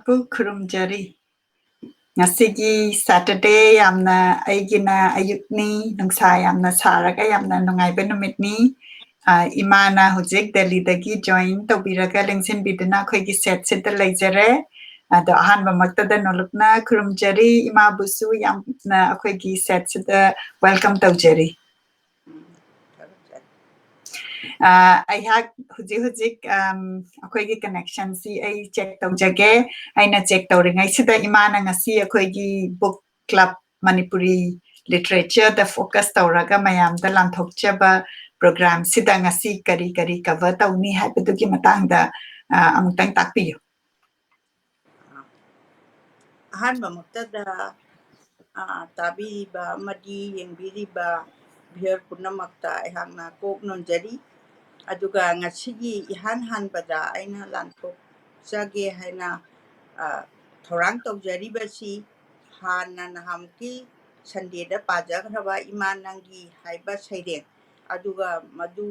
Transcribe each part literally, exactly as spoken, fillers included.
ꯄꯨ ꯈꯨꯔꯨꯝꯖꯔꯤ꯫ ꯉꯁꯤꯒꯤ Saturday ꯌꯥꯝꯅ, ꯑꯩꯒꯤꯅ ꯑꯌꯨꯛꯅꯤ, ꯅꯨꯡꯁꯥ ꯌꯥꯝꯅ ꯁꯥꯔꯒ ꯌꯥꯝꯅ ꯅꯨꯡꯉꯥꯏꯕ ꯅꯨꯃꯤꯠꯅꯤ꯫ ꯑ, ꯏꯃꯥꯅ ꯍꯧꯖꯤꯛ ꯗꯦꯜꯂꯤꯗꯒꯤ join ꯇꯧꯕꯤꯔꯒ ꯂꯦꯡꯁꯤꯟꯕꯤꯗꯨꯅ ꯑꯩꯈꯣꯏꯒꯤ setꯁꯤꯗ ꯂꯩꯖꯔꯦ꯫ ꯑꯗꯣ ꯑꯍꯥꯟꯕꯃꯛꯇꯗ ꯅꯣꯂꯨꯛꯅ ꯈꯨꯔꯨꯝꯖꯔꯤ, ꯏꯃꯥꯕꯨꯁꯨ ꯌꯥꯝꯅ ꯑꯩꯈꯣꯏꯒꯤ setꯁꯤꯗ welcome ꯇꯧꯖꯔꯤ꯫ ꯑ, ꯑꯩꯍꯥꯛ ꯍꯧꯖꯤꯛ ꯍꯧꯖꯤꯛ, ꯑꯝ, ꯑꯩꯈꯣꯏꯒꯤ connectionꯁꯤ ꯑꯩ check ꯇꯧꯖꯒꯦ꯫ ꯑꯩꯅ check ꯇꯧꯔꯤꯉꯩꯁꯤꯗ ꯏꯃꯥꯅ ꯉꯁꯤ ꯑꯩꯈꯣꯏꯒꯤ book club, ꯃꯅꯤꯄꯨꯔꯤ literatureꯗ focus ꯇꯧꯔꯒ ꯃꯌꯥꯝꯗ ꯂꯥꯟꯊꯣꯛꯆꯕ programꯁꯤꯗ ꯉꯁꯤ ꯀꯔꯤ ꯀꯔꯤ cover ꯇꯧꯅꯤ ꯍꯥꯏꯕꯗꯨꯒꯤ ꯃꯇꯥꯡꯗ, ꯑ, ꯑꯃꯨꯛꯇꯪ ꯇꯥꯛꯄꯤꯌꯨ꯫ ꯑꯍꯥꯟꯕꯃꯛꯇꯗ, ꯑ, ꯇꯥꯕꯤꯔꯤꯕ ꯑꯃꯗꯤ ꯌꯦꯡꯕꯤꯔꯤꯕ viewer ꯄꯨꯝꯅꯃꯛꯇ ꯑꯩꯍꯥꯛꯅ ꯀꯣꯛ ꯅꯣꯟꯖꯔꯤ꯫ ꯑꯗꯨꯒ ꯉꯁꯤꯒꯤ ꯏꯍꯥꯟ ꯍꯥꯟꯕꯗ ꯑꯩꯅ ꯂꯥꯟꯊꯣꯛꯆꯒꯦ ꯍꯥꯏꯅ, ꯑ, ꯊꯧꯔꯥꯡ ꯇꯧꯖꯔꯤꯕꯁꯤ ꯍꯥꯟꯅ ꯅꯍꯥꯟꯃꯨꯛꯀꯤ Sundayꯗ ꯄꯥꯖꯈ꯭ꯔꯕ ꯏꯃꯥ ꯅꯪꯒꯤ ꯍꯥꯏꯕ ꯁꯩꯔꯦꯡ, ꯑꯗꯨꯒ ꯃꯗꯨ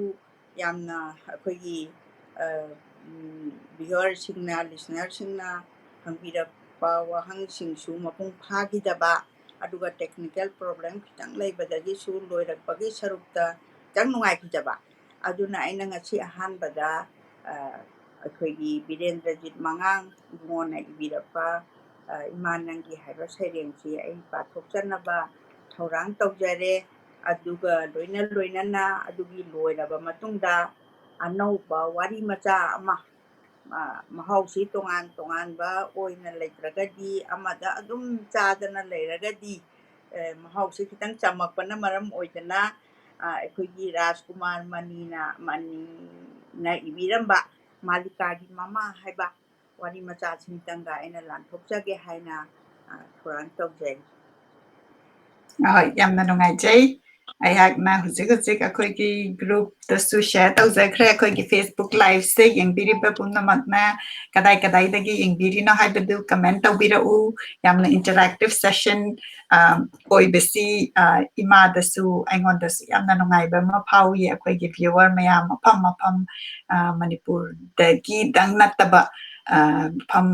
ꯌꯥꯝꯅ ꯑꯩꯈꯣꯏꯒꯤ, ꯑ, ꯎꯝ, viewerꯁꯤꯡꯅ, listenerꯁꯤꯡꯅ ꯍꯪꯕꯤꯔꯛꯄ ꯋꯥꯍꯪꯁꯤꯡꯁꯨ ꯃꯄꯨꯡ ꯐꯥꯈꯤꯗꯕ, ꯑꯗꯨꯒ technical problem ꯈꯤꯇꯪ ꯂꯩꯕꯗꯒꯤꯁꯨ ꯂꯣꯏꯔꯛꯄꯒꯤ ꯁꯔꯨꯛꯇ ꯈꯤꯇꯪ ꯅꯨꯡꯉꯥꯏꯈꯤꯗꯕ꯫ ꯑꯗꯨꯅ ꯑꯩꯅ ꯉꯁꯤ ꯑꯍꯥꯟꯕꯗ, ꯑ, ꯑꯩꯈꯣꯏꯒꯤ ꯕꯤꯔꯦꯟꯗ꯭ꯔꯖꯤꯠ ꯃꯉꯥꯡ ꯏꯕꯨꯡꯉꯣꯅ ꯏꯕꯤꯔꯛꯄ, ꯑ, ꯏꯃꯥ ꯅꯪꯒꯤ ꯍꯥꯏꯕ ꯁꯩꯔꯦꯡꯁꯤ ꯑꯩ ꯄꯥꯊꯣꯛꯆꯅꯕ ꯊꯧꯔꯥꯡ ꯇꯧꯖꯔꯦ꯫ ꯑꯗꯨꯒ ꯂꯣꯏꯅ ꯂꯣꯏꯅꯅ ꯑꯗꯨꯒꯤ ꯂꯣꯏꯔꯕ ꯃꯇꯨꯡꯗ ꯑꯅꯧꯕ ꯋꯥꯔꯤ ꯃꯆꯥ ꯑꯃ, ꯑ, ꯃꯍꯥꯎꯁꯤ ꯇꯣꯉꯥꯟ ꯇꯣꯉꯥꯟꯕ ꯑꯣꯏꯅ ꯂꯩꯇ꯭ꯔꯒꯗꯤ, ꯑꯃꯗ ꯑꯗꯨꯝ ꯆꯥꯗꯅ ꯂꯩꯔꯒꯗꯤ, ꯑ, ꯃꯍꯥꯎꯁꯤ ꯈꯤꯇꯪ ꯆꯝꯃꯛꯄꯅ ꯃꯔꯝ ꯑꯣꯏꯗꯅ, ꯑ, ꯑꯩꯈꯣꯏꯒꯤ ꯔꯥꯖꯀꯨꯃꯥꯔ ꯃꯅꯤꯅ, ꯃꯅꯤꯅ ꯏꯕꯤꯔꯝꯕ ꯃꯥꯂꯤꯀꯥꯒꯤ ꯃꯃꯥ ꯍꯥꯏꯕ ꯋꯥꯔꯤ ꯃꯆꯥꯁꯤꯡꯇꯪꯒ ꯑꯩꯅ ꯂꯥꯟꯊꯣꯛꯆꯒꯦ ꯍꯥꯏꯅ, ꯑ, ꯊꯧꯔꯥꯡ ꯇꯧꯖꯔꯤ꯫ ꯑꯍꯣꯏ, ꯌꯥꯝꯅ ꯅꯨꯡꯉꯥꯏꯖꯩ꯫ ꯑꯩꯍꯥꯛꯅ ꯍꯧꯖꯤꯛ ꯍꯧꯖꯤꯛ ꯑꯩꯈꯣꯏꯒꯤ groupꯇꯁꯨ share ꯇꯧꯖꯈ꯭ꯔꯦ꯫ ꯑꯩꯈꯣꯏꯒꯤ Facebook liveꯁꯦ ꯌꯦꯡꯕꯤꯔꯤꯕ ꯄꯨꯝꯅꯃꯛꯅ ꯀꯗꯥꯏ ꯀꯗꯥꯏꯗꯒꯤ ꯌꯦꯡꯕꯤꯔꯤꯅꯣ ꯍꯥꯏꯕꯗꯨ comment ꯇꯧꯕꯤꯔꯛꯎ꯫ ꯌꯥꯝꯅ interactive session, ꯑ, ꯑꯣꯏꯕꯁꯤ, ꯑ, ꯏꯃꯥꯗꯁꯨ ꯑꯩꯉꯣꯟꯗꯁꯨ ꯌꯥꯝꯅ ꯅꯨꯡꯉꯥꯏꯕ ꯑꯃ ꯐꯥꯎꯏ꯫ ꯑꯩꯈꯣꯏꯒꯤ viewer ꯃꯌꯥꯝ ꯃꯐꯝ ꯃꯐꯝ, ꯑ, ꯃꯅꯤꯄꯨꯔꯗꯒꯤꯗꯪ ꯅꯠꯇꯕ, ꯑ, ꯃꯐꯝ,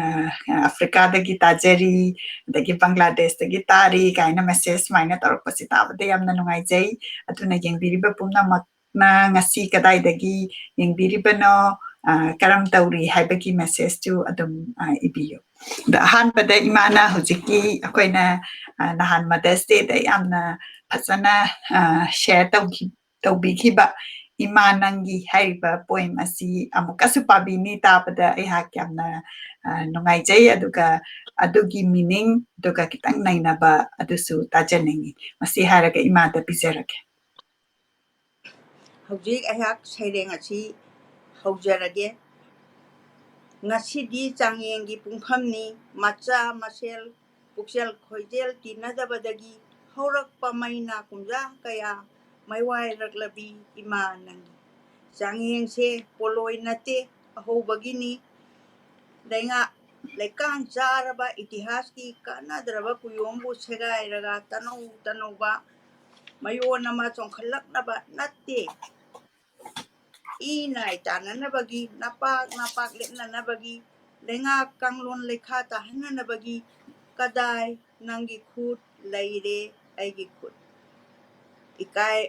ꯑ, ꯑꯐ꯭ꯔꯤꯀꯥꯗꯒꯤ ꯇꯥꯖꯔꯤ, ꯑꯗꯒꯤ ꯕꯪꯒ꯭ꯂꯥꯗꯦꯁꯇꯒꯤ ꯇꯥꯔꯤ ꯀꯥꯏꯅ message ꯁꯨꯃꯥꯏꯅ ꯇꯧꯔꯛꯄꯁꯤ ꯇꯥꯕꯗ ꯌꯥꯝꯅ ꯅꯨꯡꯉꯥꯏꯖꯩ꯫ ꯑꯗꯨꯅ ꯌꯦꯡꯕꯤꯔꯤꯕ ꯄꯨꯝꯅꯃꯛꯅ ꯉꯁꯤ ꯀꯗꯥꯏꯗꯒꯤ ꯌꯦꯡꯕꯤꯔꯤꯕꯅꯣ, ꯑ, ꯀꯔꯝ ꯇꯧꯔꯤ ꯍꯥꯏꯕꯒꯤ message ꯇꯨ ꯑꯗꯨꯝ, ꯑ, ꯏꯕꯤꯌꯨ꯫ ꯑꯗꯣ ꯑꯍꯥꯟꯕꯗ ꯏꯃꯥꯅ ꯍꯧꯖꯤꯛꯀꯤ ꯑꯩꯈꯣꯏꯅ, ꯑ, ꯅꯍꯥꯟ Mother's Day ꯗ ꯌꯥꯝꯅ ꯐꯖꯅ, ꯑ, share ꯇꯧꯈꯤ-, ꯇꯧꯕꯤꯈꯤꯕ "ꯏꯃꯥ ꯅꯪꯒꯤ" ꯍꯥꯏꯔꯤꯕ poem ꯑꯁꯤ ꯑꯃꯨꯛꯀꯁꯨ ꯄꯥꯕꯤꯅꯤ꯫ ꯇꯥꯕꯗ ꯑꯩꯍꯥꯛ ꯌꯥꯝꯅ, ꯑ, ꯅꯨꯡꯉꯥꯏꯖꯩ꯫ ꯑꯗꯨꯒ ꯑꯗꯨꯒꯤ meaning ꯑꯗꯨꯒ ꯈꯤꯇꯪ ꯅꯩꯅꯕ ꯑꯗꯨꯁꯨ ꯇꯥꯖꯅꯤꯡꯏ꯫ ꯃꯁꯤ ꯍꯥꯏꯔꯒ ꯏꯃꯥꯗ ꯄꯤꯖꯔꯒꯦ꯫ ꯍꯧꯖꯤꯛ ꯑꯩꯍꯥꯛ ꯁꯩꯔꯦꯡ ꯑꯁꯤ ꯍꯧꯖꯔꯒꯦ꯫ ꯉꯁꯤꯗꯤ ꯆꯥꯡꯌꯦꯡꯒꯤ ꯄꯨꯡꯐꯝꯅꯤ, ꯃꯆꯥ ꯃꯁꯦꯜ, ꯄꯨꯛꯆꯦꯜ ꯈꯣꯏꯖꯦꯜ ꯇꯤꯟꯅꯗꯕꯗꯒꯤ ꯍꯧꯔꯛꯄ ꯃꯩꯅꯥ ꯀꯨꯝꯖꯥ ꯀꯌꯥ ꯃꯩꯋꯥꯏꯔꯛꯂꯕꯤ ꯏꯃꯥ ꯅꯪꯒꯤ꯫ ꯆꯥꯡꯌꯦꯡꯁꯦ ꯄꯣꯠꯂꯣꯏ ꯅꯠꯇꯦ, ꯑꯍꯧꯕꯒꯤꯅꯤ꯫ ꯂꯩꯉꯥꯛ ꯂꯩꯀꯥꯟ ꯆꯥꯔꯕ ꯏꯇꯤꯍꯥꯁꯀꯤ ꯀꯥꯟꯅꯗ꯭ꯔꯕ ꯀꯨꯌꯣꯝꯕꯨ ꯁꯦꯒꯥꯏꯔꯒ ꯇꯅꯧ ꯇꯅꯧꯕ ꯃꯌꯣꯟ ꯑꯃ ꯆꯣꯡꯈꯠꯂꯛꯅꯕ ꯅꯠꯇꯦ꯫ ꯏ ꯅꯥꯏ ꯇꯥꯟꯅꯅꯕꯒꯤ, ꯅꯄꯥꯛ ꯅꯄꯥꯛ ꯂꯦꯞꯅꯅꯕꯒꯤ, ꯂꯩꯉꯥꯛ ꯀꯥꯡꯂꯣꯟ ꯂꯩꯈꯥ ꯇꯥꯍꯟꯅꯅꯕꯒꯤ ꯀꯗꯥꯏ ꯅꯪꯒꯤ ꯈꯨꯠ ꯂꯩꯔꯦ ꯑꯩꯒꯤ ꯈꯨꯠ꯫ ꯏꯀꯥꯏ,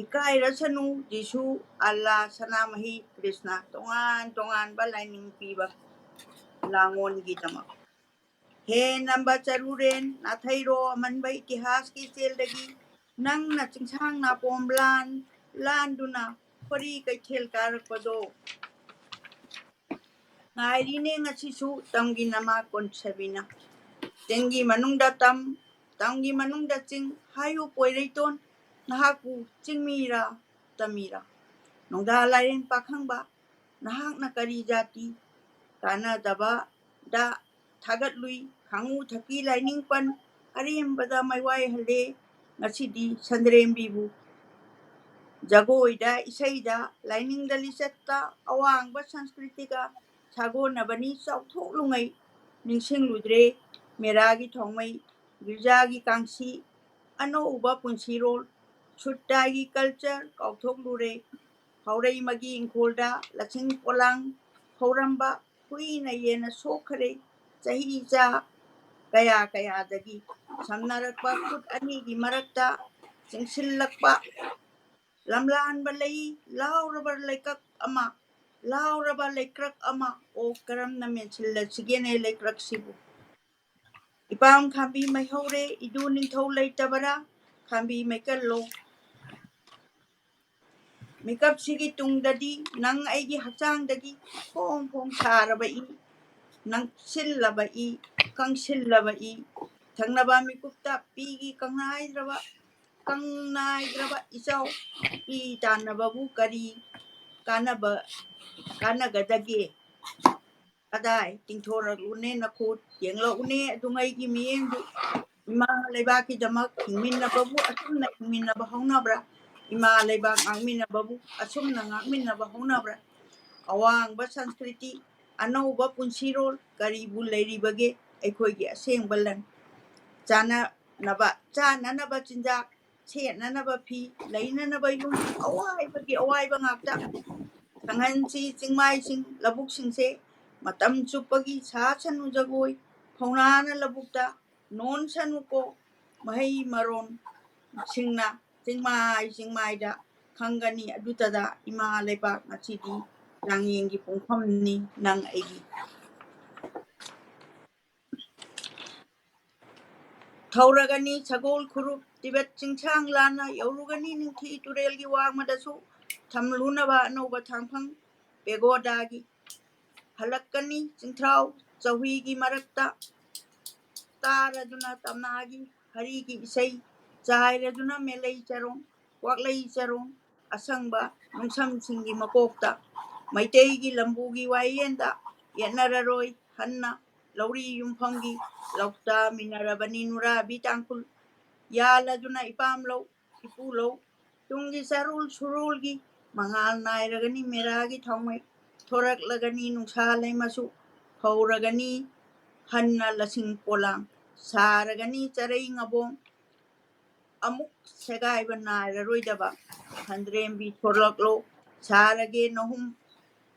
ꯏꯀꯥꯏꯔꯁꯅꯨ ꯖꯤꯁꯨ, ꯑꯜꯂꯥ, ꯁꯅꯥꯃꯍꯤ, ꯀ꯭ꯔꯤꯁꯅ, ꯇꯣꯉꯥꯟ ꯇꯣꯉꯥꯟꯕ ꯂꯥꯏꯅꯤꯡ ꯄꯤꯕ ꯂꯥꯡꯑꯣꯟꯒꯤꯗꯃꯛ꯫ ꯍꯦ ꯅꯝꯕ ꯆꯔꯨꯔꯦꯟ, ꯅꯥꯊꯩꯔꯣ ꯑꯃꯟꯕ ꯏꯇꯤꯍꯥꯁꯀꯤ ꯆꯦꯜꯗꯒꯤ, ꯅꯪꯅ ꯆꯤꯡꯁꯥꯡ ꯅꯥꯄꯣꯝ ꯂꯥꯟ, ꯂꯥꯟꯗꯨꯅ ꯈꯣꯔꯤ ꯀꯩꯊꯦꯜ ꯀꯥꯔꯛꯄꯗꯣ꯫ ꯉꯥꯏꯔꯤꯅꯦ ꯉꯁꯤꯁꯨ ꯇꯝꯒꯤ ꯅꯃꯥ ꯀꯣꯟꯁꯦꯕꯤꯅ꯫ ꯆꯤꯡꯒꯤ ꯃꯅꯨꯡꯗ ꯇꯝ, ꯇꯝꯒꯤ ꯃꯅꯨꯡꯗ ꯆꯤꯡ, ꯍꯥꯏꯌꯨ ꯄꯣꯏꯔꯩꯇꯣꯟ, ꯅꯍꯥꯛꯄꯨ ꯆꯤꯡꯃꯤꯔꯥ, ꯇꯝꯃꯤꯔꯥ? ꯅꯣꯡꯗꯥ ꯂꯥꯏꯔꯦꯟ ꯄꯥꯈꯪꯕ, ꯅꯍꯥꯛꯅ ꯀꯔꯤ ꯖꯥꯇꯤ? ꯀꯥꯟꯅꯗꯕꯗ ꯊꯥꯒꯠꯂꯨꯏ, ꯈꯥꯉꯨ ꯊꯛꯀꯤ ꯂꯥꯏꯅꯤꯡꯄꯟ, ꯑꯔꯦꯝꯕꯗ ꯃꯩꯋꯥꯏꯍꯜꯂꯦ꯫ ꯉꯁꯤꯗꯤ ꯁꯟꯗ꯭ꯔꯦꯝꯕꯤꯕꯨ ꯖꯒꯣꯏꯗ, ꯏꯁꯩꯗ, ꯂꯥꯏꯅꯤꯡꯗ, ꯂꯤꯆꯠꯇ, ꯑꯋꯥꯡꯕ ꯁꯪꯁꯀ꯭ꯔꯤꯇꯤꯒ ꯁꯥꯒꯣꯟꯅꯕꯅꯤ ꯆꯥꯎꯊꯣꯛꯂꯨꯉꯩ꯫ ꯅꯤꯡꯁꯤꯡꯂꯨꯗ꯭ꯔꯦ ꯃꯦꯔꯥꯒꯤ ꯊꯣꯡꯃꯩ, ꯒꯤꯔꯖꯥꯒꯤ ꯀꯥꯡꯁꯤ, ꯑꯅꯧꯕ ꯄꯨꯟꯁꯤꯔꯣꯜ, ꯁꯨꯠꯇꯥꯒꯤ ꯀꯜꯆꯔ ꯀꯥꯎꯊꯣꯛꯂꯨꯔꯦ꯫ ꯍꯧꯔꯩꯃꯒꯤ ꯏꯪꯈꯣꯜꯗ ꯂꯁꯤꯡ ꯄꯣꯂꯥꯡ ꯍꯧꯔꯝꯕ ꯍꯨꯏꯅ ꯌꯦꯟꯅ ꯁꯣꯛꯈ꯭ꯔꯦ꯫ ꯆꯍꯤ ꯆꯥ ꯀꯌꯥ ꯀꯌꯥꯗꯒꯤ ꯁꯝꯅꯔꯛꯄ ꯈꯨꯠ ꯑꯅꯤꯒꯤ ꯃꯔꯛꯇ ꯆꯤꯡꯁꯤꯜꯂꯛꯄ ꯂꯝꯂꯥꯟꯕ ꯂꯩ ꯂꯥꯎꯔꯕ ꯂꯩꯀꯛ ꯑꯃ, ꯂꯥꯎꯔꯕ ꯂꯩꯀ꯭ꯔꯛ ꯑꯃ, ꯑꯣ ꯀꯔꯝꯅ ꯃꯦꯟꯁꯤꯜꯂꯁꯤꯒꯦꯅꯦ ꯂꯩꯀ꯭ꯔꯛꯁꯤꯕꯨ? ꯏꯄꯥꯝ ꯈꯥꯝꯕꯤ ꯃꯩꯍꯧꯔꯦ, ꯏꯗꯨ ꯅꯤꯡꯊꯧ ꯂꯩꯇꯕꯔꯥ? ꯈꯥꯝꯕꯤ ꯃꯩꯀꯜꯂꯣ꯫ ꯃꯤꯀꯞꯁꯤꯒꯤ ꯇꯨꯡꯗꯗꯤ ꯅꯪ ꯑꯩꯒꯤ ꯍꯛꯆꯥꯡꯗꯒꯤ ꯐꯣꯡ ꯐꯣꯡ ꯁꯥꯔꯕ ꯏ, ꯅꯪꯁꯤꯜꯂꯕ ꯏ, ꯀꯪꯁꯤꯜꯂꯕ ꯏ, ꯊꯪꯅꯕ ꯃꯤꯀꯨꯞꯇ ꯄꯤꯒꯤ ꯀꯪꯅꯥꯏꯗ꯭ꯔꯕ, ꯀꯪꯅꯥꯏꯗ꯭ꯔꯕ ꯏꯆꯥꯎ ꯏ ꯇꯥꯟꯅꯕꯕꯨ ꯀꯔꯤ ꯀꯥꯟꯅꯕ ꯀꯥꯟꯅꯒꯗꯒꯦ? ꯀꯗꯥꯏ ꯇꯤꯡꯊꯣꯔꯛꯂꯨꯅꯦ ꯅꯈꯨꯠ, ꯌꯦꯡꯂꯛꯎꯅꯦ ꯑꯗꯨꯉꯩꯒꯤ ꯃꯤꯠꯌꯦꯡꯗꯨ꯫ ꯏꯃꯥ ꯂꯩꯕꯥꯛꯀꯤꯗꯃꯛ ꯍꯤꯡꯃꯤꯟꯅꯕꯕꯨ ꯑꯁꯨꯝꯅ ꯍꯤꯡꯃꯤꯟꯅꯕ ꯍꯧꯅꯕ꯭ꯔꯥ? ꯏꯃꯥ ꯂꯩꯕꯥꯛ ꯉꯥꯛꯃꯤꯟꯅꯕꯕꯨ ꯑꯁꯨꯝꯅ ꯉꯥꯛꯃꯤꯟꯅꯕ ꯍꯧꯅꯕ꯭ꯔꯥ? ꯑꯋꯥꯡꯕ ꯁꯪꯁꯀ꯭ꯔꯤꯇꯤ, ꯑꯅꯧꯕ ꯄꯨꯟꯁꯤꯔꯣꯜ ꯀꯔꯤꯕꯨ ꯂꯩꯔꯤꯕꯒꯦ? ꯑꯩꯈꯣꯏꯒꯤ ꯑꯁꯦꯡꯕ ꯂꯟ ꯆꯥꯅꯅꯕ, ꯆꯥꯅꯅꯕ ꯆꯤꯟꯖꯥꯛ, ꯁꯦꯠꯅꯅꯕ ꯐꯤ, ꯂꯩꯅꯅꯕ ꯌꯨꯝ, ꯑꯋꯥꯏꯕꯒꯤ ꯑꯋꯥꯏꯕ ꯉꯥꯛꯇ꯫ ꯈꯪꯍꯟꯁꯤ ꯆꯤꯡꯃꯥꯏꯁꯤꯡ, ꯂꯧꯕꯨꯛꯁꯤꯡꯁꯦ ꯃꯇꯝ ꯆꯨꯞꯄꯒꯤ ꯁꯥꯁꯅꯨ ꯖꯒꯣꯏ, ꯐꯧꯅꯥꯅ ꯂꯧꯕꯨꯛꯇ ꯅꯣꯟꯁꯅꯨꯀꯣ꯫ ꯃꯍꯩ ꯃꯔꯣꯡꯁꯤꯡꯅ ꯆꯤꯡꯃꯥꯏ ꯆꯤꯡꯃꯥꯏꯗ ꯈꯪꯒꯅꯤ꯫ ꯑꯗꯨꯇꯗ ꯏꯃꯥ ꯂꯩꯕꯥꯛ ꯉꯁꯤꯗꯤ ꯂꯥꯡꯌꯦꯡꯒꯤ ꯄꯨꯡꯐꯝꯅꯤ ꯅꯪ ꯑꯩꯒꯤ꯫ ꯊꯧꯔꯒꯅꯤ ꯁꯒꯣꯜ ꯈꯨꯔꯨꯞ ꯇꯤꯕꯦꯠ ꯆꯤꯡꯁꯥꯡ ꯂꯥꯟꯅ, ꯌꯧꯔꯨꯒꯅꯤ ꯅꯤꯡꯊꯤ ꯇꯨꯔꯦꯜꯒꯤ ꯋꯥꯡꯃꯗꯁꯨ ꯊꯝꯂꯨꯅꯕ ꯑꯅꯧꯕ ꯊꯥꯡꯐꯝ ꯄꯦꯒꯣꯗꯥꯒꯤ꯫ ꯍꯜꯂꯛꯀꯅꯤ ꯆꯤꯡꯊ꯭ꯔꯥꯎ ꯆꯧꯍꯤꯒꯤ ꯃꯔꯛꯇ, ꯇꯥꯔꯗꯨꯅ ꯇꯝꯅꯥꯒꯤ ꯍꯔꯤꯒꯤ ꯏꯁꯩ, ꯆꯥꯏꯔꯗꯨꯅ ꯃꯦꯂꯩ ꯆꯔꯣꯡ, ꯋꯥꯛꯂꯩ ꯆꯔꯣꯡ, ꯑꯁꯪꯕ ꯅꯨꯡꯁꯝꯁꯤꯡꯒꯤ ꯃꯀꯣꯛꯇ꯫ ꯃꯩꯇꯩꯒꯤ ꯂꯝꯕꯨꯒꯤ ꯋꯥꯌꯦꯟꯗ ꯌꯦꯠꯅꯔꯔꯣꯏ ꯍꯟꯅ ꯂꯧꯔꯤ ꯌꯨꯝꯐꯝꯒꯤ ꯂꯧꯇꯥꯃꯤꯟꯅꯔꯕꯅꯤ ꯅꯨꯔꯥꯕꯤ ꯇꯥꯡꯈꯨꯜ꯫ ꯌꯥꯜꯂꯗꯨꯅ ꯏꯄꯥꯝ ꯂꯧ, ꯏꯄꯨ ꯂꯧ, ꯇꯨꯡꯒꯤ ꯆꯥꯔꯣꯜ ꯁꯨꯔꯣꯜꯒꯤ ꯃꯉꯥꯜ ꯅꯥꯏꯔꯒꯅꯤ ꯃꯦꯔꯥꯒꯤ ꯊꯥꯎꯃꯩ꯫ ꯊꯣꯔꯛꯂꯒꯅꯤ ꯅꯨꯡꯁꯥ ꯂꯩꯃꯁꯨ, ꯍꯧꯔꯒꯅꯤ ꯍꯟꯅ ꯂꯁꯤꯡ ꯄꯣꯂꯥꯡ꯫ ꯁꯥꯔꯒꯅꯤ ꯆꯔꯩ ꯉꯕꯣꯡ, ꯑꯃꯨꯛ ꯁꯦꯒꯥꯏꯕ ꯅꯥꯏꯔꯔꯣꯏꯗꯕ ꯈꯟꯗ꯭ꯔꯦꯝꯕꯤ ꯊꯣꯔꯛꯂꯣ, ꯁꯥꯔꯒꯦ ꯅꯍꯨꯝ,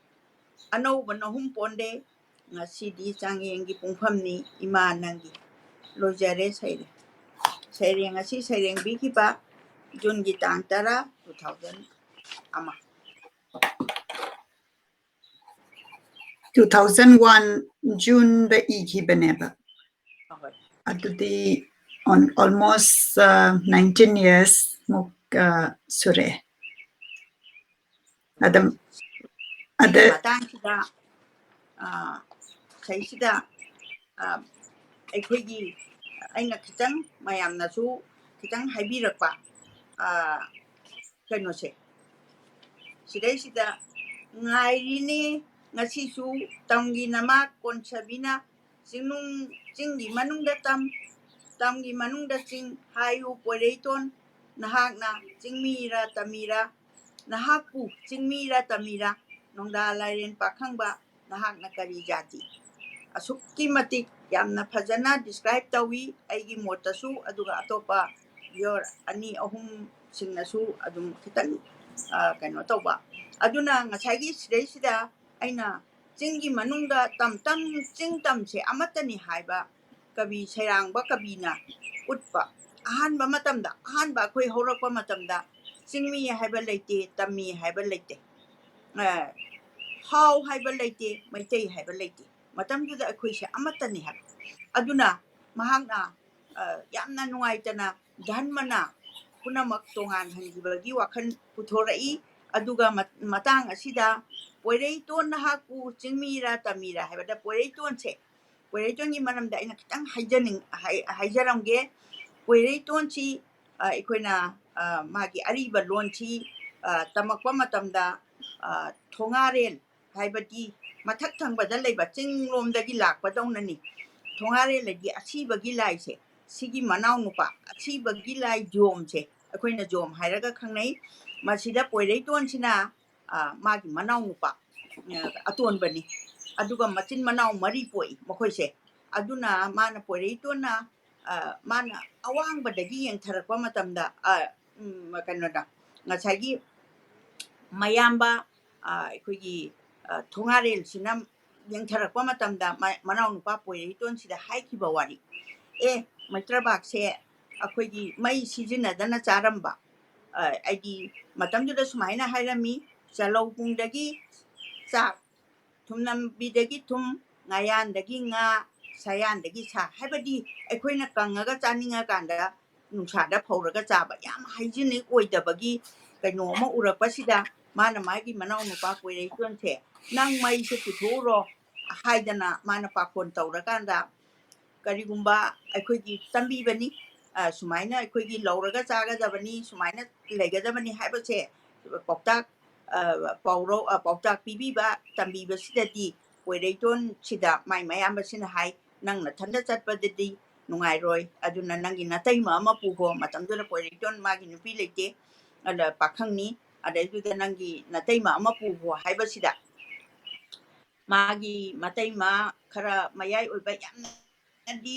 ꯑꯅꯧꯕ ꯅꯍꯨꯝ ꯄꯣꯟꯗꯦ, ꯉꯁꯤꯗꯤ ꯆꯥꯡꯌꯦꯡꯒꯤ ꯄꯨꯡꯐꯝꯅꯤ ꯏꯃꯥ ꯅꯪꯒꯤ꯫ ꯂꯣꯏꯖꯔꯦ ꯁꯩꯔꯦꯡ꯫ ꯁꯩꯔꯦꯡ ꯑꯁꯤ ꯁꯩꯔꯦꯡꯕꯤꯈꯤꯕ ꯖꯨꯟꯒꯤ ꯇꯥꯡ ꯇꯔꯥ, two thousand ꯑꯃ꯫ Two thousand one Juneꯗ ꯏꯈꯤꯕꯅꯦꯕ꯫ ꯑꯍꯣꯏ꯫ ꯑꯗꯨꯗꯤ on almost uh, nineteen years ꯃꯨꯛ uh, ꯁꯨꯔꯦ꯫ ꯑꯗꯨꯝ ꯁꯤꯒꯤ ꯑꯗ ꯃꯇꯥꯡꯁꯤꯗ ꯑ, ꯁꯤꯗꯩꯁꯤꯗ ꯑ, ꯑꯩꯈꯣꯏꯒꯤ, ꯑꯩꯅ ꯈꯤꯇꯪ ꯃꯌꯥꯝꯅꯁꯨ ꯈꯤꯇꯪ ꯍꯥꯏꯕꯤꯔꯛꯄ ꯑ, ꯀꯩꯅꯣꯁꯦ, ꯁꯤꯗꯩꯁꯤꯗ ꯉꯥꯏꯔꯤꯅꯦ ꯉꯁꯤꯁꯨ ꯇꯝꯒꯤ ꯅꯃꯥ ꯀꯣꯟꯁꯕꯤꯅ, ꯆꯤꯡꯅꯨꯡ, ꯆꯤꯡꯒꯤ ꯃꯅꯨꯡꯗ ꯇꯝ, ꯇꯝꯒꯤ ꯃꯅꯨꯡꯗ ꯆꯤꯡ, ꯍꯥꯏꯌꯨ ꯄꯣꯏꯔꯩꯇꯣꯟ, ꯅꯍꯥꯛꯅ ꯆꯤꯡꯃꯤꯔ ꯇꯝꯃꯤꯔ? ꯅꯍꯥꯛꯄꯨ ꯆꯤꯡꯃꯤꯔ ꯇꯝꯃꯤꯔ? ꯅꯣꯡꯗꯥ ꯂꯥꯏꯔꯦꯟ ꯄꯥꯈꯪꯕ, ꯅꯍꯥꯛꯅ ꯀꯔꯤ ꯖꯥꯇꯤ? ꯑꯁꯨꯛꯀꯤ ꯃꯇꯤꯛ ꯌꯥꯝꯅ ꯐꯖꯅ describe ꯇꯧꯏ ꯑꯩꯒꯤ ꯃꯣꯠꯇꯁꯨ, ꯑꯗꯨꯒ ꯑꯇꯣꯞꯄ viewer ꯑꯅꯤ ꯑꯍꯨꯝꯁꯤꯡꯅꯁꯨ ꯑꯗꯨꯝ ꯈꯤꯇꯪ, ꯑ, ꯀꯩꯅꯣ ꯇꯧꯕ꯫ ꯑꯗꯨꯅ ꯉꯁꯥꯏꯒꯤ ꯁꯤꯗꯩꯁꯤꯗ ꯑꯩꯅ ꯆꯤꯡꯒꯤ ꯃꯅꯨꯡꯗ ꯇꯝ ꯇꯝ, ꯆꯤꯡ ꯇꯝꯁꯦ ꯑꯃꯠꯇꯅꯤ ꯍꯥꯏꯕ ꯀꯕꯤ, ꯁꯩꯔꯥꯡꯕ ꯀꯕꯤꯅ ꯎꯠꯄ, ꯑꯍꯥꯟꯕ ꯃꯇꯝꯗ, ꯑꯍꯥꯟꯕ ꯑꯩꯈꯣꯏ ꯍꯧꯔꯛꯄ ꯃꯇꯝꯗ ꯆꯤꯡꯃꯤ ꯍꯥꯏꯕ ꯂꯩꯇꯦ, ꯇꯝꯃꯤ ꯍꯥꯏꯕ ꯂꯩꯇꯦ, ꯑ, ꯍꯥꯎ ꯍꯥꯏꯕ ꯂꯩꯇꯦ, ꯃꯩꯇꯩ ꯍꯥꯏꯕ ꯂꯩꯇꯦ꯫ ꯃꯇꯝꯗꯨꯗ ꯑꯩꯈꯣꯏꯁꯦ ꯑꯃꯠꯇꯅꯤ ꯍꯥꯏꯕ꯫ ꯑꯗꯨꯅ ꯃꯍꯥꯛꯅ, ꯑ, ꯌꯥꯝꯅ ꯅꯨꯡꯉꯥꯏꯇꯅ ꯙꯔꯃꯅ ꯄꯨꯝꯅꯃꯛ ꯇꯣꯉꯥꯟꯍꯟꯈꯤꯕꯒꯤ ꯋꯥꯈꯜ ꯄꯨꯊꯣꯔꯛꯏ꯫ ꯑꯗꯨꯒ ꯃ-, ꯃꯇꯥꯡ ꯑꯁꯤꯗ ꯄꯣꯏꯔꯩꯇꯣꯟ ꯅꯍꯥꯛꯄꯨ ꯆꯤꯡꯃꯤꯔ ꯇꯝꯃꯤꯔ ꯍꯥꯏꯕꯗ ꯄꯣꯏꯔꯩꯇꯣꯟꯁꯦ, ꯄꯣꯏꯔꯩꯇꯣꯟꯒꯤ ꯃꯔꯝꯗ ꯑꯩꯅ ꯈꯤꯇꯪ ꯍꯥꯏꯖꯅꯤꯡ-, ꯍꯥꯏ-, ꯍꯥꯏꯖꯔꯝꯒꯦ꯫ ꯄꯣꯏꯔꯩꯇꯣꯟꯁꯤ, ꯑ, ꯑꯩꯈꯣꯏꯅ, ꯑ, ꯃꯥꯒꯤ ꯑꯔꯤꯕ ꯂꯣꯟꯁꯤ, ꯑ, ꯇꯝꯃꯛꯄ ꯃꯇꯝꯗ, ꯑ, ꯊꯣꯉꯥꯔꯦꯜ ꯍꯥꯏꯕꯗꯤ ꯃꯊꯛ ꯊꯪꯕꯗ ꯂꯩꯕ ꯆꯤꯡꯂꯣꯝꯗꯒꯤ ꯂꯥꯛꯄꯗꯧꯅꯅꯤ꯫ ꯊꯣꯉꯥꯔꯦꯜ ꯍꯥꯏꯗꯤ ꯑꯁꯤꯕꯒꯤ ꯂꯥꯏꯁꯦ, ꯁꯤꯒꯤ ꯃꯅꯥꯎ ꯅꯨꯄꯥ, ꯑꯁꯤꯕꯒꯤ ꯂꯥꯏ ꯖꯣꯝꯁꯦ ꯑꯩꯈꯣꯏꯅ ꯖꯣꯝ ꯍꯥꯏꯔꯒ ꯈꯪꯅꯩ꯫ ꯃꯁꯤꯗ ꯄꯣꯏꯔꯩꯇꯣꯟꯁꯤꯅ, ꯑ, ꯃꯥꯒꯤ ꯃꯅꯥꯎ ꯅꯨꯄꯥ, ꯑ, ꯑꯇꯣꯟꯕꯅꯤ꯫ ꯑꯗꯨꯒ ꯃꯆꯤꯟ ꯃꯅꯥꯎ ꯃꯔꯤ ꯄꯣꯛꯏ ꯃꯈꯣꯏꯁꯦ꯫ ꯑꯗꯨꯅ ꯃꯥꯅ ꯄꯣꯏꯔꯩꯇꯣꯟꯅ, ꯑ, ꯃꯥꯅ ꯑꯋꯥꯡꯕꯗꯒꯤ ꯌꯦꯡꯊꯔꯛꯄ ꯃꯇꯝꯗ, ꯑ, ꯎꯝ, ꯀꯩꯅꯣꯗ, ꯉꯁꯥꯏꯒꯤ ꯃꯌꯥꯝꯕ, ꯑ, ꯑꯩꯈꯣꯏꯒꯤ, ꯑ, ꯊꯣꯉꯥꯔꯦꯜꯁꯤꯅ ꯌꯦꯡꯊꯔꯛꯄ ꯃꯇꯝꯗ ꯃ-, ꯃꯅꯥꯎꯅꯨꯄꯥ ꯄꯣꯏꯔꯩꯇꯣꯟꯁꯤꯗ ꯍꯥꯏꯈꯤꯕ ꯋꯥꯔꯤ, "ꯑꯦ, ꯃꯩꯇ꯭ꯔꯕꯥꯛꯁꯦ ꯑꯩꯈꯣꯏꯒꯤ ꯃꯩ ꯁꯤꯖꯤꯟꯅꯗꯅ ꯆꯥꯔꯝꯕ, ꯑ, ꯑꯩꯗꯤ ꯃꯇꯝꯗꯨꯗ ꯁꯨꯃꯥꯏꯅ ꯍꯥꯏꯔꯝꯃꯤ, ꯆꯥꯂꯧꯕꯨꯡꯗꯒꯤ ꯆꯥꯛ, ꯊꯨꯝꯅꯝꯕꯤꯗꯒꯤ ꯊꯨꯝ, ꯉꯥꯌꯥꯟꯗꯒꯤ ꯉꯥ, ꯁꯥꯌꯥꯟꯗꯒꯤ ꯁꯥ", ꯍꯥꯏꯕꯗꯤ ꯑꯩꯈꯣꯏꯅ ꯀꯪꯉꯒ ꯆꯥꯅꯤꯡꯉꯀꯥꯟꯗ ꯅꯨꯡꯁꯥꯗ ꯐꯧꯔꯒ ꯆꯥꯕ, ꯌꯥꯝ hygienic ꯑꯣꯏꯗꯕꯒꯤ ꯀꯩꯅꯣ ꯑꯃ ꯎꯔꯛꯄꯁꯤꯗ, ꯃꯥꯅ ꯃꯥꯒꯤ ꯃꯅꯥꯎꯅꯨꯄꯥ ꯄꯣꯏꯔꯩꯇꯣꯟꯁꯦ, "ꯅꯪ ꯃꯩꯁꯦ ꯄꯨꯊꯣꯛꯎꯔꯣ" ꯍꯥꯏꯗꯅ ꯃꯥꯅ ꯄꯥꯈꯣꯟ ꯇꯧꯔꯀꯥꯟꯗ, ꯀꯔꯤꯒꯨꯝꯕ ꯑꯩꯈꯣꯏꯒꯤ ꯇꯝꯕꯤꯕꯅꯤ, ꯑ, ꯁꯨꯃꯥꯏꯅ ꯑꯩꯈꯣꯏꯒꯤ ꯂꯧꯔꯒ ꯆꯥꯒꯗꯕꯅꯤ, ꯁꯨꯃꯥꯏꯅ ꯂꯩꯒꯗꯕꯅꯤ ꯍꯥꯏꯕꯁꯦ ꯄꯥꯎꯇꯥꯛ, ꯑ, ꯄꯥꯎꯔꯧ-, ꯑ, ꯄꯥꯎꯇꯥꯛ ꯄꯤꯕꯤꯕ, ꯇꯝꯕꯤꯕꯁꯤꯗꯗꯤ ꯄꯣꯏꯔꯩꯇꯣꯟꯁꯤꯗ ꯃꯥꯏ ꯃꯌꯥꯝꯕꯁꯤꯅ ꯍꯥꯏ, "ꯅꯪ ꯅꯊꯟꯗ ꯆꯠꯄꯗꯗꯤ ꯅꯨꯡꯉꯥꯏꯔꯣꯏ, ꯑꯗꯨꯅ ꯅꯪꯒꯤ ꯅꯇꯩꯃ ꯑꯃ ꯄꯨꯈꯣ", ꯃꯇꯝꯗꯨꯗ ꯄꯣꯏꯔꯩꯇꯣꯟ ꯃꯥꯒꯤ ꯅꯨꯄꯤ ꯂꯩꯇꯦ, ꯑꯗ ꯄꯥꯈꯪꯅꯤ, "ꯑꯗꯩꯗꯨꯗ ꯅꯪꯒꯤ ꯅꯇꯩꯃ ꯑꯃ ꯄꯨꯈꯣ" ꯍꯥꯏꯕꯁꯤꯗ, ꯃꯥꯒꯤ ꯃꯇꯩꯃ ꯈꯔ ꯃꯌꯥꯏ ꯑꯣꯏꯕ, ꯌꯥꯝꯅꯗꯤ,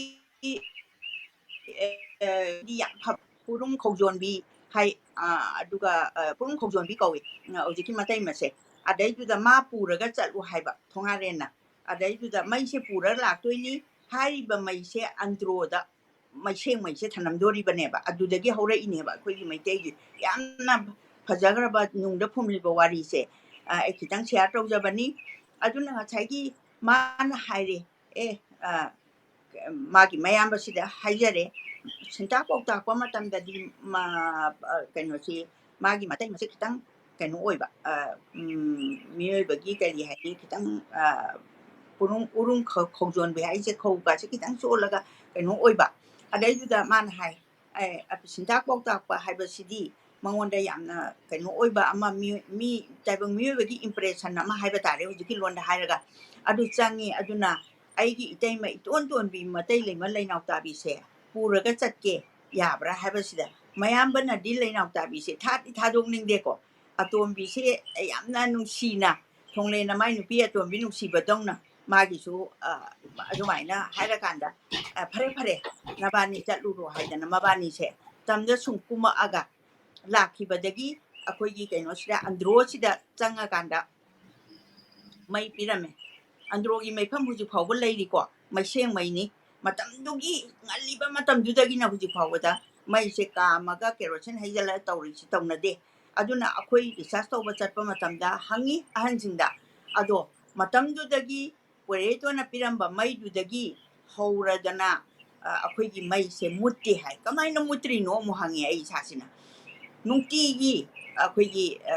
ꯑꯦ, ꯗꯤ ꯌꯥꯝ ꯐꯕ, ꯄꯨꯔꯨꯝ ꯈꯧꯖꯣꯟꯕꯤ ꯍꯥꯏ, ꯑ, ꯑꯗꯨꯒ, ꯑ, ꯄꯨꯔꯨꯝ ꯈꯧꯖꯣꯟꯕꯤ ꯀꯧꯏ, ꯑ, ꯍꯧꯖꯤꯛꯀꯤ ꯃꯇꯩꯃꯁꯦ꯫ ꯑꯗꯩꯗꯨꯗ ꯃꯥ ꯄꯨꯔꯒ ꯆꯠꯂꯨ ꯍꯥꯏꯕ ꯊꯣꯉꯥꯔꯦꯟꯅ꯫ ꯑꯗꯩꯗꯨꯗ ꯃꯩꯁꯦ ꯄꯨꯔꯒ ꯂꯥꯛꯇꯣꯏꯅꯤ, ꯍꯥꯏꯔꯤꯕ ꯃꯩꯁꯦ ꯑꯟꯗ꯭ꯔꯣꯗ ꯃꯩꯁꯦꯡ ꯃꯩꯁꯦ ꯊꯅꯝꯗꯣꯔꯤꯕꯅꯦꯕ꯫ ꯑꯗꯨꯗꯒꯤ ꯍꯧꯔꯛꯏꯅꯦꯕ ꯑꯩꯈꯣꯏꯒꯤ ꯃꯩꯇꯩꯒꯤ ꯌꯥꯝꯅ ꯐꯖꯈ꯭ꯔꯕ, ꯅꯨꯡꯗ ꯐꯨꯝꯂꯤꯕ ꯋꯥꯔꯤꯁꯦ꯫ ꯑ, ꯑꯩ ꯈꯤꯇꯪ share ꯇꯧꯖꯕꯅꯤ꯫ ꯑꯗꯨꯅ ꯉꯁꯥꯏꯒꯤ ꯃꯥꯅ ꯍꯥꯏꯔꯦ, "ꯑꯦ, ꯑ, ꯃꯥꯒꯤ ꯃꯌꯥꯝꯕꯁꯤꯗ ꯍꯥꯏꯖꯔꯦ, ꯁꯤꯟꯇꯥꯛ ꯄꯥꯎꯇꯥꯛꯄ ꯃꯇꯝꯗꯗꯤ ꯃꯥ-, ꯑ, ꯀꯩꯅꯣꯁꯤ, ꯃꯥꯒꯤ ꯃꯇꯩ ꯃꯁꯦ ꯈꯤꯇꯪ ꯀꯩꯅꯣ ꯑꯣꯏꯕ, ꯑ, ꯎꯝ, ꯃꯤꯑꯣꯏꯕꯒꯤ ꯀꯔꯤ ꯍꯥꯏꯅꯤ, ꯈꯤꯇꯪ, ꯑ, ꯄꯨꯔꯨꯝ, ꯎꯔꯨꯝ ꯈ-, ꯈꯧꯖꯣꯟꯕꯤ ꯍꯥꯏꯁꯦ, ꯈꯧꯒꯥꯁꯦ ꯈꯤꯇꯪ ꯆꯣꯜꯂꯒ ꯀꯩꯅꯣ ꯑꯣꯏꯕ"꯫ ꯑꯗꯩꯗꯨꯗ ꯃꯥꯅ ꯍꯥꯏ, ꯑꯦ, ꯑ, ꯁꯤꯟꯇꯥꯛ ꯄꯥꯎꯇꯥꯛꯄ ꯍꯥꯏꯕꯁꯤꯗꯤ ꯃꯉꯣꯟꯗ ꯌꯥꯝꯅ ꯀꯩꯅꯣ ꯑꯣꯏꯕ ꯑꯃ, ꯃꯤ, ꯃꯤ, ꯇꯥꯏꯕꯪ ꯃꯤꯑꯣꯏꯕꯒꯤ impression ꯑꯃ ꯍꯥꯏꯕ ꯇꯥꯔꯦ, ꯍꯧꯖꯤꯛꯀꯤ ꯂꯣꯟꯗ ꯍꯥꯏꯔꯒ, ꯑꯗꯨ ꯆꯪꯉꯤ꯫ ꯑꯗꯨꯅ ꯑꯩꯒꯤ ꯏꯇꯩꯃ ꯏꯇꯣꯟ ꯇꯣꯟꯕꯤ ꯃꯇꯩ ꯂꯩꯃ ꯂꯩꯅꯥꯎ ꯇꯥꯕꯤꯁꯦ ꯄꯨꯔꯒ ꯆꯠꯀꯦ ꯌꯥꯕ꯭ꯔꯥ ꯍꯥꯏꯕꯁꯤꯗ, ꯃꯌꯥꯝꯕꯅꯗꯤ ꯂꯩꯅꯥꯎ ꯇꯥꯕꯤꯁꯦ ꯊꯥꯗꯤ ꯊꯥꯗꯣꯛꯅꯤꯡꯗꯦꯀꯣ꯫ ꯑꯇꯣꯝꯕꯤꯁꯦ ꯌꯥꯝꯅ ꯅꯨꯡꯁꯤꯅ, ꯊꯣꯡꯂꯦꯟ ꯅꯃꯥꯏ ꯅꯨꯄꯤ ꯑꯇꯣꯝꯕꯤ ꯅꯨꯡꯁꯤꯕꯗꯧꯅ ꯃꯥꯒꯤꯁꯨ ꯑ, ꯑꯗꯨꯃꯥꯏꯅ ꯍꯥꯏꯔꯀꯥꯟꯗ, ꯑ, "ꯐꯔꯦ, ꯐꯔꯦ, ꯅꯕꯥꯅꯤ ꯆꯠꯂꯨꯔꯣ" ꯍꯥꯏꯗꯅ ꯃꯕꯥꯅꯤꯁꯦ ꯇꯝꯗ ꯁꯨꯝ ꯀꯨꯝꯃꯛꯑꯒ ꯂꯥꯛꯈꯤꯕꯗꯒꯤ ꯑꯩꯈꯣꯏꯒꯤ ꯀꯩꯅꯣꯁꯤꯗ, ꯑꯟꯗ꯭ꯔꯣꯁꯤꯗ ꯆꯪꯉꯀꯥꯟꯗ ꯃꯩ ꯄꯤꯔꯝꯃꯦ꯫ ꯑꯟꯗ꯭ꯔꯣꯒꯤ ꯃꯩꯐꯝ ꯍꯧꯖꯤꯛ ꯐꯥꯎꯕ ꯂꯩꯔꯤꯀꯣ, ꯃꯩꯁꯦꯡ ꯃꯩꯅꯤ꯫ ꯃꯇꯝꯗꯨꯒꯤ, ꯉꯜꯂꯤꯕ ꯃꯇꯝꯗꯨꯗꯒꯤꯅ ꯍꯧꯖꯤꯛ ꯐꯥꯎꯕꯗ ꯃꯩꯁꯦ ꯀꯥꯝꯃꯒ ꯀꯦꯔꯣꯁꯤꯟ ꯍꯩꯖꯤꯜꯂꯒ ꯇꯧꯔꯤꯁꯤ ꯇꯧꯅꯗꯦ꯫ ꯑꯗꯨꯅ ꯑꯩꯈꯣꯏ ꯔꯤꯁꯥꯔꯆ ꯇꯧꯕ ꯆꯠꯄ ꯃꯇꯝꯗ ꯍꯪꯉꯤ ꯑꯍꯟꯁꯤꯡꯗ, ꯑꯗꯣ ꯃꯇꯝꯗꯨꯗꯒꯤ ꯄꯣꯏꯔꯩꯇꯣꯟꯅ ꯄꯤꯔꯝꯕ ꯃꯩꯗꯨꯗꯒꯤ ꯍꯧꯔꯗꯅ, ꯑ, ꯑꯩꯈꯣꯏꯒꯤ ꯃꯩꯁꯦ ꯃꯨꯠꯇꯦ ꯍꯥꯏ꯫ ꯀꯃꯥꯏꯅ ꯃꯨꯠꯇ꯭ꯔꯤꯅꯣ ꯑꯃꯨꯛ ꯍꯪꯉꯦ ꯑꯩ ꯏꯁꯥꯁꯤꯅ꯫ ꯅꯨꯡꯇꯤꯒꯤ ꯑꯩꯈꯣꯏꯒꯤ, ꯑ,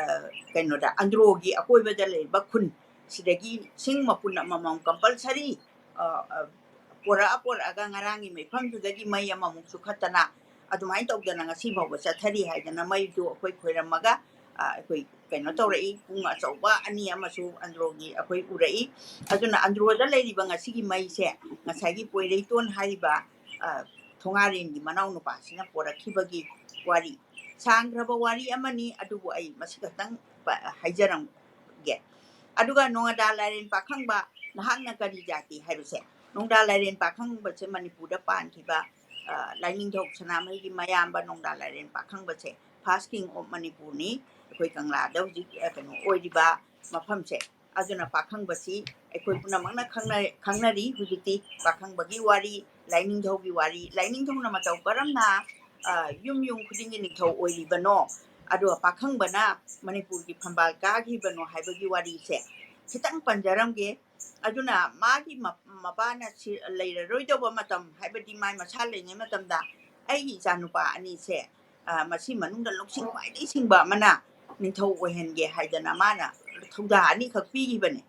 ꯀꯩꯅꯣꯗ, ꯑꯟꯗ꯭ꯔꯣꯒꯤ ꯑꯀꯣꯏꯕꯗ ꯂꯩꯔꯤꯕ ꯈꯨꯟ ꯁꯤꯗꯒꯤ ꯁꯤꯡ ꯃꯄꯨꯟ ꯑꯃꯃꯝ ꯀꯝꯄꯜꯁꯔꯤ, ꯑ, ꯑ, ꯄꯣꯔꯛꯑ ꯄꯣꯔꯛꯑꯒ ꯉꯔꯥꯡꯒꯤ ꯃꯩꯐꯝꯗꯨꯗꯒꯤ ꯃꯩ ꯑꯃꯃꯨꯛ ꯆꯨꯈꯠꯇꯅ ꯑꯗꯨꯃꯥꯏꯅ ꯇꯧꯗꯅ ꯉꯁꯤ ꯐꯥꯎꯕ ꯆꯠꯊꯔꯤ ꯍꯥꯏꯗꯅ ꯃꯩꯗꯨ ꯑꯩꯈꯣꯏ ꯈꯣꯏꯔꯝꯃꯒ, ꯑ, ꯑꯩꯈꯣꯏ ꯀꯩꯅꯣ ꯇꯧꯔꯛꯏ꯫ ꯄꯨꯡ ꯑꯆꯧꯕ ꯑꯅꯤ ꯑꯃꯁꯨ ꯑꯟꯗ꯭ꯔꯣꯒꯤ ꯑꯩꯈꯣꯏ ꯎꯔꯛꯏ꯫ ꯑꯗꯨꯅ ꯑꯟꯗ꯭ꯔꯣꯗ ꯂꯩꯔꯤꯕ ꯉꯁꯤꯒꯤ ꯃꯩꯁꯦ ꯉꯁꯥꯏꯒꯤ ꯄꯣꯏꯔꯩꯇꯣꯟ ꯍꯥꯏꯔꯤꯕ, ꯑ, ꯊꯣꯉꯥꯔꯦꯟꯒꯤ ꯃꯅꯥꯎ ꯅꯨꯄꯥꯁꯤꯅ ꯄꯣꯔꯛꯈꯤꯕꯒꯤ ꯋꯥꯔꯤ꯫ ꯁꯥꯡꯈ꯭ꯔꯕ ꯋꯥꯔꯤ ꯑꯃꯅꯤ, ꯑꯗꯨꯕꯨ ꯑꯩ ꯃꯁꯤ ꯈꯛꯇꯪ ꯄ-, ꯍꯥꯏꯖꯔꯝꯒꯦ꯫ ꯑꯗꯨꯒ ꯅꯣꯡꯉꯥꯟꯗꯥ ꯂꯥꯏꯔꯦꯟ ꯄꯥꯈꯪꯕ, ꯅꯍꯥꯛꯅ ꯀꯔꯤ ꯖꯥꯇꯤ ꯍꯥꯏꯕꯁꯦ, ꯅꯣꯡꯗꯥ ꯂꯥꯏꯔꯦꯟ ꯄꯥꯈꯪꯕꯁꯦ ꯃꯅꯤꯄꯨꯔꯗ ꯄꯥꯟꯈꯤꯕ, ꯑ, ꯂꯥꯏꯅꯤꯡꯊꯧ ꯁꯅꯥꯃꯍꯤꯒꯤ ꯃꯌꯥꯝꯕ ꯅꯣꯡꯗꯥ ꯂꯥꯏꯔꯦꯟ ꯄꯥꯈꯪꯕꯁꯦ first king of ꯃꯅꯤꯄꯨꯔꯅꯤ꯫ ꯑꯩꯈꯣꯏ ꯀꯪꯂꯥꯗ ꯍꯧꯖꯤꯛ, ꯑ, ꯀꯩꯅꯣ ꯑꯣꯏꯔꯤꯕ ꯃꯐꯝꯁꯦ꯫ ꯑꯗꯨꯅ ꯄꯥꯈꯪꯕꯁꯤ ꯑꯩꯈꯣꯏ ꯄꯨꯝꯅꯃꯛꯅ ꯈꯪꯅ-, ꯈꯪꯅꯔꯤ ꯍꯧꯖꯤꯛꯇꯤ꯫ ꯄꯥꯈꯪꯕꯒꯤ ꯋꯥꯔꯤ, ꯂꯥꯏꯅꯤꯡꯊꯧꯒꯤ ꯋꯥꯔꯤ, ꯂꯥꯏꯅꯤꯡꯊꯧꯅ ꯃꯇꯧ ꯀꯔꯝꯅ, ꯑ, ꯌꯨꯝ ꯌꯨꯝ ꯈꯨꯗꯤꯡꯒꯤ ꯅꯤꯡꯊꯧ ꯑꯣꯏꯔꯤꯕꯅꯣ, ꯑꯗꯨꯒ ꯄꯥꯈꯪꯕꯅ ꯃꯅꯤꯄꯨꯔꯒꯤ ꯐꯝꯕꯥꯜ ꯀꯥꯈꯤꯕꯅꯣ ꯍꯥꯏꯕꯒꯤ ꯋꯥꯔꯤꯁꯦ ꯈꯤꯇꯪ ꯄꯟꯖꯔꯝꯒꯦ꯫ ꯑꯗꯨꯅ ꯃꯥꯒꯤ ꯃ-, ꯃꯄꯥꯅ ꯁꯤ-, ꯂꯩꯔꯔꯣꯏꯗꯧꯕ ꯃꯇꯝ, ꯍꯥꯏꯕꯗꯤ ꯃꯥꯏ ꯃꯁꯥ ꯂꯩꯉꯩ ꯃꯇꯝꯗ ꯑꯩꯒꯤ ꯏꯆꯥꯅꯨꯄꯥ ꯑꯅꯤꯁꯦ, ꯑ, ꯃꯁꯤ ꯃꯅꯨꯡꯗ ꯂꯧꯁꯤꯡ ꯈ꯭ꯋꯥꯏꯗꯒꯤ ꯁꯤꯡꯕ ꯑꯃꯅ ꯅꯤꯡꯊꯧ ꯑꯣꯏꯍꯟꯒꯦ ꯍꯥꯏꯗꯅ ꯃꯥꯅ ꯊꯧꯗꯥ ꯑꯅꯤꯈꯛ ꯄꯤꯈꯤꯕꯅꯦ꯫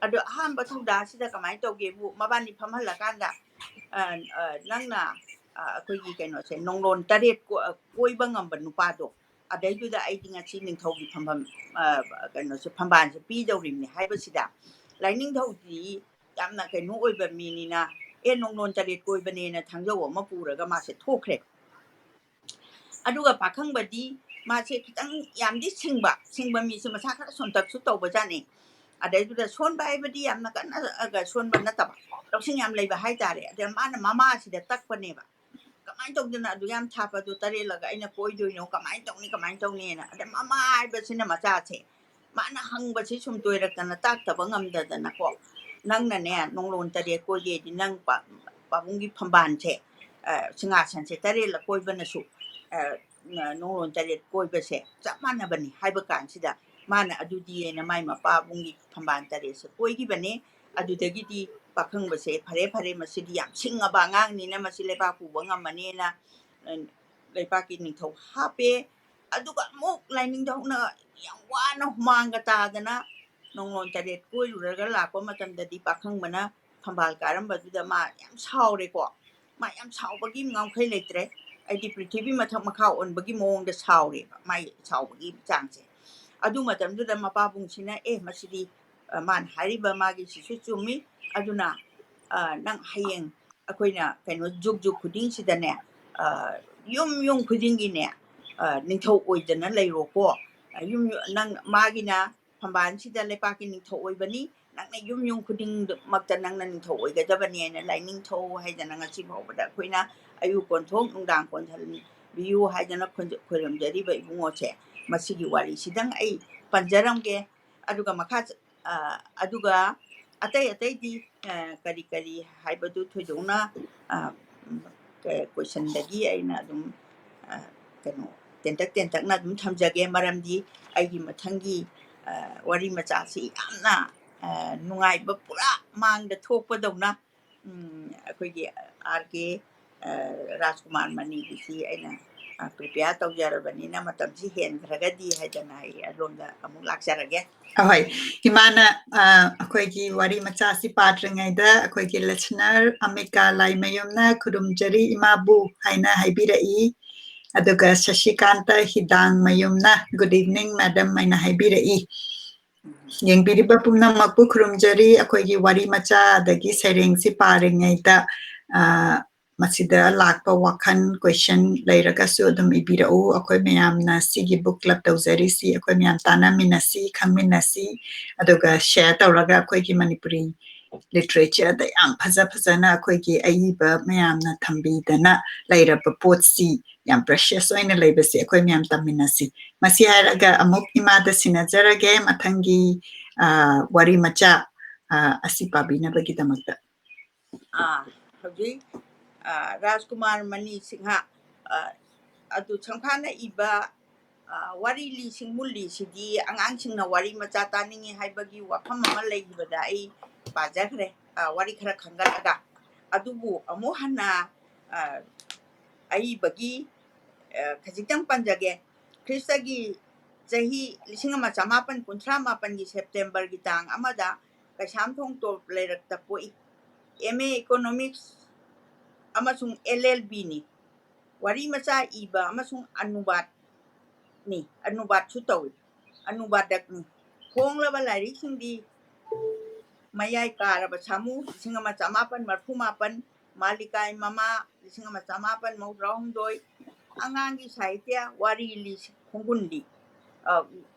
ꯑꯗꯣ ꯑꯍꯥꯟꯕ ꯊꯧꯗꯥꯁꯤꯗ ꯀꯃꯥꯏꯅ ꯇꯧꯒꯦꯕꯨ, ꯃꯕꯥꯅꯤ ꯐꯝꯍꯜꯂꯀꯥꯟꯗ, ꯑ, ꯑ, "ꯅꯪꯅ, ꯑ, ꯑꯩꯈꯣꯏꯒꯤ ꯀꯩꯅꯣꯁꯦ, ꯅꯣꯡꯂꯣꯟ ꯇꯔꯦꯠ ꯀꯣ-, ꯑ, ꯀꯣꯏꯕ ꯉꯝꯕ ꯅꯨꯄꯥꯗꯣ, ꯑꯗꯩꯗꯨꯗ ꯑꯩꯗꯤ ꯉꯁꯤ ꯅꯤꯡꯊꯧꯒꯤ ꯐꯝꯐꯝ, ꯑ, ꯀꯩꯅꯣꯁꯦ, ꯐꯝꯕꯥꯜꯁꯦ ꯄꯤꯗꯧꯔꯤꯕꯅꯤ" ꯍꯥꯏꯕꯁꯤꯗ, ꯂꯥꯏꯅꯤꯡꯊꯧꯗꯤ ꯌꯥꯝꯅ ꯀꯩꯅꯣ ꯑꯣꯏꯕ ꯃꯤꯅꯤꯅ, "ꯑꯦ, ꯅꯣꯡꯂꯣꯟ ꯇꯔꯦꯠ ꯀꯣꯏꯕꯅꯦꯅ" ꯊꯥꯡꯖꯧ ꯑꯃ ꯄꯨꯔꯒ ꯃꯥꯁꯦ ꯊꯣꯛꯈ꯭ꯔꯦ꯫ ꯑꯗꯨꯒ ꯄꯥꯈꯪꯕꯗꯤ ꯃꯥꯁꯦ ꯈꯤꯇꯪ ꯌꯥꯝꯗꯤ ꯁꯤꯡꯕ, ꯁꯤꯡꯕ ꯃꯤꯁꯦ ꯃꯁꯥ ꯈꯔ ꯁꯣꯟꯇꯛꯁꯨ ꯇꯧꯕꯖꯥꯠꯅꯤ꯫ ꯑꯗꯩꯗꯨꯗ ꯁꯣꯟꯕ ꯍꯥꯏꯕꯗꯤ ꯌꯥꯝꯅ ꯀꯟꯅ ꯁꯣꯟꯕ ꯅꯠꯇꯕ, ꯂꯧꯁꯤꯡ ꯌꯥꯝ ꯂꯩꯕ ꯍꯥꯏꯇꯥꯔꯦ꯫ ꯑꯗ ꯃꯥꯅ ꯃꯃꯥꯁꯤꯗ ꯇꯛꯄꯅꯦꯕ, "ꯀꯃꯥꯏꯅ ꯇꯧꯗꯅ ꯑꯗꯨ ꯌꯥꯝ ꯊꯥꯞꯄꯗꯣ ꯇꯔꯦꯠꯂꯒ ꯑꯩꯅ ꯀꯣꯏꯗꯣꯏꯅꯣ, ꯀꯃꯥꯏꯅ ꯇꯧꯅꯤ, ꯀꯃꯥꯏꯅ ꯇꯧꯅꯤꯅ?" ꯑꯗ ꯃꯃꯥ ꯍꯥꯏꯕꯁꯤꯅ ꯃꯆꯥꯁꯦ ꯃꯥꯅ ꯍꯪꯕꯁꯤ ꯁꯨꯝ ꯇꯣꯏꯔꯛꯇꯅ ꯇꯥꯛꯇꯕ ꯉꯝꯗꯗꯅꯀꯣ, "ꯅꯪꯅꯅꯦ ꯅꯣꯡꯂꯣꯟ ꯇꯔꯦꯠ ꯀꯣꯏꯒꯦꯗꯤ ꯅꯪ ꯄꯥ-, ꯄꯥꯕꯨꯡꯒꯤ ꯐꯝꯕꯥꯜꯁꯦ, ꯑ, ꯁꯤꯡꯍꯥꯁꯟꯁꯦ ꯇꯔꯦꯠꯂꯛ ꯀꯣꯏꯕꯅꯁꯨ, ꯑ, ꯅ-, ꯅꯣꯡꯂꯣꯟ ꯇꯔꯦꯠ ꯀꯣꯏꯕꯁꯦ ꯆꯞ ꯃꯥꯟꯅꯕꯅꯤ" ꯍꯥꯏꯕ ꯀꯥꯟꯁꯤꯗ, ꯃꯥꯅ ꯑꯗꯨꯗꯤ ꯑꯩꯅ ꯃꯥꯏ ꯃꯄꯥꯕꯨꯡꯒꯤ ꯐꯝꯕꯥꯜ ꯇꯔꯦꯠꯁꯦ ꯀꯣꯏꯈꯤꯕꯅꯦ꯫ ꯑꯗꯨꯗꯒꯤꯗꯤ ꯄꯥꯈꯪꯕꯁꯦ, "ꯐꯔꯦ, ꯐꯔꯦ, ꯃꯁꯤꯗꯤ ꯌꯥꯝ ꯁꯤꯡꯉꯕ ꯑꯉꯥꯡꯅꯤꯅ ꯃꯁꯤ ꯂꯩꯕꯥꯛ ꯄꯨꯕ ꯉꯝꯃꯅꯦꯅ", ꯑ, ꯂꯩꯄꯥꯛꯀꯤ ꯅꯤꯡꯊꯧ ꯍꯥꯞꯄꯦ꯫ ꯑꯗꯨꯒ ꯑꯃꯨꯛ ꯂꯥꯏꯅꯤꯡꯊꯧꯅ ꯌꯥꯝ ꯋꯥꯅ ꯍꯨꯃꯥꯡꯒ ꯇꯥꯗꯅ ꯅꯣꯡꯂꯣꯟ ꯇꯔꯦꯠ ꯀꯣꯏꯔꯨꯔꯒ ꯂꯥꯛꯄ ꯃꯇꯝꯗꯗꯤ ꯄꯥꯈꯪꯕꯅ ꯐꯝꯕꯥꯜ ꯀꯥꯔꯝꯕꯗꯨꯗ ꯃꯥ ꯌꯥꯝ ꯁꯥꯎꯔꯦꯀꯣ꯫ ꯃꯥ ꯌꯥꯝ ꯁꯥꯎꯕꯒꯤ ꯉꯝꯈꯩ ꯂꯩꯇ꯭ꯔꯦ꯫ ꯑꯩꯗꯤ ꯄ꯭ꯔꯤꯊꯤꯕꯤ ꯃꯊꯛ ꯃꯈꯥ ꯑꯣꯟꯕꯒꯤ ꯃꯑꯣꯡꯗ ꯁꯥꯎꯔꯦꯕ, ꯃꯥꯏ ꯁꯥꯎꯕꯒꯤ ꯆꯥꯡꯁꯦ꯫ ꯑꯗꯨ ꯃꯇꯝꯗꯨꯗ ꯃꯄꯥꯕꯨꯡꯁꯤꯅ, "ꯑꯦ, ꯃꯁꯤꯗꯤ, ꯑ, ꯃꯥꯅ ꯍꯥꯏꯔꯤꯕ ꯃꯥꯒꯤꯁꯤꯁꯨ ꯆꯨꯝꯃꯤ꯫ ꯑꯗꯨꯅ, ꯑ, ꯅꯪ ꯍꯌꯦꯡ ꯑꯩꯈꯣꯏꯅ ꯀꯩꯅꯣ ꯖꯨꯛ ꯖꯨꯛ ꯈꯨꯗꯤꯡꯁꯤꯗꯅꯦ, ꯑ, ꯌꯨꯝ ꯌꯨꯝ ꯈꯨꯗꯤꯡꯒꯤꯅꯦ, ꯑ, ꯅꯤꯡꯊꯧ ꯑꯣꯏꯗꯅ ꯂꯩꯔꯣꯀꯣ꯫ ꯑ, ꯌꯨꯝ ꯌꯨ-, ꯅꯪ ꯃꯥꯒꯤꯅ ꯐꯝꯕꯥꯜꯁꯤꯗ ꯂꯩꯄꯥꯛꯀꯤ ꯅꯤꯡꯊꯧ ꯑꯣꯏꯕꯅꯤ, ꯅꯪꯅ ꯌꯨꯝ ꯌꯨꯝ ꯈꯨꯗꯤꯡꯃꯛꯇ ꯅꯪꯅ ꯅꯤꯡꯊꯧ ꯑꯣꯏꯒꯗꯕꯅꯤ" ꯍꯥꯏꯅ ꯂꯥꯏꯅꯤꯡꯊꯧ ꯍꯥꯏꯗꯅ ꯉꯁꯤ ꯐꯥꯎꯕꯗ ꯑꯩꯈꯣꯏꯅ ꯑꯌꯨꯛ ꯀꯣꯟꯊꯣꯛ ꯅꯨꯡꯗꯥꯡ ꯀꯣꯟꯊꯣꯛ ꯕꯤꯌꯨ ꯍꯥꯏꯗꯅ ꯈꯣꯟꯖ-, ꯈꯣꯏꯔꯝꯖꯔꯤꯕ ꯏꯕꯨꯡꯉꯣꯁꯦ꯫ ꯃꯁꯤꯒꯤ ꯋꯥꯔꯤꯁꯤꯗꯪ ꯑꯩ ꯄꯟꯖꯔꯝꯒꯦ꯫ ꯑꯗꯨꯒ ꯃꯈꯥ ꯆ-, ꯑ, ꯑꯗꯨꯒ ꯑꯇꯩ ꯑꯇꯩꯗꯤ, ꯑ, ꯀꯔꯤ ꯀꯔꯤ ꯍꯥꯏꯕꯗꯨ ꯊꯣꯏꯗꯣꯛꯅ, ꯑ, ꯎꯝ, ꯀ-, ꯀꯣꯏꯁꯟꯗꯒꯤ ꯑꯩꯅ ꯑꯗꯨꯝ, ꯑ, ꯀꯩꯅꯣ, ꯇꯦꯟꯇꯛ ꯇꯦꯟꯇꯛꯅ ꯑꯗꯨꯝ ꯊꯝꯖꯒꯦ꯫ ꯃꯔꯝꯗꯤ ꯑꯩꯒꯤ ꯃꯊꯪꯒꯤ, ꯑ, ꯋꯥꯔꯤ ꯃꯆꯥꯁꯤ ꯌꯥꯝꯅ, ꯑ, ꯅꯨꯡꯉꯥꯏꯕ, ꯄꯨꯔꯥ ꯃꯥꯡꯗ ꯊꯣꯛꯄꯗꯧꯅ, ꯎꯝ, ꯑꯩꯈꯣꯏꯒꯤ ꯑꯥꯔ ꯀꯦ, ꯑ, ꯔꯥꯖꯀꯨꯃꯥꯔ ꯃꯅꯤꯒꯤꯁꯤ ꯑꯩꯅ, ꯑ, prepare ꯇꯧꯖꯔꯕꯅꯤꯅ ꯃꯇꯝꯁꯤ ꯍꯦꯟꯈ꯭ꯔꯒꯗꯤ ꯍꯥꯏꯗꯅ ꯑꯩ ꯑꯗꯣꯝꯗ ꯑꯃꯨꯛ ꯂꯥꯛꯆꯔꯒꯦ꯫ ꯑꯍꯣꯏ, ꯏꯃꯥꯅ, ꯑ, ꯑꯩꯈꯣꯏꯒꯤ ꯋꯥꯔꯤ ꯃꯆꯥꯁꯤ ꯄꯥꯗ꯭ꯔꯤꯉꯩꯗ ꯑꯩꯈꯣꯏꯒꯤ listener ꯑꯃꯤꯀꯥ ꯂꯥꯏꯃꯌꯨꯝꯅ "ꯈꯨꯔꯨꯝꯖꯔꯤ ꯏꯃꯥꯕꯨ" ꯍꯥꯏꯅ ꯍꯥꯏꯕꯤꯔꯛꯏ꯫ ꯑꯗꯨꯒ ꯁꯁꯤꯀꯥꯟꯇ ꯍꯤꯗꯥꯡꯃꯌꯨꯝꯅ "Good evening, madam" ꯍꯥꯏꯅ ꯍꯥꯏꯕꯤꯔꯛꯏ꯫ ꯌꯦꯡꯕꯤꯔꯤꯕ ꯄꯨꯝꯅꯃꯛꯄꯨ ꯈꯨꯔꯨꯝꯖꯔꯤ꯫ ꯑꯩꯈꯣꯏꯒꯤ ꯋꯥꯔꯤ ꯃꯆꯥ ꯑꯗꯒꯤ ꯁꯩꯔꯦꯡꯁꯤ ꯄꯥꯔꯤꯉꯩꯗ, ꯑ, ꯃꯁꯤꯗ ꯂꯥꯛꯄ ꯋꯥꯈꯜ, question ꯂꯩꯔꯒꯁꯨ ꯑꯗꯨꯝ ꯏꯕꯤꯔꯛꯎ꯫ ꯑꯩꯈꯣꯏ ꯃꯌꯥꯝꯅ ꯁꯤꯒꯤ book club ꯇꯧꯖꯔꯤꯁꯤ ꯑꯩꯈꯣꯏ ꯃꯌꯥꯝ ꯇꯥꯟꯅꯃꯤꯟꯅꯁꯤ, ꯈꯪꯃꯤꯟꯅꯁꯤ, ꯑꯗꯨꯒ share ꯇꯧꯔꯒ ꯑꯩꯈꯣꯏꯒꯤ ꯃꯅꯤꯄꯨꯔꯤ literature ꯗ ꯌꯥꯝ ꯐꯖ ꯐꯖꯅ ꯑꯩꯈꯣꯏꯒꯤ ꯑꯏꯕ ꯃꯌꯥꯝꯅ ꯊꯝꯕꯤꯗꯅ ꯂꯩꯔꯕ ꯄꯣꯠꯁꯤ, ꯌꯥꯝ precious ꯑꯣꯏꯅ ꯂꯩꯕꯁꯤ ꯑꯩꯈꯣꯏ ꯃꯌꯥꯝ ꯇꯝꯃꯤꯟꯅꯁꯤ꯫ ꯃꯁꯤ ꯍꯥꯏꯔꯒ ꯑꯃꯨꯛ ꯏꯃꯥꯗ ꯁꯤꯟꯅꯖꯔꯒꯦ ꯃꯊꯪꯒꯤ, ꯑ, ꯋꯥꯔꯤ ꯃꯆꯥ, ꯑ, ꯑꯁꯤ ꯄꯥꯕꯤꯅꯕꯒꯤꯗꯃꯛꯇ꯫ ꯑꯥ, ꯍꯧꯖꯤꯛ, ꯑꯥ, ꯔꯥꯖꯀꯨꯃꯥꯔ ꯃꯅꯤ ꯁꯤꯡꯍ, ꯑꯥ, ꯑꯗꯨ ꯁꯪꯐꯥꯅ ꯏꯕ, ꯑꯥ, ꯋꯥꯔꯤ ꯂꯤ ꯁꯤꯡꯃꯨ ꯂꯤꯁꯤꯗꯤ ꯑꯉꯥꯡꯁꯤꯡꯅ ꯋꯥꯔꯤ ꯃꯆꯥ ꯇꯥꯅꯤꯡꯉꯤ ꯍꯥꯏꯕꯒꯤ ꯋꯥꯐꯝ ꯑꯃ ꯂꯩꯈꯤꯕꯗ ꯑꯩ ꯄꯥꯖꯈ꯭ꯔꯦ, ꯑꯥ, ꯋꯥꯔꯤ ꯈꯔ ꯈꯟꯒꯠꯂꯒ꯫ ꯑꯗꯨꯕꯨ ꯑꯃꯨꯛ ꯍꯟꯅ, ꯑꯥ, ꯑꯏꯕꯒꯤ, ꯑꯥ, ꯈꯖꯤꯛꯇꯪ ꯄꯟꯖꯒꯦ꯫ ꯈ꯭ꯔꯤꯁꯇꯒꯤ ꯆꯍꯤ ꯂꯤꯁꯤꯡ ꯑꯃ ꯆꯃꯥꯄꯟ ꯀꯨꯟꯊ꯭ꯔꯥ ꯃꯥꯄꯟꯒꯤ ꯁꯦꯞꯇꯦꯝꯕꯔꯒꯤ ꯇꯥꯡ ꯑꯃꯗ ꯀꯩꯁꯥꯝꯊꯣꯡ ꯇꯣꯞ ꯂꯩꯔꯛꯇ ꯄꯣꯛꯏ꯫ M A Economics ꯑꯃꯁꯨꯡ L L B ꯅꯤ꯫ ꯋꯥꯔꯤ ꯃꯆꯥ ꯏꯕ ꯑꯃꯁꯨꯡ ꯑꯅꯨꯕꯥꯗꯅꯤ, ꯑꯅꯨꯕꯥꯗꯁꯨ ꯇꯧꯏ, ꯑꯅꯨꯕꯥꯗꯛꯅꯤ꯫ ꯐꯣꯡꯂꯕ ꯂꯥꯏꯔꯤꯛꯁꯤꯡꯗꯤ ꯃꯌꯥꯏ ꯀꯥꯔꯕ ꯁꯥꯃꯨ, ꯂꯤꯁꯤꯡ ꯑꯃ ꯆꯃꯥꯄꯟ ꯃꯔꯐꯨ ꯃꯥꯄꯟ, ꯃꯥꯂꯤꯀꯥꯏ ꯃꯃꯥ, ꯂꯤꯁꯤꯡ ꯑꯃ ꯆꯃꯥꯄꯟ ꯃꯧꯗ꯭ꯔꯥ ꯍꯨꯝꯗꯣꯏ, ꯑꯉꯥꯡꯒꯤ ꯁꯥꯍꯤꯇ꯭ꯌ, ꯋꯥꯔꯤ ꯂꯤ ꯈꯣꯡꯒꯨꯟ ꯂꯤ, ꯑ,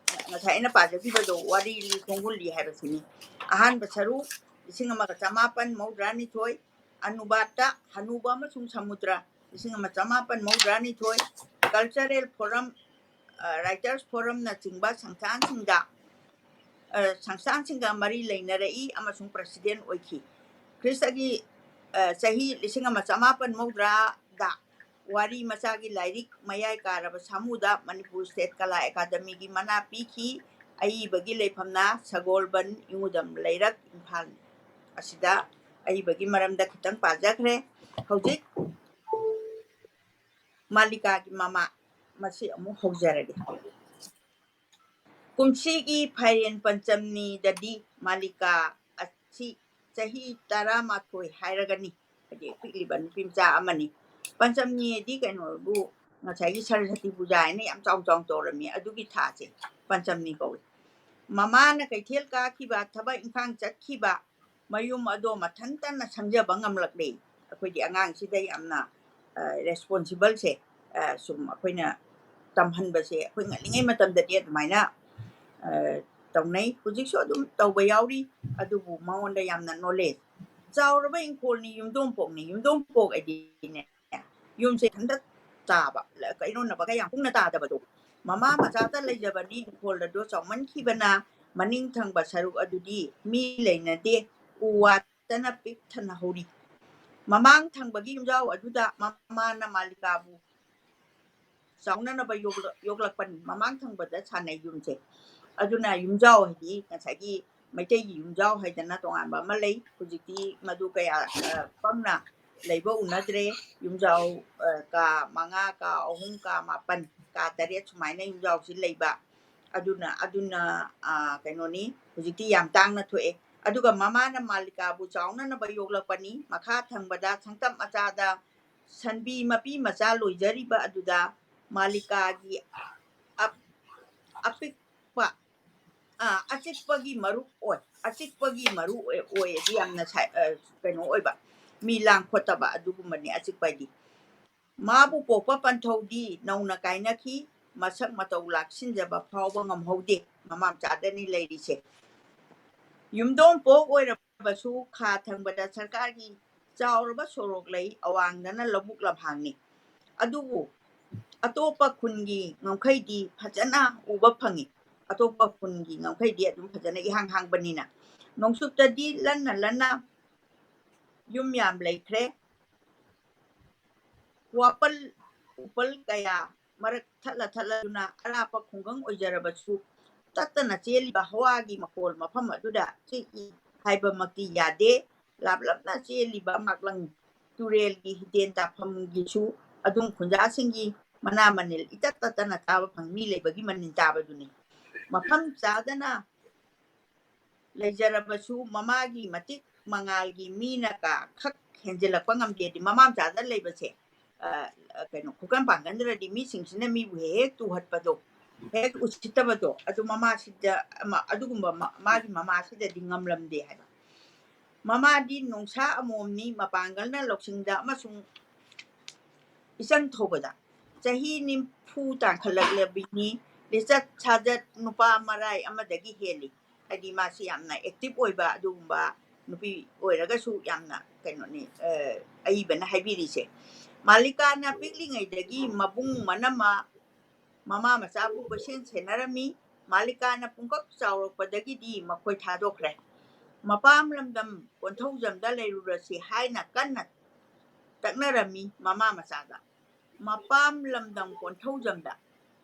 ꯉꯁꯥꯏ ꯑꯩꯅ ꯄꯥꯖꯈꯤꯕꯗꯣ, ꯋꯥꯔꯤ ꯂꯤ ꯈꯣꯡꯒꯨꯟ ꯂꯤ ꯍꯥꯏꯕꯁꯤꯅꯤ꯫ ꯑꯍꯥꯟꯕ ꯁꯔꯨꯛ, ꯂꯤꯁꯤꯡ ꯑꯃꯒ ꯆꯃꯥꯄꯟ ꯃꯧꯗ꯭ꯔꯥ ꯅꯤꯊꯣꯏ, ꯑꯅꯨꯕꯥꯗꯇ ꯍꯅꯨꯕ ꯑꯃꯁꯨꯡ ꯁꯃꯨꯗ꯭ꯔ, ꯂꯤꯁꯤꯡ ꯑꯃ ꯆꯃꯥꯄꯟ ꯃꯧꯗ꯭ꯔꯥ ꯅꯤꯊꯣꯏ, Cultural Forum, ꯑ, Writers Forumꯅꯆꯤꯡꯕ ꯁꯪꯁꯊꯥꯟꯁꯤꯡꯗ, ꯑ, ꯁꯪꯁꯊꯥꯟꯁꯤꯡꯒ ꯃꯔꯤ ꯂꯩꯅꯔꯛꯏ ꯑꯃꯁꯨꯡ president ꯑꯣꯏꯈꯤ꯫ ꯈ꯭ꯔꯤꯁꯇꯒꯤ, ꯑ, ꯆꯍꯤ ꯂꯤꯁꯤꯡ ꯑꯃ ꯆꯃꯥꯄꯟ ꯃꯧꯗ꯭ꯔꯥꯗ ꯋꯥꯔꯤ ꯃꯆꯥꯒꯤ ꯂꯥꯏꯔꯤꯛ ꯃꯌꯥꯏ ꯀꯥꯔꯕ ꯁꯥꯃꯨꯗ ꯃꯅꯤꯄꯨꯔ State ꯀꯂꯥ ꯑꯦꯀꯥꯗꯃꯤꯒꯤ ꯃꯅꯥ ꯄꯤꯈꯤ꯫ ꯑꯏꯕꯒꯤ ꯂꯩꯐꯝꯅ ꯁꯒꯣꯜꯕꯟ, ꯏꯉꯨꯗꯝ ꯂꯩꯔꯛ, ꯏꯝꯐꯥꯜꯅꯤ꯫ ꯑꯁꯤꯗ ꯑꯏꯕꯒꯤ ꯃꯔꯝꯗ ꯈꯤꯇꯪ ꯄꯥꯖꯈ꯭ꯔꯦ꯫ ꯍꯧꯖꯤꯛ ꯃꯥꯂꯤꯀꯥꯒꯤ ꯃꯃꯥ, ꯃꯁꯤ ꯑꯃꯨꯛ ꯍꯧꯖꯔꯒꯦ꯫ ꯀꯨꯝꯁꯤꯒꯤ ꯐꯥꯏꯔꯦꯟ ꯄꯟꯆꯝꯅꯤꯗꯗꯤ ꯃꯥꯂꯤꯀꯥ ꯑꯁꯤ ꯆꯍꯤ ꯇꯔꯥꯃꯥꯊꯣꯏ ꯍꯥꯏꯔꯒꯅꯤ, ꯍꯥꯏꯗꯤ ꯄꯤꯛꯂꯤꯕ ꯅꯨꯄꯤ ꯃꯆꯥ ꯑꯃꯅꯤ꯫ ꯄꯟꯆꯝꯅꯤꯗꯤ ꯀꯩꯅꯣꯕꯨ, ꯉꯁꯥꯏꯒꯤ ꯁꯔꯁꯇꯤ ꯄꯨꯖꯥ ꯍꯥꯏꯅ ꯌꯥꯝ ꯆꯥꯎ ꯆꯥꯎ ꯇꯧꯔꯝꯃꯤ, ꯑꯗꯨꯒꯤ ꯊꯥꯁꯦ ꯄꯟꯆꯝꯅꯤ ꯀꯧꯏ꯫ ꯃꯃꯥꯅ ꯀꯩꯊꯦꯜ ꯀꯥꯈꯤꯕ, ꯊꯕꯛ ꯏꯪꯈꯥꯡ ꯆꯠꯈꯤꯕ, ꯃꯌꯨꯝ ꯑꯗꯣ ꯃꯊꯟꯇꯅ ꯁꯪꯖꯕ ꯉꯝꯂꯛꯂꯦ꯫ ꯑꯩꯈꯣꯏꯒꯤ ꯑꯉꯥꯡꯁꯤꯗ ꯌꯥꯝꯅ ꯔꯦꯁꯄꯣꯟꯁꯤꯕꯜꯁꯦ ꯁꯨꯝ ꯑꯩꯈꯣꯏꯅ ꯇꯝꯍꯟꯕꯁꯦ ꯑꯩꯈꯣꯏ ꯉꯜꯂꯤꯉꯩ ꯃꯇꯝꯗꯗꯤ ꯑꯗꯨꯃꯥꯏꯅ ꯇꯧꯅꯩ꯫ ꯍꯧꯖꯤꯛꯁꯨ ꯑꯗꯨꯝ ꯇꯧꯕ ꯌꯥꯎꯔꯤ꯫ ꯑꯗꯨꯕꯨ ꯃꯉꯣꯟꯗ ꯌꯥꯝꯅ ꯅꯣꯂꯦꯖ ꯆꯥꯎꯔꯕ ꯏꯪꯈꯣꯜꯅꯤ, ꯌꯨꯝꯗꯣꯡꯄꯣꯛꯅꯤ꯫ ꯌꯨꯝꯗꯣꯡꯄꯣꯛ ꯍꯥꯏꯗꯤꯅꯦ, ꯌꯨꯝꯁꯦ ꯍꯟꯗꯛ ꯇꯥꯕ, ꯀꯩꯔꯣꯟꯅꯕꯒ ꯌꯥꯝ ꯀꯨꯡꯅ ꯇꯥꯗꯕꯗꯣ꯫ ꯃꯃꯥ ꯃꯆꯥꯇ ꯂꯩꯖꯕꯅꯤ꯫ ꯏꯪꯈꯣꯜ ꯑꯗꯣ ꯆꯥꯎꯃꯟꯈꯤꯕꯅ ꯃꯅꯤꯡ ꯊꯪꯕ ꯁꯔꯨꯛ ꯑꯗꯨꯗꯤ ꯃꯤ ꯂꯩꯅꯗꯦ, ꯎ ꯋꯥꯇꯅ ꯄꯤꯛ ꯊꯟꯅ ꯍꯧꯔꯤ꯫ ꯃꯃꯥꯡ ꯊꯪꯕꯒꯤ ꯌꯨꯝꯖꯥꯎ ꯑꯗꯨꯗ ꯃꯃꯥꯅ ꯃꯥꯂꯤꯀꯥꯕꯨ ꯆꯥꯎꯅꯅꯕ ꯌꯣꯛꯂꯛ-, ꯌꯣꯛꯂꯛꯄꯅꯤ꯫ ꯃꯃꯥꯡ ꯊꯪꯕꯗ ꯁꯥꯟꯅꯩ ꯌꯨꯝꯁꯦ꯫ ꯑꯗꯨꯅ ꯌꯨꯝꯖꯥꯎ ꯍꯥꯏꯗꯤ ꯉꯁꯥꯏꯒꯤ ꯃꯩꯇꯩꯒꯤ ꯌꯨꯝꯖꯥꯎ ꯍꯥꯏꯗꯅ ꯇꯣꯉꯥꯟꯕ ꯑꯃ ꯂꯩ꯫ ꯍꯧꯖꯤꯛꯇꯤ ꯃꯗꯨ ꯀꯌꯥ, ꯑ, ꯄꯪꯅ ꯂꯩꯕ ꯎꯅꯗ꯭ꯔꯦ꯫ ꯌꯨꯝꯖꯥꯎ, ꯑ, ꯀꯥ ꯃꯉꯥ, ꯀꯥ ꯑꯍꯨꯝ, ꯀꯥ ꯃꯥꯄꯟ, ꯀꯥ ꯇꯔꯦꯠ ꯁꯨꯃꯥꯏꯅ ꯌꯨꯝꯖꯥꯎꯁꯤ ꯂꯩꯕ꯫ ꯑꯗꯨꯅ, ꯑꯗꯨꯅ, ꯑ, ꯀꯩꯅꯣꯅꯤ, ꯍꯧꯖꯤꯛꯇꯤ ꯌꯥꯝ ꯇꯥꯡꯅ ꯊꯣꯛꯑꯦ꯫ ꯑꯗꯨꯒ ꯃꯃꯥꯅ ꯃꯥꯂꯤꯀꯥꯕꯨ ꯆꯥꯎꯅꯅꯕ ꯌꯣꯛꯂꯛꯄꯅꯤ꯫ ꯃꯈꯥ ꯊꯪꯕꯗ ꯁꯪꯇꯞ ꯃꯆꯥꯗ ꯁꯟꯕꯤ ꯃꯄꯤ ꯃꯆꯥ ꯂꯣꯏꯖꯔꯤꯕ ꯑꯗꯨꯗ ꯃꯥꯂꯤꯀꯥꯒꯤ ꯑꯞ-, ꯑꯄꯤꯛꯄ, ꯑ, ꯑꯆꯤꯛꯄꯒꯤ ꯃꯔꯨ ꯑꯣꯏ꯫ ꯑꯆꯤꯛꯄꯒꯤ ꯃꯔꯨ ꯑꯣꯏ, ꯑꯣꯏ ꯑꯗꯤ ꯌꯥꯝꯅ ꯁꯥꯏ-, ꯑ, ꯀꯩꯅꯣ ꯑꯣꯏꯕ, ꯃꯤ ꯂꯥꯡ ꯈꯣꯠꯇꯕ ꯑꯗꯨꯒꯨꯝꯕꯅꯤ ꯑꯆꯤꯛꯄ ꯍꯥꯏꯗꯤ꯫ ꯃꯥꯕꯨ ꯄꯣꯛꯄ ꯄꯟꯊꯧꯗꯤ ꯅꯧꯅ ꯀꯥꯏꯅꯈꯤ꯫ ꯃꯁꯛ ꯃꯇꯧ ꯂꯥꯛꯁꯤꯟꯖꯕ ꯐꯥꯎꯕ ꯉꯝꯍꯧꯗꯦ꯫ ꯃꯃꯥ ꯃꯆꯥꯗꯅꯤ ꯂꯩꯔꯤꯁꯦ꯫ ꯌꯨꯝꯗꯣꯡꯄꯣꯛ ꯑꯣꯏꯔꯕꯁꯨ ꯈꯥ ꯊꯪꯕꯗ ꯁꯔꯀꯥꯔꯒꯤ ꯆꯥꯎꯔꯕ ꯁꯣꯔꯣꯛ ꯂꯩ, ꯑꯋꯥꯡꯗꯅ ꯂꯧꯕꯨꯛ ꯂꯝꯍꯥꯡꯅꯤ꯫ ꯑꯗꯨꯕꯨ ꯑꯇꯣꯞꯄ ꯈꯨꯟꯒꯤ ꯉꯝꯈꯩꯗꯤ ꯐꯖꯅ ꯎꯕ ꯐꯪꯉꯤ꯫ ꯑꯇꯣꯞꯄ ꯈꯨꯟꯒꯤ ꯉꯝꯈꯩꯗꯤ ꯑꯗꯨꯝ ꯐꯖꯅ ꯏꯍꯥꯡ ꯍꯥꯡꯕꯅꯤꯅ꯫ ꯅꯣꯡꯆꯨꯞꯇꯗꯤ ꯂꯟꯅ ꯂꯟꯅ ꯌꯨꯝ ꯌꯥꯝ ꯂꯩꯈ꯭ꯔꯦ꯫ ꯋꯥꯄꯜ ꯎꯄꯜ ꯀꯌꯥ ꯃꯔꯛ ꯊꯠꯂ ꯊꯠꯂꯗꯨꯅ ꯑꯔꯥꯞꯄ ꯈꯨꯡꯒꯪ ꯑꯣꯏꯖꯔꯕꯁꯨ ꯇꯠꯇꯅ ꯆꯦꯜꯂꯤꯕ ꯍꯋꯥꯒꯤ ꯃꯈꯣꯜ ꯃꯐꯝ ꯑꯗꯨꯗ ꯆꯤꯛꯏ ꯍꯥꯏꯕꯃꯛꯇꯤ ꯌꯥꯗꯦ꯫ ꯂꯥꯞꯂꯞꯅ ꯆꯦꯜꯂꯤꯕ ꯃꯥꯛꯂꯪ ꯇꯨꯔꯦꯜꯒꯤ ꯍꯤꯗꯦꯟ ꯇꯥꯐꯝꯒꯤꯁꯨ ꯑꯗꯨꯝ ꯈꯨꯟꯖꯥꯁꯤꯡꯒꯤ ꯃꯅꯥ ꯃꯅꯤꯜ ꯏꯇꯠ ꯇꯠꯇꯅ ꯇꯥꯕ ꯐꯪꯏ꯫ ꯃꯤ ꯂꯩꯕꯒꯤ ꯃꯅꯤꯜ ꯇꯥꯕꯗꯨꯅꯤ꯫ ꯃꯐꯝ ꯆꯥꯗꯅ ꯂꯩꯖꯔꯕꯁꯨ ꯃꯃꯥꯒꯤ ꯃꯇꯤꯛ ꯃꯉꯥꯜꯒꯤ ꯃꯤꯅ ꯀꯥ ꯈꯛ ꯍꯦꯟꯖꯤꯜꯂꯛꯄ ꯉꯝꯗꯦꯗꯤ꯫ ꯃꯃꯥ ꯃꯆꯥꯗ ꯂꯩꯕꯁꯦ, ꯑ, ꯑ, ꯀꯩꯅꯣ, ꯈꯨꯀꯟ ꯄꯥꯡꯒꯟꯗ꯭ꯔꯗꯤ ꯃꯤꯁꯤꯡꯁꯤꯅ ꯃꯤꯕꯨ ꯍꯦꯛ ꯍꯦꯛ ꯇꯨꯍꯠꯄꯗꯣ, ꯍꯦꯛ ꯎꯁꯤꯠꯇꯕꯗꯣ, ꯑꯗꯨ ꯃꯃꯥꯁꯤꯗ, ꯑꯃ, ꯑꯗꯨꯒꯨꯝꯕ ꯃ-, ꯃꯥꯒꯤ ꯃꯃꯥꯁꯤꯗꯗꯤ ꯉꯝꯂꯝꯗꯦ ꯍꯥꯏꯕ꯫ ꯃꯃꯥꯗꯤ ꯅꯣꯡꯁꯥ ꯑꯃꯣꯝꯅꯤ, ꯃꯄꯥꯡꯒꯜꯅ ꯂꯧꯁꯤꯡꯗ ꯑꯃꯁꯨꯡ ꯏꯆꯪ ꯊꯧꯕꯗ꯫ ꯆꯍꯤ ꯅꯤꯐꯨ ꯇꯥꯡꯈꯠꯂꯛꯂꯕꯤꯅꯤ꯫ ꯂꯤꯆꯠ ꯁꯥꯖꯠ ꯅꯨꯄꯥ ꯃꯔꯥꯏ ꯑꯃꯗꯒꯤ ꯍꯦꯜꯂꯤ꯫ ꯍꯥꯏꯗꯤ ꯃꯥꯁꯤ ꯌꯥꯝꯅ active ꯑꯣꯏꯕ ꯑꯗꯨꯒꯨꯝꯕ ꯅꯨꯄꯤ ꯑꯣꯏꯔꯒꯁꯨ ꯌꯥꯝꯅ ꯀꯩꯅꯣꯅꯤ, ꯑ, ꯑꯏꯕꯅ ꯍꯥꯏꯕꯤꯔꯤꯁꯦ꯫ ꯃꯥꯂꯤꯀꯥꯅ ꯄꯤꯛꯂꯤꯉꯩꯗꯒꯤ ꯃꯕꯨꯡ ꯃꯅꯝꯃ ꯃꯃꯥ ꯃꯆꯥꯕꯨ ꯀꯣꯏꯁꯦꯟ ꯁꯦꯟꯅꯔꯝꯃꯤ꯫ ꯃꯥꯂꯤꯀꯥꯅ ꯄꯨꯡꯀꯛ ꯆꯥꯎꯔꯛꯄꯗꯒꯤꯗꯤ ꯃꯈꯣꯏ ꯊꯥꯗꯣꯛꯈ꯭ꯔꯦ꯫ ꯃꯄꯥꯝ ꯂꯝꯗꯝ ꯀꯣꯟꯊꯧꯖꯝꯗ ꯂꯩꯔꯨꯔꯁꯤ ꯍꯥꯏꯅ ꯀꯟꯅ ꯇꯛꯅꯔꯝꯃꯤ ꯃꯃꯥ ꯃꯆꯥꯗ꯫ ꯃꯄꯥꯝ ꯂꯝꯗꯝ ꯀꯣꯟꯊꯧꯖꯝꯗ,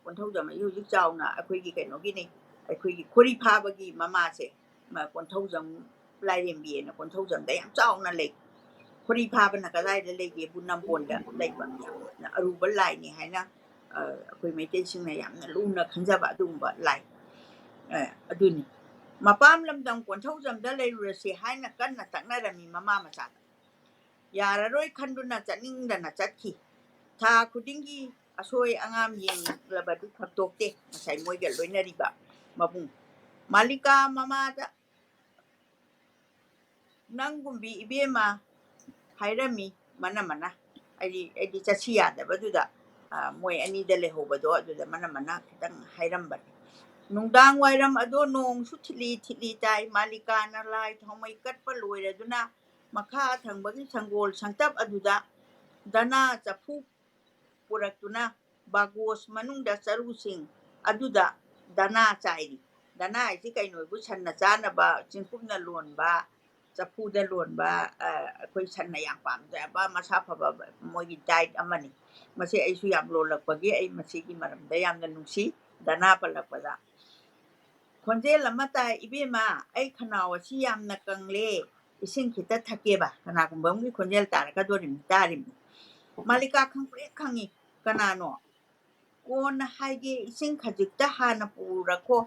ꯀꯣꯟꯊꯧꯖꯝ ꯑꯁꯤ ꯍꯧꯖꯤꯛ ꯆꯥꯎꯅ ꯑꯩꯈꯣꯏꯒꯤ ꯀꯩꯅꯣꯒꯤꯅꯤ, ꯑꯩꯈꯣꯏꯒꯤ ꯈꯣꯔꯤ ꯐꯥꯕꯒꯤ ꯃꯃꯥꯁꯦ, ꯃ-, ꯀꯣꯟꯊꯧꯖꯝ ꯂꯥꯏꯔꯦꯝꯕꯤꯑꯅ ꯀꯣꯟꯊꯧꯖꯝꯗ ꯌꯥꯝ ꯆꯥꯎꯅ ꯂꯩ꯫ ꯈꯣꯔꯤ ꯐꯥꯕꯅ ꯀꯗꯥꯏꯗ ꯂꯩꯒꯦꯕꯨ ꯅꯝꯕꯣꯟꯗ ꯂꯩꯕ, ꯌꯥꯝꯅ ꯑꯔꯨꯕ ꯂꯥꯏꯅꯤ ꯍꯥꯏꯅ, ꯑ, ꯑꯩꯈꯣꯏ ꯃꯩꯇꯩꯁꯤꯡꯅ ꯌꯥꯝꯅ ꯂꯨꯅ ꯈꯟꯖꯕ ꯑꯗꯨꯒꯨꯝꯕ ꯂꯥꯏ, ꯑ, ꯑꯗꯨꯅꯤ꯫ ꯃꯄꯥꯝ ꯂꯝꯗꯝ ꯀꯣꯟꯊꯧꯖꯝꯗ ꯂꯩꯔꯨꯔꯁꯤ ꯍꯥꯏꯅ ꯀꯟꯅ ꯇꯛꯅꯔꯝꯃꯤ ꯃꯃꯥ ꯃꯆꯥꯗ꯫ ꯌꯥꯔꯔꯣꯏ ꯈꯟꯗꯨꯅ ꯆꯠꯅꯤꯡꯗꯅ ꯆꯠꯈꯤ꯫ ꯊꯥ ꯈꯨꯗꯤꯡꯒꯤ ꯑꯁꯣꯏ ꯑꯉꯥꯝ ꯌꯦꯡꯂꯕꯗꯤ ꯐꯛꯇꯣꯛꯇꯦ꯫ ꯉꯁꯥꯏ ꯃꯣꯏꯒ ꯂꯣꯏꯅꯔꯤꯕ ꯃꯕꯨꯡ꯫ ꯃꯥꯂꯤꯀꯥ ꯃꯃꯥꯗ, "ꯅꯪꯒꯨꯝꯕꯤ ꯏꯕꯦꯝꯃ ꯍꯥꯏꯔꯝꯃꯤ ꯃꯅꯝꯃꯅ꯫ ꯑꯩꯗꯤ, ꯑꯩꯗꯤ ꯆꯠꯁꯤ ꯌꯥꯗꯕꯗꯨꯗ, ꯑ, ꯃꯣꯏ ꯑꯅꯤꯗ ꯂꯩꯍꯧꯕꯗꯣ ꯑꯗꯨꯗ ꯃꯅꯝꯃꯅ ꯈꯤꯇꯪ ꯍꯥꯏꯔꯝꯕꯅꯤ꯫" ꯅꯨꯡꯗꯥꯡ ꯋꯥꯏꯔꯝ ꯑꯗꯣ ꯅꯣꯡꯁꯨ ꯊꯤꯠꯂꯤ ꯊꯤꯠꯂꯤ ꯇꯥꯏ꯫ ꯃꯥꯂꯤꯀꯥꯅ ꯂꯥꯏ ꯊꯥꯎꯃꯩ ꯀꯠꯄ ꯂꯣꯏꯔꯗꯨꯅ ꯃꯈꯥ ꯊꯪꯕꯒꯤ ꯁꯪꯒꯣꯜ ꯁꯪꯇꯞ ꯑꯗꯨꯗ ꯗꯅꯥ ꯆꯐꯨ ꯄꯨꯔꯛꯇꯨꯅ ꯕꯥꯒꯣꯁ ꯃꯅꯨꯡꯗ ꯆꯔꯨꯁꯤꯡ ꯑꯗꯨꯗ ꯗꯅꯥ ꯆꯥꯏꯔꯤ꯫ ꯗꯅꯥ ꯍꯥꯏꯁꯤ ꯀꯩꯅꯣꯕꯨ ꯁꯟꯅ ꯆꯥꯅꯕ ꯆꯤꯡꯀꯨꯞꯅ ꯂꯣꯟꯕ, ꯆꯐꯨꯗ ꯂꯣꯟꯕ, ꯑ, ꯑꯩꯈꯣꯏ ꯁꯟꯅ ꯌꯥꯝ ꯄꯥꯝꯖꯕ ꯃꯁꯥ ꯐꯕ ꯃꯣꯏꯒꯤ diet ꯑꯃꯅꯤ꯫ ꯃꯁꯤ ꯑꯩꯁꯨ ꯌꯥꯝ ꯂꯣꯜꯂꯛꯄꯒꯤ ꯑꯩ ꯃꯁꯤꯒꯤ ꯃꯔꯝꯗ ꯌꯥꯝꯅ ꯅꯨꯡꯁꯤ, ꯗꯅꯥ ꯄꯜꯂꯛꯄꯗ꯫ ꯈꯣꯟꯖꯦꯜ ꯑꯃ ꯇꯥꯏ, "ꯏꯕꯦꯝꯃ, ꯑꯩ ꯈꯅꯥꯎ ꯑꯁꯤ ꯌꯥꯝꯅ ꯀꯪꯂꯦ, ꯏꯁꯤꯡ ꯈꯤꯇ ꯊꯛꯀꯦꯕ꯫" ꯀꯅꯥꯒꯨꯝꯕ ꯑꯃꯒꯤ ꯈꯣꯟꯖꯦꯜ ꯇꯥꯔꯛꯀꯗꯣꯔꯤꯕꯅꯤ, ꯇꯥꯔꯤꯕꯅꯤ꯫ ꯃꯥꯂꯤꯀꯥ ꯈꯪꯄ꯭ꯔꯦꯛ ꯈꯪꯉꯤ꯫ "ꯀꯅꯥꯅꯣ?" "ꯀꯣꯟꯅ ꯍꯥꯏꯒꯦ, ꯏꯁꯤꯡ ꯈꯖꯤꯛꯇ ꯍꯥꯟꯅ ꯄꯨꯔꯈꯣ꯫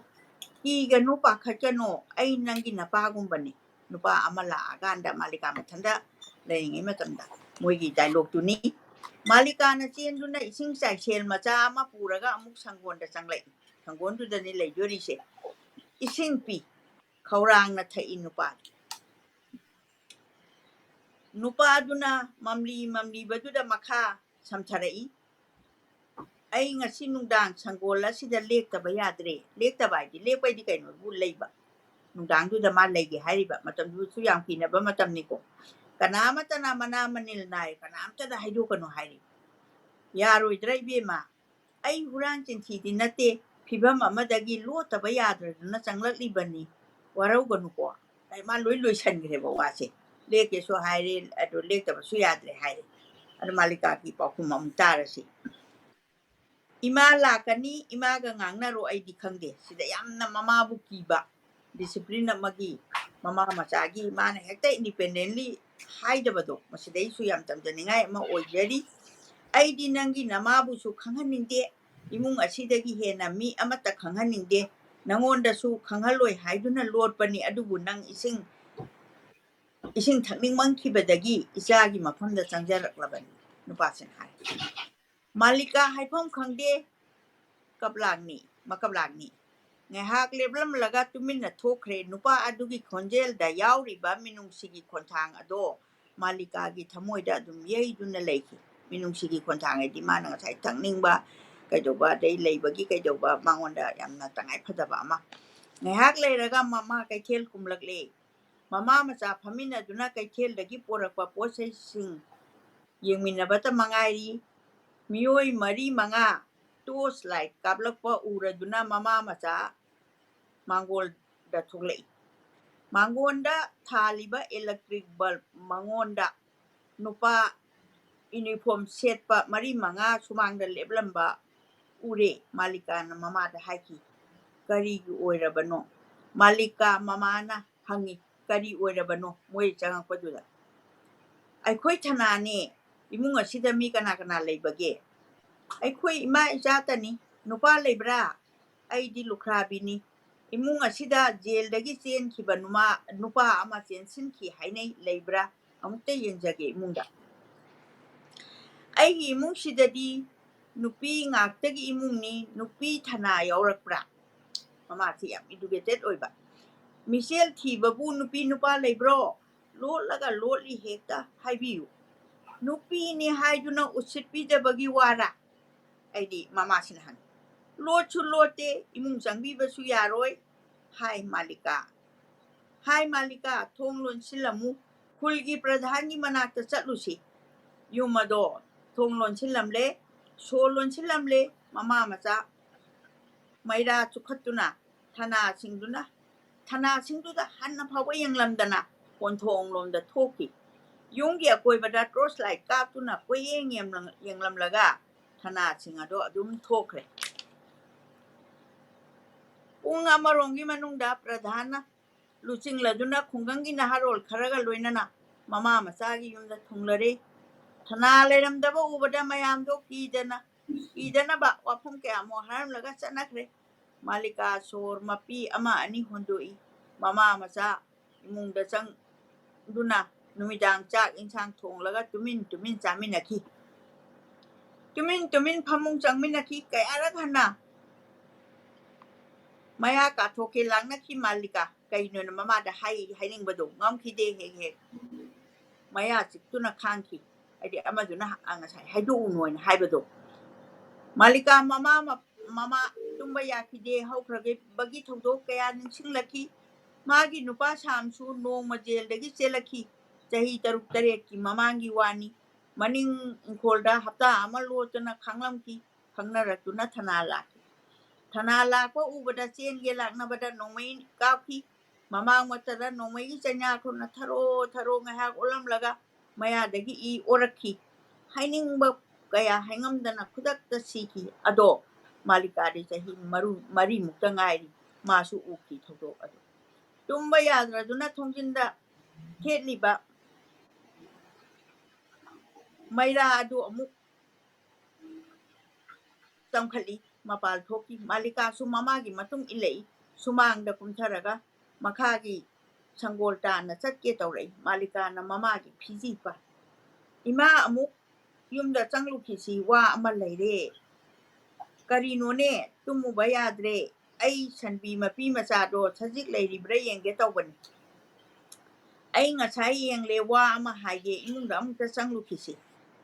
ꯀꯤꯒꯅꯨ, ꯄꯥꯈꯠꯀꯅꯨ, ꯑꯩ ꯅꯪꯒꯤ ꯅꯄꯥꯒꯨꯝꯕꯅꯤ꯫" ꯅꯨꯄꯥ ꯑꯃ ꯂꯥꯛꯑꯀꯥꯟꯗ ꯃꯥꯂꯤꯀꯥ ꯃꯊꯟꯇ ꯂꯩꯔꯤꯉꯩ ꯃꯇꯝꯗ ꯃꯣꯏꯒꯤ dialogueꯇꯨꯅꯤ꯫ ꯃꯥꯂꯤꯀꯥꯅ ꯆꯦꯟꯗꯨꯅ ꯏꯁꯤꯡ ꯆꯥꯏꯁꯦꯜ ꯃꯆꯥ ꯑꯃ ꯄꯨꯔꯒ ꯑꯃꯨꯛ ꯁꯪꯒꯣꯟꯗ ꯆꯪꯂꯛꯏ꯫ ꯁꯪꯒꯣꯟꯗꯨꯗꯅꯤ ꯂꯩꯗꯣꯔꯤꯁꯦ꯫ ꯏꯁꯤꯡ ꯄꯤ, ꯈꯧꯔꯥꯡꯅ ꯊꯛꯏ ꯅꯨꯄꯥꯗꯨ꯫ ꯅꯨꯄꯥꯗꯨꯅ ꯃꯝꯂꯤ ꯃꯝꯂꯤꯕꯗꯨꯗ ꯃꯈꯥ ꯁꯝꯊꯔꯛꯏ꯫ "ꯑꯩ ꯉꯁꯤ ꯅꯨꯡꯗꯥꯡ ꯁꯪꯒꯣꯜ ꯑꯁꯤꯗ ꯂꯦꯛꯇꯕ ꯌꯥꯗ꯭ꯔꯦ"꯫ ꯂꯦꯛꯇꯕ ꯍꯥꯏꯗꯤ, ꯂꯦꯛꯄ ꯍꯥꯏꯗꯤ ꯀꯩꯅꯣꯕꯨ, ꯂꯩꯕ꯫ ꯅꯨꯡꯗꯥꯡꯗꯨꯗ ꯃꯥ ꯂꯩꯒꯦ ꯍꯥꯏꯔꯤꯕ꯫ ꯃꯇꯝꯗꯨꯁꯨ ꯌꯥꯝ ꯀꯤꯅꯕ ꯃꯇꯝꯅꯤꯀꯣ꯫ "ꯀꯅꯥꯃꯠꯇꯅ ꯃꯅꯥ ꯃꯅꯤꯜ ꯅꯥꯏ ꯀꯅꯥꯝꯇꯗ ꯍꯥꯏꯗꯣꯛꯀꯅꯨ" ꯍꯥꯏꯔꯤ꯫ "ꯌꯥꯔꯣꯏꯗ꯭ꯔꯥ ꯏꯕꯦꯝꯃ? ꯑꯩ ꯍꯨꯔꯥꯟ ꯆꯤꯟꯊꯤꯗꯤ ꯅꯠꯇꯦ, ꯐꯤꯕꯝ ꯑꯃꯗꯒꯤ ꯂꯣꯠꯇꯕ ꯌꯥꯗ꯭ꯔꯗꯅ ꯆꯪꯂꯛꯂꯤꯕꯅꯤ, ꯋꯥꯔꯧꯒꯅꯨꯀꯣ"꯫ ꯑꯩ ꯃꯥ ꯂꯣꯏ ꯂꯣꯏꯁꯟꯈ꯭ꯔꯦꯕ ꯋꯥꯁꯦ꯫ ꯂꯦꯛꯀꯦꯁꯨ ꯍꯥꯏꯔꯦ, ꯑꯗꯨ ꯂꯦꯛꯇꯕꯁꯨ ꯌꯥꯗ꯭ꯔꯦ ꯍꯥꯏꯔꯦ꯫ ꯑꯗꯨ ꯃꯥꯂꯤꯀꯥꯒꯤ ꯄꯥꯎꯈꯨꯝ ꯑꯃꯨꯛ ꯇꯥꯔꯁꯤ꯫ "ꯏꯃꯥ ꯂꯥꯛꯀꯅꯤ, ꯏꯃꯥꯒ ꯉꯥꯡꯅꯔꯣ, ꯑꯩꯗꯤ ꯈꯪꯗꯦ"꯫ ꯁꯤꯗ ꯌꯥꯝꯅ ꯃꯃꯥꯕꯨ ꯀꯤꯕ, discipline ꯑꯃꯒꯤ, ꯃꯃꯥ ꯃꯆꯥꯒꯤ ꯃꯥꯅ ꯍꯦꯛꯇ independently ꯍꯥꯏꯗꯕꯗꯣ, ꯃꯁꯤꯗꯩꯁꯨ ꯌꯥꯝ ꯇꯝꯖꯅꯤꯡꯉꯥꯏ ꯑꯃ ꯑꯣꯏꯖꯔꯤ꯫ "ꯑꯩꯗꯤ ꯅꯪꯒꯤ ꯅꯃꯥꯕꯨꯁꯨ ꯈꯪꯍꯟꯅꯤꯡꯗꯦ, ꯏꯃꯨꯡ ꯑꯁꯤꯗꯒꯤ ꯍꯦꯟꯅ ꯃꯤ ꯑꯃꯠꯇ ꯈꯪꯍꯟꯅꯤꯡꯗꯦ, ꯅꯉꯣꯟꯗꯁꯨ ꯈꯪꯍꯜꯂꯣꯏ ꯍꯥꯏꯗꯨꯅ ꯂꯣꯠꯄꯅꯤ, ꯑꯗꯨꯕꯨ ꯅꯪ ꯏꯁꯤꯡ, ꯏꯁꯤꯡ ꯊꯛꯅꯤꯡꯃꯟꯈꯤꯕꯗꯒꯤ ꯏꯆꯥꯒꯤ ꯃꯐꯝꯗ ꯆꯪꯖꯔꯛꯂꯕꯅꯤ"꯫ ꯅꯨꯄꯥꯁꯤꯅ ꯍꯥꯏ꯫ ꯃꯥꯂꯤꯀꯥ ꯍꯥꯏꯐꯝ ꯈꯪꯗꯦ, ꯀꯞꯂꯥꯡꯅꯤ, ꯃꯀꯞꯂꯥꯡꯅꯤ꯫ ꯉꯥꯏꯍꯥꯛ ꯂꯦꯞꯂꯝꯂꯒ ꯇꯨꯃꯤꯟꯅ ꯊꯣꯛꯈ꯭ꯔꯦ꯫ ꯅꯨꯄꯥ ꯑꯗꯨꯒꯤ ꯈꯣꯟꯖꯦꯜꯗ ꯌꯥꯎꯔꯤꯕ ꯃꯤꯅꯨꯡꯁꯤꯒꯤ ꯈꯣꯟꯊꯥꯡ ꯑꯗꯣ ꯃꯥꯂꯤꯀꯥꯒꯤ ꯊꯃꯣꯏꯗ ꯑꯗꯨꯝ ꯌꯩꯗꯨꯅ ꯂꯩꯈꯤ꯫ ꯃꯤꯅꯨꯡꯁꯤꯒꯤ ꯈꯣꯟꯊꯥꯡ ꯍꯥꯏꯗꯤ ꯃꯥꯅ ꯉꯁꯥꯏ ꯊꯛꯅꯤꯡꯕ ꯀꯩꯗꯧꯕ, ꯑꯗꯩ ꯂꯩꯕꯒꯤ ꯀꯩꯗꯧꯕ, ꯃꯉꯣꯟꯗ ꯌꯥꯝꯅ ꯇꯉꯥꯏ ꯐꯗꯕ ꯑꯃ꯫ ꯉꯥꯏꯍꯥꯛ ꯂꯩꯔꯒ ꯃꯃꯥ ꯀꯩꯊꯦꯜ ꯀꯨꯝꯂꯛꯂꯦ꯫ ꯃꯃꯥ ꯃꯆꯥ ꯐꯝꯃꯤꯟꯅꯗꯨꯅ ꯀꯩꯊꯦꯜꯗꯒꯤ ꯄꯨꯔꯛꯄ ꯄꯣꯠ ꯆꯩꯁꯤꯡ ꯌꯦꯡꯃꯤꯟꯅꯕꯇ ꯃꯉꯥꯏꯔꯤ꯫ ꯃꯤꯑꯣꯏ ꯃꯔꯤ ꯃꯉꯥ torch light ꯀꯥꯞꯂꯛꯄ ꯎꯔꯗꯨꯅ ꯃꯃꯥ ꯃꯆꯥ ꯃꯥꯡꯒꯣꯜꯗ ꯊꯣꯛꯂꯛꯏ꯫ ꯃꯥꯡꯒꯣꯟꯗ ꯊꯥꯜꯂꯤꯕ electric bulb ꯃꯉꯣꯟꯗ ꯅꯨꯄꯥ uniform ꯁꯦꯠꯄ ꯃꯔꯤ ꯃꯉꯥ ꯁꯨꯃꯥꯡꯗ ꯂꯦꯞꯂꯝꯕ ꯎꯔꯦ꯫ ꯃꯥꯂꯤꯀꯥꯅ ꯃꯃꯥꯗ ꯍꯥꯏꯈꯤ, "ꯀꯔꯤꯒꯤ ꯑꯣꯏꯔꯕꯅꯣ?" ꯃꯥꯂꯤꯀꯥ ꯃꯃꯥꯅ ꯍꯪꯉꯤ, "ꯀꯔꯤ ꯑꯣꯏꯔꯕꯅꯣ ꯃꯣꯏ ꯆꯪꯉꯛꯄꯗꯨꯗ?" "ꯑꯩꯈꯣꯏ ꯊꯅꯥꯅꯦ, ꯏꯃꯨꯡ ꯑꯁꯤꯗ ꯃꯤ ꯀꯅꯥ ꯀꯅꯥ ꯂꯩꯕꯒꯦ?" "ꯑꯩꯈꯣꯏ ꯏꯃꯥ ꯏꯆꯥꯇꯅꯤ꯫ ꯅꯨꯄꯥ ꯂꯩꯕ꯭ꯔꯥ?" "ꯑꯩꯗꯤ ꯂꯨꯈ꯭ꯔꯥꯕꯤꯅꯤ꯫ ꯏꯃꯨꯡ ꯑꯁꯤꯗ ꯖꯦꯜꯗꯒꯤ ꯆꯦꯟꯈꯤꯕ ꯅꯨꯃꯥ-, ꯅꯨꯄꯥ ꯑꯃ ꯆꯦꯟꯁꯤꯟꯈꯤ ꯍꯥꯏꯅꯩ, ꯂꯩꯕ꯭ꯔꯥ? ꯑꯃꯨꯛꯇ ꯌꯦꯡꯖꯒꯦ ꯏꯃꯨꯡꯗ꯫ ꯑꯩꯒꯤ ꯏꯃꯨꯡꯁꯤꯗꯗꯤ ꯅꯨꯄꯤ ꯉꯥꯛꯇꯒꯤ ꯏꯃꯨꯡꯅꯤ, ꯅꯨꯄꯤ ꯊꯅꯥ ꯌꯥꯎꯔꯛꯄ꯭ꯔꯥ?" ꯃꯃꯥꯁꯤ ꯌꯥꯝ educated ꯑꯣꯏꯕ꯫ "ꯃꯤꯆꯦꯜ ꯊꯤꯕꯕꯨ ꯅꯨꯄꯤ ꯅꯨꯄꯥ ꯂꯩꯕ꯭ꯔꯣ?" ꯂꯣꯠꯂꯒ ꯂꯣꯠꯂꯤ ꯍꯦꯛꯇ ꯍꯥꯏꯕꯤꯌꯨ꯫ ꯅꯨꯄꯤꯅꯤ ꯍꯥꯏꯗꯨꯅ ꯎꯁꯤꯠꯄꯤꯗꯕꯒꯤ ꯋꯥꯔꯥ? ꯑꯩꯗꯤ ꯃꯃꯥꯁꯤꯅ ꯍꯪꯉꯤ꯫ ꯂꯣꯠꯁꯨ ꯂꯣꯠꯇꯦ, ꯏꯃꯨꯡ ꯆꯪꯕꯤꯕꯁꯨ ꯌꯥꯔꯣꯏ꯫ ꯍꯥꯏ ꯃꯥꯂꯤꯀꯥ, ꯍꯥꯏ ꯃꯥꯂꯤꯀꯥ, ꯊꯣꯡ ꯂꯣꯟꯁꯤꯜꯂꯝꯃꯨ, ꯈꯨꯜꯒꯤ ꯄ꯭ꯔꯙꯥꯟꯒꯤ ꯃꯅꯥꯛꯇ ꯆꯠꯂꯨꯁꯤ꯫ ꯌꯨꯝ ꯑꯗꯣ ꯊꯣꯡ ꯂꯣꯟꯁꯤꯜꯂꯝꯂꯦ, ꯁꯣ ꯂꯣꯟꯁꯤꯜꯂꯝꯂꯦ꯫ ꯃꯃꯥ ꯃꯆꯥ ꯃꯩꯔꯥ ꯆꯨꯈꯠꯇꯨꯅ ꯊꯅꯥꯁꯤꯡꯗꯨꯅ, ꯊꯅꯥꯁꯤꯡꯗꯨꯗ ꯍꯟꯅ ꯐꯥꯎꯕ ꯌꯦꯡꯂꯝꯗꯅ ꯀꯣꯟꯊꯣꯡꯂꯣꯝꯗ ꯊꯣꯛꯈꯤ꯫ ꯌꯨꯝꯒꯤ ꯑꯀꯣꯏꯕꯗ torch light ꯀꯥꯞꯇꯨꯅ ꯀꯣꯏꯌꯦꯡ ꯌꯦꯡꯂꯝ-, ꯌꯦꯡꯂꯝꯂꯒ ꯊꯅꯥꯁꯤꯡ ꯑꯗꯣ ꯑꯗꯨꯝ ꯊꯣꯛꯈ꯭ꯔꯦ꯫ ꯄꯨꯡ ꯑꯃꯔꯣꯝꯒꯤ ꯃꯅꯨꯡꯗ ꯄ꯭ꯔꯙꯥꯟꯅ ꯂꯨꯆꯤꯡꯂꯗꯨꯅ ꯈꯨꯡꯒꯪꯒꯤ ꯅꯍꯥꯔꯣꯜ ꯈꯔꯒ ꯂꯣꯏꯅꯅ ꯃꯃꯥ ꯃꯆꯥꯒꯤ ꯌꯨꯝꯗ ꯊꯨꯡꯂꯔꯦ꯫ ꯊꯅꯥ ꯂꯩꯔꯝꯗꯕ ꯎꯕꯗ ꯃꯌꯥꯝꯗꯣ ꯀꯤꯗꯅ, ꯀꯤꯗꯅꯕ ꯋꯥꯐꯝ ꯀꯌꯥꯃꯨꯛ ꯍꯥꯏꯔꯝꯂꯒ ꯆꯠꯅꯈ꯭ꯔꯦ꯫ ꯃꯥꯂꯤꯀꯥ ꯁꯣꯔ ꯃꯄꯤ ꯑꯃ ꯑꯅꯤ ꯍꯣꯟꯗꯣꯛꯏ꯫ ꯃꯃꯥ ꯃꯆꯥ ꯏꯃꯨꯡꯗ ꯆꯪꯗꯨꯅ ꯅꯨꯃꯤꯗꯥꯡ ꯆꯥꯛ ꯏꯟꯁꯥꯡ ꯊꯣꯡꯂꯒ ꯇꯨꯃꯤꯟ ꯇꯨꯃꯤꯟ ꯆꯥꯃꯤꯟꯅꯈꯤ꯫ ꯇꯨꯃꯤꯟ ꯇꯨꯃꯤꯟ ꯐꯃꯨꯡ ꯆꯪꯃꯤꯟꯅꯈꯤ꯫ ꯀꯌꯥꯔꯛ ꯍꯟꯅ ꯃꯌꯥ ꯀꯥꯊꯣꯛꯀꯦ ꯂꯥꯛꯅꯈꯤ ꯃꯥꯂꯤꯀꯥ꯫ ꯀꯩꯅꯣꯅ ꯃꯃꯥꯗ ꯍꯥꯏ-, ꯍꯥꯏꯅꯤꯡꯕꯗꯣ ꯉꯝꯈꯤꯗꯦ꯫ ꯍꯦꯛ ꯍꯦꯛ ꯃꯌꯥ ꯆꯤꯛꯇꯨꯅ ꯈꯥꯡꯈꯤ꯫ ꯍꯥꯏꯗꯤ ꯑꯃꯗꯨꯅ ꯉꯁꯥꯏ ꯍꯥꯏꯗꯣꯛꯎꯅꯣꯅ ꯍꯥꯏꯕꯗꯣ꯫ ꯃꯥꯂꯤꯀꯥ ꯃꯃꯥ, ꯃ-, ꯃꯃꯥ ꯇꯨꯝꯕ ꯌꯥꯈꯤꯗꯦ꯫ ꯍꯧꯈ꯭ꯔꯕꯒꯤ ꯊꯧꯗꯣꯛ ꯀꯌꯥ ꯅꯤꯡꯁꯤꯡꯂꯛꯈꯤ꯫ ꯃꯥꯒꯤ ꯅꯨꯄꯥ ꯁꯥꯝꯁꯨ ꯅꯣꯡꯃ ꯖꯦꯜꯗꯒꯤ ꯆꯦꯜꯂꯛꯈꯤ꯫ ꯆꯍꯤ ꯇꯔꯨꯛ ꯇꯔꯦꯠꯀꯤ ꯃꯃꯥꯡꯒꯤ ꯋꯥꯅꯤ꯫ ꯃꯅꯤꯡ ꯏꯪꯈꯣꯜꯗ ꯍꯞꯇꯥ ꯑꯃ ꯂꯣꯠꯇꯨꯅ ꯈꯥꯡꯂꯝꯈꯤ꯫ ꯈꯪꯅꯔꯛꯇꯨꯅ ꯊꯅꯥ ꯂꯥꯛꯈꯤ꯫ ꯊꯅꯥ ꯂꯥꯛꯄ ꯎꯕꯗ ꯆꯦꯟꯒꯦ ꯂꯥꯛꯅꯕꯗ ꯅꯣꯡꯃꯩ ꯀꯥꯞꯈꯤ꯫ ꯃꯃꯥꯡꯃꯛꯇꯗ ꯅꯣꯡꯃꯩꯒꯤ ꯆꯩꯅꯥꯈꯣꯟꯅ ꯊꯔꯣ ꯊꯔꯣ ꯉꯥꯏꯍꯥꯛ ꯑꯣꯠꯂꯝꯂꯒ ꯃꯌꯥꯗꯒꯤ ꯏ ꯑꯣꯔꯛꯈꯤ꯫ ꯍꯥꯏꯅꯤꯡꯕ ꯀꯌꯥ ꯍꯥꯏꯉꯝꯗꯅ ꯈꯨꯗꯛꯇ ꯁꯤꯈꯤ꯫ ꯑꯗꯣ ꯃꯥꯂꯤꯀꯥꯗꯤ ꯆꯍꯤ ꯃꯔꯨ-, ꯃꯔꯤꯃꯨꯛꯇ ꯉꯥꯏꯔꯤ꯫ ꯃꯥꯁꯨ ꯎꯈꯤ ꯊꯧꯗꯣꯛ ꯑꯗꯨ꯫ ꯇꯨꯝꯕ ꯌꯥꯗ꯭ꯔꯗꯨꯅ ꯊꯣꯡꯖꯤꯟꯗ ꯊꯦꯠꯂꯤꯕ ꯃꯩꯔꯥ ꯑꯗꯨ ꯑꯃꯨꯛ ꯆꯪꯈꯠꯂꯤ꯫ ꯃꯄꯥꯜ ꯊꯣꯛꯈꯤ꯫ ꯃꯥꯂꯤꯀꯥꯁꯨ ꯃꯃꯥꯒꯤ ꯃꯇꯨꯡ ꯏꯜꯂꯛꯏ꯫ ꯁꯨꯃꯥꯡꯗ ꯀꯨꯝꯊꯔꯒ ꯃꯈꯥꯒꯤ ꯁꯪꯒꯣꯜ ꯇꯥꯟꯅ ꯆꯠꯀꯦ ꯇꯧꯔꯛꯏ꯫ ꯃꯥꯂꯤꯀꯥꯅ ꯃꯃꯥꯒꯤ ꯐꯤꯖꯤ ꯄꯥꯏ꯫ "ꯏꯃꯥ, ꯑꯃꯨꯛ ꯌꯨꯝꯗ ꯆꯪꯂꯨꯈꯤꯁꯤ, ꯋꯥ ꯑꯃ ꯂꯩꯔꯦ꯫" "ꯀꯔꯤꯅꯣꯅꯦ?" "ꯇꯨꯝꯃꯨꯕ ꯌꯥꯗ꯭ꯔꯦ꯫ ꯑꯩ ꯁꯟꯕꯤ ꯃꯄꯤ ꯃꯆꯥꯗꯣ ꯁꯖꯤꯛ ꯂꯩꯔꯤꯕ꯭ꯔꯥ ꯌꯦꯡꯒꯦ ꯇꯧꯕꯅꯤ꯫" ꯑꯩ ꯉꯁꯥꯏ ꯌꯦꯡꯂꯦ, ꯋꯥ ꯑꯃ ꯍꯥꯏꯒꯦ, ꯏꯃꯨꯡꯗ ꯑꯃꯨꯛꯇ ꯆꯪꯂꯨꯈꯤꯁꯤ꯫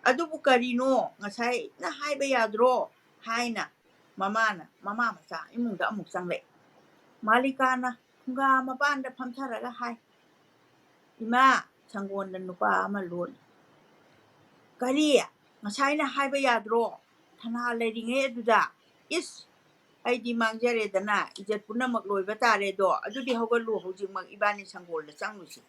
ꯑꯗꯨꯕꯨ ꯀꯔꯤꯅꯣ? ꯉꯁꯥꯏꯅ ꯍꯥꯏꯕ ꯌꯥꯗ꯭ꯔꯣ? ꯍꯥꯏꯅ ꯃꯃꯥꯅ, ꯃꯃꯥ ꯃꯆꯥ ꯏꯃꯨꯡꯗ ꯑꯃꯨꯛ ꯆꯪꯂꯛꯑꯦ꯫ ꯃꯥꯂꯤꯀꯥꯅ ꯐꯨꯡꯒꯥ ꯃꯄꯥꯟꯗ ꯐꯝꯊꯔꯒ ꯍꯥꯏ, "ꯏꯃꯥ, ꯁꯪꯒꯣꯟꯗ ꯅꯨꯄꯥ ꯑꯃ ꯂꯣꯠꯂꯤ꯫" "ꯀꯔꯤ? ꯉꯁꯥꯏꯅ ꯍꯥꯏꯕ ꯌꯥꯗ꯭ꯔꯣ? ꯊꯅꯥ ꯂꯩꯔꯤꯉꯩ ꯑꯗꯨꯗ꯫ ꯏꯁ, ꯑꯩꯗꯤ ꯃꯥꯡꯖꯔꯦꯗꯅ, ꯏꯖꯠ ꯄꯨꯝꯅꯃꯛ ꯂꯣꯏꯕ ꯇꯥꯔꯦꯗꯣ꯫ ꯑꯗꯨꯗꯤ ꯍꯧꯒꯠꯂꯨ, ꯍꯧꯖꯤꯛꯃꯛ ꯏꯕꯥꯅꯤ ꯁꯪꯒꯣꯜꯗ ꯆꯪꯂꯨꯁꯤ꯫"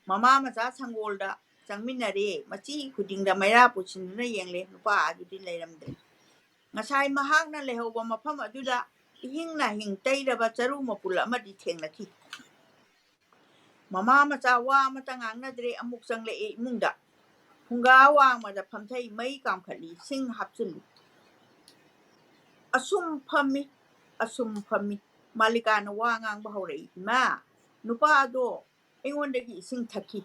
ꯃꯃꯥ ꯃꯆꯥ ꯁꯪꯒꯣꯜꯗ ꯆꯪꯃꯤꯟꯅꯔꯦ꯫ ꯃꯆꯤ ꯈꯨꯗꯤꯡꯗ ꯃꯩꯔꯥ ꯄꯨꯁꯤꯟꯗꯨꯅ ꯌꯦꯡꯂꯦ, ꯅꯨꯄꯥ ꯑꯗꯨꯗꯤ ꯂꯩꯔꯝꯗ꯭ꯔꯦ꯫ ꯉꯁꯥꯏ ꯃꯍꯥꯛꯅ ꯂꯩꯍꯧꯕ ꯃꯐꯝ ꯑꯗꯨꯗ ꯏꯍꯤꯡ ꯅꯥꯍꯤꯡ ꯇꯩꯔꯕ ꯆꯔꯨ ꯃꯄꯨꯜ ꯑꯃꯗꯤ ꯊꯦꯡꯅꯈꯤ꯫ ꯃꯃꯥ ꯃꯆꯥ ꯋꯥ ꯑꯃꯇ ꯉꯥꯡꯅꯗ꯭ꯔꯦ꯫ ꯑꯃꯨꯛ ꯆꯪꯂꯛꯑꯦ ꯏꯃꯨꯡꯗ꯫ ꯐꯨꯡꯒꯥ ꯋꯥꯡꯃꯗ ꯐꯝꯊꯩ, ꯃꯩ ꯀꯥꯝꯈꯠꯂꯤ, ꯁꯤꯡ ꯍꯥꯞꯆꯤꯜꯂꯤ꯫ ꯑꯁꯨꯝ ꯐꯝꯃꯤ, ꯑꯁꯨꯝ ꯐꯝꯃꯤ꯫ ꯃꯥꯂꯤꯀꯥꯅ ꯋꯥ ꯉꯥꯡꯕ ꯍꯧꯔꯛꯏ, "ꯏꯃꯥ, ꯅꯨꯄꯥ ꯑꯗꯣ ꯑꯩꯉꯣꯟꯗꯒꯤ ꯏꯁꯤꯡ ꯊꯛꯈꯤ꯫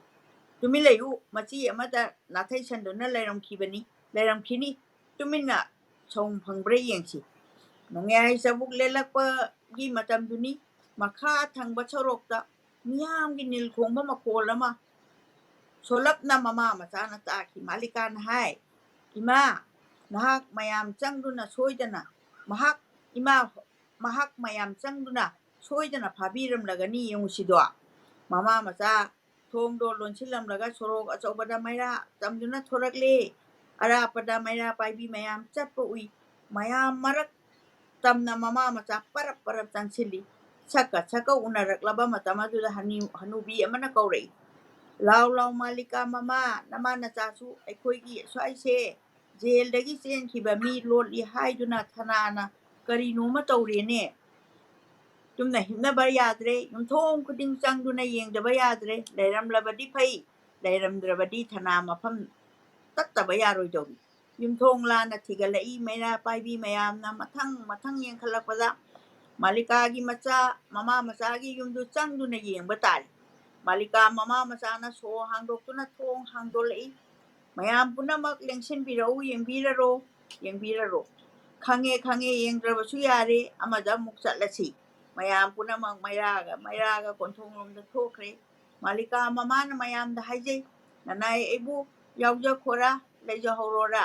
ꯇꯨꯃꯤꯟ ꯂꯩꯌꯨ, ꯃꯆꯤ ꯑꯃꯗ ꯅꯥꯊꯩꯁꯟꯗꯨꯅ ꯂꯩꯔꯝꯈꯤꯕꯅꯤ, ꯂꯩꯔꯝꯈꯤꯅꯤ꯫ ꯇꯨꯃꯤꯟꯅ ꯁꯣꯝ ꯐꯪꯕ꯭ꯔꯥ ꯌꯦꯡꯁꯤ꯫" ꯅꯣꯡꯌꯥꯏ ꯆꯕꯨꯛ ꯂꯦꯜꯂꯛꯄꯒꯤ ꯃꯇꯝꯗꯨꯅꯤ꯫ ꯃꯈꯥ ꯊꯪꯕ ꯁꯣꯔꯣꯛꯇ ꯃꯤꯌꯥꯝꯒꯤ ꯅꯤꯜ ꯈꯣꯡꯕ ꯃꯈꯣꯜ ꯑꯃ ꯁꯣꯂꯞꯅ ꯃꯃꯥ ꯃꯆꯥꯅ ꯇꯥꯈꯤ꯫ ꯃꯥꯂꯤꯀꯥꯅ ꯍꯥꯏ, "ꯏꯃꯥ, ꯅꯍꯥꯛ ꯃꯌꯥꯝ ꯆꯪꯗꯨꯅ ꯁꯣꯏꯗꯅ, ꯃꯍꯥꯛ, ꯏꯃꯥ, ꯃꯍꯥꯛ ꯃꯌꯥꯝ ꯆꯪꯗꯨꯅ ꯁꯣꯏꯗꯅ ꯐꯥꯕꯤꯔꯝꯂꯒꯅꯤ, ꯌꯦꯡꯉꯨꯁꯤꯗꯣ꯫" ꯃꯃꯥ ꯃꯆꯥ ꯊꯣꯡꯗꯣ ꯂꯣꯟꯁꯤꯜꯂꯝꯂꯒ ꯁꯣꯔꯣꯛ ꯑꯆꯧꯕꯗ ꯃꯩꯔꯥ ꯇꯝꯗꯨꯅ ꯊꯣꯔꯛꯂꯦ꯫ ꯑꯔꯥꯞꯄꯗ ꯃꯩꯔꯥ ꯄꯥꯏꯕꯤ ꯃꯌꯥꯝ ꯆꯠꯄ ꯎꯏ꯫ ꯃꯌꯥꯝ ꯃꯔꯛ ꯇꯝꯅ ꯃꯃꯥ ꯃꯆꯥ ꯄꯔꯞ ꯄꯔꯞ ꯆꯪꯁꯤꯜꯂꯤ꯫ ꯁꯛꯀ ꯁꯛꯀ ꯎꯅꯔꯛꯂꯕ ꯃꯇꯝ ꯑꯗꯨꯗ ꯍꯅꯤ-, ꯍꯅꯨꯕꯤ ꯑꯃꯅ ꯀꯧꯔꯛꯏ, "ꯂꯥꯎ ꯂꯥꯎ ꯃꯥꯂꯤꯀꯥ ꯃꯃꯥ, ꯅꯃꯥ ꯅꯆꯥꯁꯨ ꯑꯩꯈꯣꯏꯒꯤ ꯑꯁ꯭ꯋꯥꯏꯁꯦ ꯖꯦꯜꯗꯒꯤ ꯆꯦꯟꯈꯤꯕ ꯃꯤ ꯂꯣꯠꯂꯤ ꯍꯥꯏꯗꯨꯅ ꯊꯅꯥꯅ ꯀꯔꯤꯅꯣꯃ ꯇꯧꯔꯦꯅꯦ꯫ ꯇꯨꯝꯅ ꯍꯤꯞꯅꯕ ꯌꯥꯗ꯭ꯔꯦ, ꯌꯨꯝꯊꯣꯡ ꯈꯨꯗꯤꯡ ꯆꯪꯗꯨꯅ ꯌꯦꯡꯗꯕ ꯌꯥꯗ꯭ꯔꯦ꯫ ꯂꯩꯔꯝꯂꯕꯗꯤ ꯐꯩ, ꯂꯩꯔꯝꯗ꯭ꯔꯕꯗꯤ ꯊꯅꯥ ꯃꯐꯝ ꯇꯠꯇꯕ ꯌꯥꯔꯣꯏꯗꯧꯔꯤ꯫" ꯌꯨꯝꯊꯣꯡ ꯂꯥꯟꯅ ꯊꯤꯒꯠꯂꯛꯏ꯫ ꯃꯩꯔꯥ ꯄꯥꯏꯕꯤ ꯃꯌꯥꯝꯅ ꯃꯊꯪ ꯃꯊꯪ ꯌꯦꯡꯈꯠꯂꯛꯄꯗ ꯃꯥꯂꯤꯀꯥꯒꯤ ꯃꯆꯥ, ꯃꯃꯥ ꯃꯆꯥꯒꯤ ꯌꯨꯝꯗꯨ ꯆꯪꯗꯨꯅ ꯌꯦꯡꯕ ꯇꯥꯔꯦ꯫ ꯃꯥꯂꯤꯀꯥ ꯃꯃꯥ ꯃꯆꯥꯅ ꯁꯣ ꯍꯥꯡꯗꯣꯛꯇꯨꯅ ꯊꯣꯡ ꯍꯥꯡꯗꯣꯛꯂꯛꯏ꯫ "ꯃꯌꯥꯝ ꯄꯨꯝꯅꯃꯛ ꯂꯦꯡꯁꯤꯟꯕꯤꯔꯛꯎ, ꯌꯦꯡꯕꯤꯔꯔꯣ, ꯌꯦꯡꯕꯤꯔꯔꯣ꯫" "ꯈꯪꯉꯦ, ꯈꯪꯉꯦ, ꯌꯦꯡꯗ꯭ꯔꯕꯁꯨ ꯌꯥꯔꯦ, ꯑꯃꯗ ꯑꯃꯨꯛ ꯆꯠꯂꯁꯤ꯫" ꯃꯌꯥꯝ ꯄꯨꯝꯅꯃꯛ ꯃꯩꯔꯥꯒ, ꯃꯩꯔꯥꯒ ꯀꯣꯟꯊꯣꯡꯂꯣꯝꯗ ꯊꯣꯛꯈ꯭ꯔꯦ꯫ ꯃꯥꯂꯤꯀꯥ ꯃꯃꯥꯅ ꯃꯌꯥꯝꯗ ꯍꯥꯏꯖꯩ, "ꯅꯅꯥꯏ ꯑꯩꯕꯨ ꯌꯥꯎꯖꯈꯣꯔꯥ, ꯂꯩꯖꯍꯧꯔꯣꯔꯥ?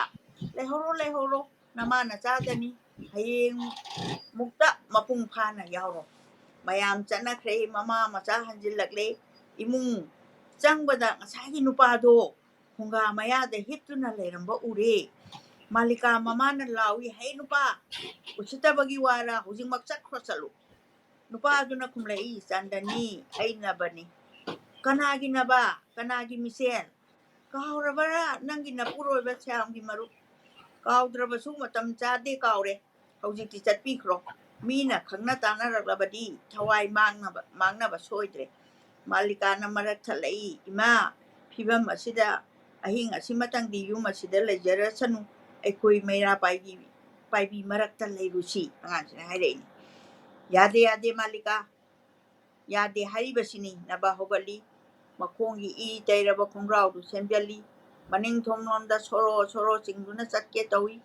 ꯂꯩꯍꯧꯔꯣ, ꯂꯩꯍꯧꯔꯣ, ꯅꯃꯥ ꯅꯆꯥꯗꯅꯤ꯫ ꯍꯌꯦꯡ ꯃꯨꯛꯇ ꯃꯄꯨꯡ ꯐꯥꯅ ꯌꯥꯎꯔꯣ"꯫ ꯃꯌꯥꯝ ꯆꯠꯅꯈ꯭ꯔꯦ꯫ ꯃꯃꯥ ꯃꯆꯥ ꯍꯟꯖꯤꯜꯂꯛꯂꯦ꯫ ꯏꯃꯨꯡ ꯆꯪꯕꯗ ꯉꯁꯥꯏꯒꯤ ꯅꯨꯄꯥꯗꯣ ꯐꯨꯡꯒꯥ ꯃꯌꯥꯗ ꯍꯤꯞꯇꯨꯅ ꯂꯩꯔꯝꯕ ꯎꯔꯦ꯫ ꯃꯥꯂꯤꯀꯥ ꯃꯃꯥꯅ ꯂꯥꯎꯏ, "ꯍꯩ ꯅꯨꯄꯥ, ꯎꯁꯤꯠꯇꯕꯒꯤ ꯋꯥꯔ? ꯍꯧꯖꯤꯛꯃꯛ ꯆꯠꯈ꯭ꯔꯣ, ꯆꯠꯂꯨ"꯫ ꯅꯨꯄꯥ ꯑꯗꯨꯅ ꯈꯨꯝꯂꯛꯏ, "ꯆꯥꯟꯗꯅꯤ, ꯑꯩꯅꯕꯅꯤ꯫ ꯀꯅꯥꯒꯤꯅꯕ? ꯀꯅꯥꯒꯤ ꯃꯤꯁꯦꯟ? ꯀꯥꯎꯔꯕꯔꯥ ꯅꯪꯒꯤ ꯅꯄꯨꯔꯣꯏꯕ ꯁ꯭ꯌꯥꯝꯒꯤ ꯃꯔꯨꯞ? ꯀꯥꯎꯗ꯭ꯔꯕꯁꯨ ꯃꯇꯝ ꯆꯥꯗꯦ, ꯀꯥꯎꯔꯦ꯫ ꯍꯧꯖꯤꯛꯇꯤ ꯆꯠꯄꯤꯈ꯭ꯔꯣ꯫ ꯃꯤꯅ ꯈꯪꯅ ꯇꯥꯟꯅꯔꯛꯂꯕꯗꯤ ꯊꯋꯥꯏ ꯃꯥꯡꯅꯕ, ꯃꯥꯡꯅꯕ ꯁꯣꯏꯗ꯭ꯔꯦ"꯫ ꯃꯥꯂꯤꯀꯥꯅ ꯃꯔꯛ ꯊꯠꯂꯛꯏ, "ꯏꯃꯥ, ꯐꯤꯕꯝ ꯑꯁꯤꯗ ꯑꯍꯤꯡ ꯑꯁꯤꯃꯇꯪꯗꯤ ꯌꯨꯝ ꯑꯁꯤꯗ ꯂꯩꯖꯔꯁꯅꯨ, ꯑꯩꯈꯣꯏ ꯃꯩꯔꯥ ꯄꯥꯏꯕꯤ, ꯄꯥꯏꯕꯤ ꯃꯔꯛꯇ ꯂꯩꯔꯨꯁꯤ", ꯑꯉꯥꯡꯁꯤꯅ ꯍꯥꯏꯔꯛꯏꯅꯤ꯫ "ꯌꯥꯗꯦ, ꯌꯥꯗꯦ ꯃꯥꯂꯤꯀꯥ, ꯌꯥꯗꯦ ꯍꯥꯏꯔꯤꯕꯁꯤꯅꯤ"꯫ ꯅꯕ ꯍꯧꯒꯠꯂꯤ꯫ ꯃꯈꯣꯡꯒꯤ ꯏ ꯇꯩꯔꯕ ꯈꯣꯡꯒ꯭ꯔꯥꯎꯗꯨ ꯁꯦꯝꯖꯤꯜꯂꯤ꯫ ꯃꯅꯤꯡ ꯊꯣꯡꯂꯣꯝꯗ ꯁꯣꯔꯣ ꯁꯣꯔꯣ ꯆꯤꯡꯗꯨꯅ ꯆꯠꯀꯦ ꯇꯧꯏ꯫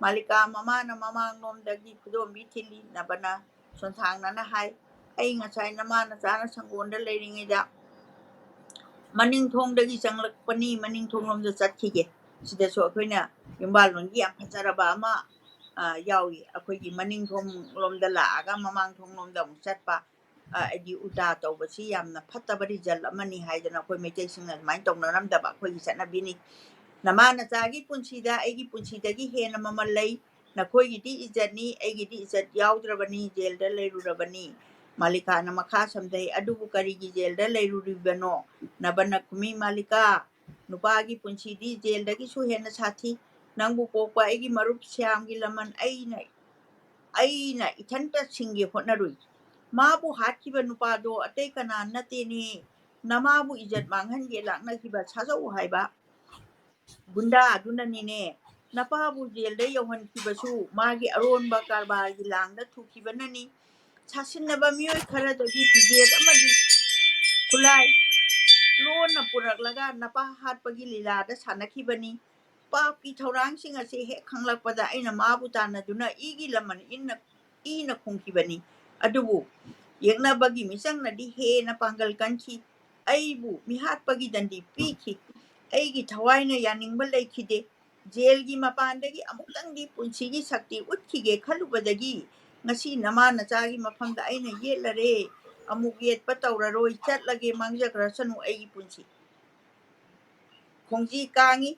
ꯃꯥꯂꯤꯀꯥ ꯃꯃꯥꯅ ꯃꯃꯥꯡꯂꯣꯝꯗꯒꯤ ꯈꯨꯗꯣꯝꯕꯤ ꯊꯤꯜꯂꯤ꯫ ꯅꯕꯅ ꯁꯣꯟꯊꯥꯡꯅꯅ ꯍꯥꯏ, "ꯑꯩ ꯉꯁꯥꯏ ꯅꯃꯥ ꯅꯆꯥꯅ ꯁꯪꯒꯣꯟꯗ ꯂꯩꯔꯤꯉꯩꯗ ꯃꯅꯤꯡ ꯊꯣꯡꯗꯒꯤ ꯆꯪꯂꯛꯄꯅꯤ, ꯃꯅꯤꯡ ꯊꯣꯡꯂꯣꯝꯗ ꯆꯠꯈꯤꯒꯦ"꯫ ꯁꯤꯗꯁꯨ ꯑꯩꯈꯣꯏꯅ ꯌꯨꯝꯕꯥꯜꯂꯣꯟꯒꯤ ꯌꯥꯝ ꯐꯖꯔꯕ ꯑꯃ, ꯑ, ꯌꯥꯎꯏ꯫ ꯑꯩꯈꯣꯏꯒꯤ ꯃꯅꯤꯡ ꯊꯣꯡꯂꯣꯝꯗ ꯂꯥꯛꯑꯒ ꯃꯃꯥꯡ ꯊꯣꯡꯂꯣꯝꯗ ꯑꯃꯨꯛ ꯆꯠꯄ, ꯑ, ꯍꯥꯏꯗꯤ ꯎꯜꯇꯥ ꯇꯧꯕꯁꯤ ꯌꯥꯝꯅ ꯐꯠꯇꯕ result ꯑꯃꯅꯤ ꯍꯥꯏꯗꯅ ꯑꯩꯈꯣꯏ ꯃꯩꯇꯩꯁꯤꯡꯅ ꯑꯗꯨꯃꯥꯏꯅ ꯇꯧꯅꯔꯝꯗꯕ ꯑꯩꯈꯣꯏꯒꯤ ꯆꯠꯅꯕꯤꯅꯤ꯫ "ꯅꯃꯥ ꯅꯆꯥꯒꯤ ꯄꯨꯟꯁꯤꯗ ꯑꯩꯒꯤ ꯄꯨꯟꯁꯤꯗꯒꯤ ꯍꯦꯟꯅ ꯃꯃꯜ ꯂꯩ꯫ ꯅꯈꯣꯏꯒꯤꯗꯤ ꯏꯖꯠꯅꯤ, ꯑꯩꯒꯤꯗꯤ ꯏꯖꯠ ꯌꯥꯎꯗ꯭ꯔꯕꯅꯤ, ꯖꯦꯜꯗ ꯂꯩꯔꯨꯔꯕꯅꯤ"꯫ ꯃꯥꯂꯤꯀꯥꯅ ꯃꯈꯥ ꯁꯝꯊꯩ, "ꯑꯗꯨꯕꯨ ꯀꯔꯤꯒꯤ ꯖꯦꯜꯗ ꯂꯩꯔꯨꯔꯤꯕꯅꯣ?" ꯅꯕꯅ ꯈꯨꯃꯤ, "ꯃꯥꯂꯤꯀꯥ, ꯅꯨꯄꯥꯒꯤ ꯄꯨꯟꯁꯤꯗꯤ ꯖꯦꯜꯗꯒꯤꯁꯨ ꯍꯦꯟꯅ ꯁꯥꯊꯤ꯫ ꯅꯪꯕꯨ ꯄꯣꯛꯄ ꯑꯩꯒꯤ ꯃꯔꯨꯞ ꯁ꯭ꯌꯥꯝꯒꯤ ꯂꯃꯟ ꯑꯩꯅ, ꯑꯩꯅ ꯏꯊꯟꯇ ꯁꯤꯡꯒꯦ ꯍꯣꯠꯅꯔꯨꯏ꯫ ꯃꯥꯕꯨ ꯍꯥꯠꯈꯤꯕ ꯅꯨꯄꯥꯗꯣ ꯑꯇꯩ ꯀꯅꯥ ꯅꯠꯇꯦꯅꯦ, ꯅꯃꯥꯕꯨ ꯏꯖꯠ ꯃꯥꯡꯍꯟꯒꯦ ꯂꯥꯛꯅꯈꯤꯕ ꯁꯥꯖꯧ ꯍꯥꯏꯕ ꯒꯨꯟꯗꯥ ꯑꯗꯨꯅꯅꯤꯅꯦ꯫ ꯅꯄꯥꯕꯨ ꯖꯦꯜꯗ ꯌꯧꯍꯟꯈꯤꯕꯁꯨ ꯃꯥꯒꯤ ꯑꯔꯣꯟꯕ ꯀꯔꯕꯥꯔꯒꯤ ꯂꯥꯡꯗ ꯊꯨꯈꯤꯕꯅꯅꯤ꯫ ꯁꯥꯁꯤꯟꯅꯕ ꯃꯤꯑꯣꯏ ꯈꯔꯗꯒꯤ ꯐꯤꯖꯦꯠ ꯑꯃꯗꯤ ꯈꯨꯠꯂꯥꯏ ꯂꯣꯟꯅ ꯄꯨꯔꯛꯂꯒ ꯅꯄꯥ ꯍꯥꯠꯄꯒꯤ ꯂꯤꯂꯥꯗ ꯁꯥꯟꯅꯈꯤꯕꯅꯤ꯫ ꯄꯥꯞꯀꯤ ꯊꯧꯔꯥꯡꯁꯤꯡ ꯑꯁꯤ ꯍꯦꯛ ꯈꯪꯂꯛꯄꯗ ꯑꯩꯅ ꯃꯥꯕꯨ ꯇꯥꯟꯅꯗꯨꯅ ꯏꯒꯤ ꯂꯃꯟ ꯏꯟꯅ, ꯏꯅ ꯈꯨꯝꯈꯤꯕꯅꯤ꯫ ꯑꯗꯨꯕꯨ ꯌꯦꯛꯅꯕꯒꯤ ꯃꯤꯆꯪꯅꯗꯤ ꯍꯦꯟꯅ ꯄꯥꯡꯒꯜ ꯀꯟꯈꯤ꯫ ꯑꯩꯕꯨ ꯃꯤꯍꯥꯠꯄꯒꯤ ꯗꯟꯗꯤ ꯄꯤꯈꯤ꯫ ꯑꯩꯒꯤ ꯊꯋꯥꯏꯅ ꯌꯥꯅꯤꯡꯕ ꯂꯩꯈꯤꯗꯦ꯫ ꯖꯦꯜꯒꯤ ꯃꯄꯥꯟꯗꯒꯤ ꯑꯃꯨꯛꯇꯪꯗꯤ ꯄꯨꯟꯁꯤꯒꯤ ꯁꯛꯇꯤ ꯎꯠꯈꯤꯒꯦ ꯈꯜꯂꯨꯕꯗꯒꯤ ꯉꯁꯤ ꯅꯃꯥ ꯅꯆꯥꯒꯤ ꯃꯐꯝꯗ ꯑꯩꯅ ꯌꯦꯠꯂꯔꯦ꯫ ꯑꯃꯨꯛ ꯌꯦꯠꯄ ꯇꯧꯔꯔꯣꯏ꯫ ꯆꯠꯂꯒꯦ, ꯃꯥꯡꯖꯈ꯭ꯔꯁꯅꯨ ꯑꯩꯒꯤ ꯄꯨꯟꯁꯤ꯫ ꯈꯣꯡꯖꯤ ꯀꯥꯡꯉꯤ꯫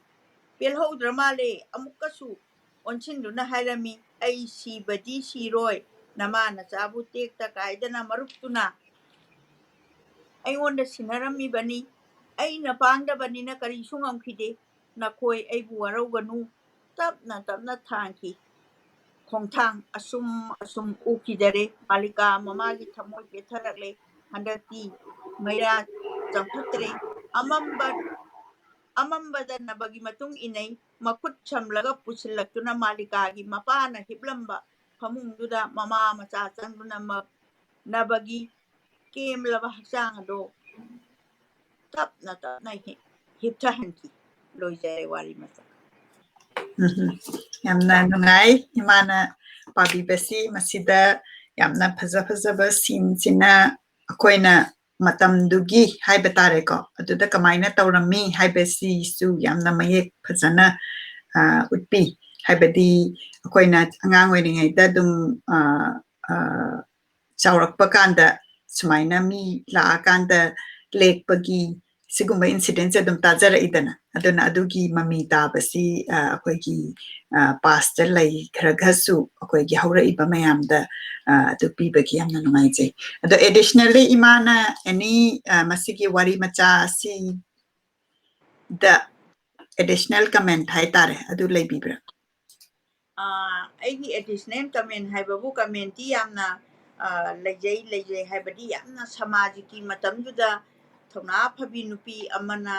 ꯄꯦꯜꯍꯧꯗ꯭ꯔ ꯃꯥꯜꯂꯦ꯫ ꯑꯃꯨꯛꯀꯁꯨ ꯑꯣꯟꯁꯤꯟꯗꯨꯅ ꯍꯥꯏꯔꯝꯃꯤ, "ꯑꯩ ꯁꯤꯕꯗꯤ ꯁꯤꯔꯣꯏ, ꯅꯃꯥ ꯅꯆꯥꯕꯨ ꯇꯦꯛꯇ ꯀꯥꯏꯗꯅ ꯃꯔꯨꯞꯇꯨꯅ ꯑꯩꯉꯣꯟꯗ ꯁꯤꯟꯅꯔꯝꯃꯤꯕꯅꯤ꯫ ꯑꯩꯅ ꯄꯥꯡꯗꯕꯅꯤꯅ ꯀꯔꯤꯁꯨ ꯉꯝꯈꯤꯗꯦ꯫ ꯅꯈꯣꯏ ꯑꯩꯕꯨ ꯋꯥꯔꯧꯒꯅꯨ꯫" ꯇꯞꯅ ꯇꯞꯅ ꯊꯥꯡꯈꯤ꯫ ꯈꯣꯡꯊꯥꯡ ꯑꯁꯨꯝ ꯑꯁꯨꯝ ꯎꯈꯤꯗꯔꯦ꯫ ꯃꯥꯂꯤꯀꯥ ꯃꯃꯥꯒꯤ ꯊꯃꯣꯏ ꯄꯦꯠꯊꯔꯛꯂꯦ꯫ ꯍꯟꯗꯛꯇꯤ ꯃꯩꯔꯥ ꯆꯪꯈꯠꯇ꯭ꯔꯦ꯫ ꯑꯃꯝꯕ, ꯑꯃꯝꯕꯗ ꯅꯕꯒꯤ ꯃꯇꯨꯡ ꯏꯟꯅꯩ꯫ ꯃꯈꯨꯠ ꯁꯝꯂꯒ ꯄꯨꯁꯤꯜꯂꯛꯇꯨꯅ ꯃꯥꯂꯤꯀꯥꯒꯤ ꯃꯄꯥꯅ ꯍꯤꯞꯂꯝꯕ ꯐꯃꯨꯡꯗꯨꯗ ꯃꯃꯥ ꯃꯆꯥ ꯆꯪꯗꯨꯅ ꯃ-, ꯅꯕꯒꯤ ꯀꯦꯝꯂꯕ ꯍꯛꯆꯥꯡ ꯑꯗꯣ ꯇꯞꯅ ꯇꯞꯅ ꯍꯤ-, ꯍꯤꯞꯊꯍꯟꯈꯤ꯫ ꯂꯣꯏꯖꯔꯦ ꯋꯥꯔꯤ ꯃꯆꯥ꯫ ꯎꯝ, ꯌꯥꯝꯅ ꯅꯨꯡꯉꯥꯏ ꯏꯃꯥꯅ ꯄꯥꯕꯤꯕꯁꯤ꯫ ꯃꯁꯤꯗ ꯌꯥꯝꯅ ꯐꯖ ꯐꯖꯕ ꯁꯤꯟꯁꯤꯅ ꯑꯩꯈꯣꯏꯅ ꯃꯇꯝꯗꯨꯒꯤ ꯍꯥꯏꯕ ꯇꯥꯔꯦꯀꯣ, ꯑꯗꯨꯗ ꯀꯃꯥꯏꯅ ꯇꯧꯔꯝꯃꯤ ꯍꯥꯏꯕꯁꯤꯁꯨ ꯌꯥꯝꯅ ꯃꯌꯦꯛ ꯐꯖꯅ, ꯑ, ꯎꯠꯄꯤ꯫ ꯍꯥꯏꯕꯗꯤ ꯑꯩꯈꯣꯏꯅ ꯑꯉꯥꯡ ꯑꯣꯏꯔꯤꯉꯩꯗ ꯑꯗꯨꯝ, ꯑ, ꯑ, ꯆꯥꯎꯔꯛꯄ ꯀꯥꯟꯗ ꯁꯨꯃꯥꯏꯅ ꯃꯤ ꯂꯥꯛꯑꯀꯥꯟꯗ ꯂꯦꯛꯄꯒꯤ ꯁꯤꯒꯨꯝꯕ incidentꯁꯦ ꯑꯗꯨꯝ ꯇꯥꯖꯔꯛꯏꯗꯅ꯫ ꯑꯗꯨꯅ ꯑꯗꯨꯒꯤ ꯃꯃꯤ ꯇꯥꯕꯁꯤ, ꯑ, ꯑꯩꯈꯣꯏꯒꯤ, ꯑ, pastꯇ ꯂꯩꯈ꯭ꯔꯒꯁꯨ ꯑꯩꯈꯣꯏꯒꯤ ꯍꯧꯔꯛꯏꯕ ꯃꯌꯥꯝꯗ, ꯑ, ꯑꯗꯨ ꯄꯤꯕꯒꯤ ꯌꯥꯝꯅ ꯅꯨꯡꯉꯥꯏꯖꯩ꯫ ꯑꯗꯣ additionally ꯏꯃꯥꯅ any, ꯑ, ꯃꯁꯤꯒꯤ ꯋꯥꯔꯤ ꯃꯆꯥ ꯑꯁꯤꯗ additional comment ꯍꯥꯏꯇꯥꯔꯦ, ꯑꯗꯨ ꯂꯩꯕꯤꯕ꯭ꯔꯥ? ꯑ, ꯑꯩꯒꯤ additional comment ꯍꯥꯏꯕꯕꯨ commentꯇꯤ ꯌꯥꯝꯅ, ꯑ, ꯂꯩꯖꯩ, ꯂꯩꯖꯩ ꯍꯥꯏꯕꯗꯤ ꯌꯥꯝꯅ ꯁꯃꯥꯖꯒꯤ ꯃꯇꯝꯗꯨꯗ ꯊꯧꯅꯥ ꯐꯕꯤ ꯅꯨꯄꯤ ꯑꯃꯅ,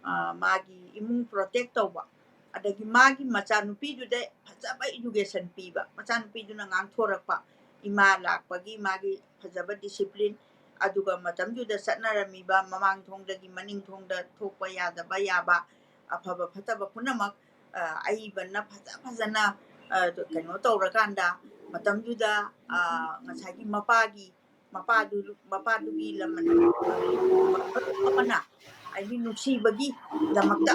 ꯑ, ꯃꯥꯒꯤ ꯏꯃꯨꯡ protect ꯇꯧꯕ, ꯑꯗꯒꯤ ꯃꯥꯒꯤ ꯃꯆꯥꯅꯨꯄꯤꯗꯨꯗ ꯐꯖꯕ education ꯄꯤꯕ, ꯃꯆꯥꯅꯨꯄꯤꯗꯨꯅ ꯉꯥꯡꯊꯣꯔꯛꯄ, ꯏꯃꯥ ꯂꯥꯛꯄꯒꯤ ꯃꯥꯒꯤ ꯐꯖꯕ discipline, ꯑꯗꯨꯒ ꯃꯇꯝꯗꯨꯗ ꯆꯠꯅꯔꯝꯃꯤꯕ ꯃꯃꯥꯡ ꯊꯣꯡꯗꯒꯤ ꯃꯅꯤꯡ ꯊꯣꯡꯗ ꯊꯣꯛꯄ ꯌꯥꯗꯕ ꯌꯥꯕ, ꯑꯐꯕ ꯐꯠꯇꯕ ꯄꯨꯝꯅꯃꯛ, ꯑ, ꯑꯏꯕꯅ ꯐꯖ ꯐꯖꯅ, ꯑ, ꯀꯩꯅꯣ ꯇꯧꯔꯀꯥꯟꯗ ꯃꯇꯝꯗꯨꯗ, ꯑ, ꯉꯁꯥꯏꯒꯤ ꯃꯄꯥꯒꯤ ꯃꯄꯥꯗꯨ ꯃꯄꯥꯗꯨꯒꯤ ꯂꯃꯟ ꯑꯃꯅ, ꯍꯥꯏꯗꯤ ꯅꯨꯡꯁꯤꯕꯒꯤꯗꯃꯛꯇ,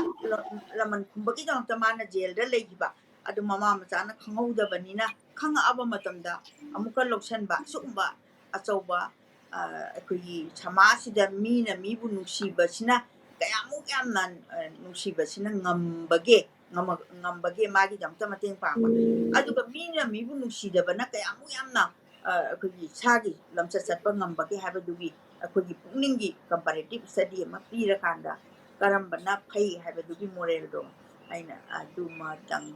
ꯂꯃꯟ ꯈꯨꯝꯕꯒꯤꯗꯃꯛꯇ ꯃꯥꯅ ꯖꯦꯜꯗ ꯂꯩꯈꯤꯕ꯫ ꯑꯗꯨ ꯃꯃꯥ ꯃꯆꯥꯅ ꯈꯪꯍꯧꯗꯕꯅꯤꯅ, ꯈꯪꯉꯛꯑꯕ ꯃꯇꯝꯗ ꯑꯃꯨꯛꯀ ꯂꯧꯁꯟꯕ, ꯁꯤꯒꯨꯝꯕ ꯑꯆꯧꯕ ꯑꯩꯈꯣꯏꯒꯤ ꯁꯃꯥꯖꯁꯤꯗ ꯃꯤꯅ ꯃꯤꯕꯨ ꯅꯨꯡꯁꯤꯕꯁꯤꯅ ꯀꯌꯥꯃꯨꯛ ꯌꯥꯝꯅ ꯅꯨꯡꯁꯤꯕꯁꯤꯅ ꯉꯝꯕꯒꯦ, ꯉꯝꯕꯒꯦ ꯃꯥꯒꯤꯗꯃꯛꯇ ꯃꯇꯦꯡ ꯄꯥꯡꯕ꯫ ꯑꯗꯨꯒ ꯃꯤꯅ ꯃꯤꯕꯨ ꯅꯨꯡꯁꯤꯗꯕꯅ ꯀꯌꯥꯃꯨꯛ ꯌꯥꯝꯅ ꯑꯩꯈꯣꯏꯒꯤ ꯏꯁꯥꯒꯤ ꯂꯝꯆꯠ ꯆꯠꯄ ꯉꯝꯕꯒꯦ ꯍꯥꯏꯕꯗꯨꯒꯤ ꯑꯩꯈꯣꯏꯒꯤ ꯄꯨꯛꯅꯤꯡꯒꯤ comparative study ꯑꯃ ꯄꯤꯔꯀꯥꯟꯗ ꯀꯔꯝꯕꯅ ꯐꯩ ꯍꯥꯏꯕꯗꯨꯒꯤ ꯃꯣꯔꯦꯜꯗꯣ ꯑꯩꯅ ꯑꯗꯨꯃꯇꯪ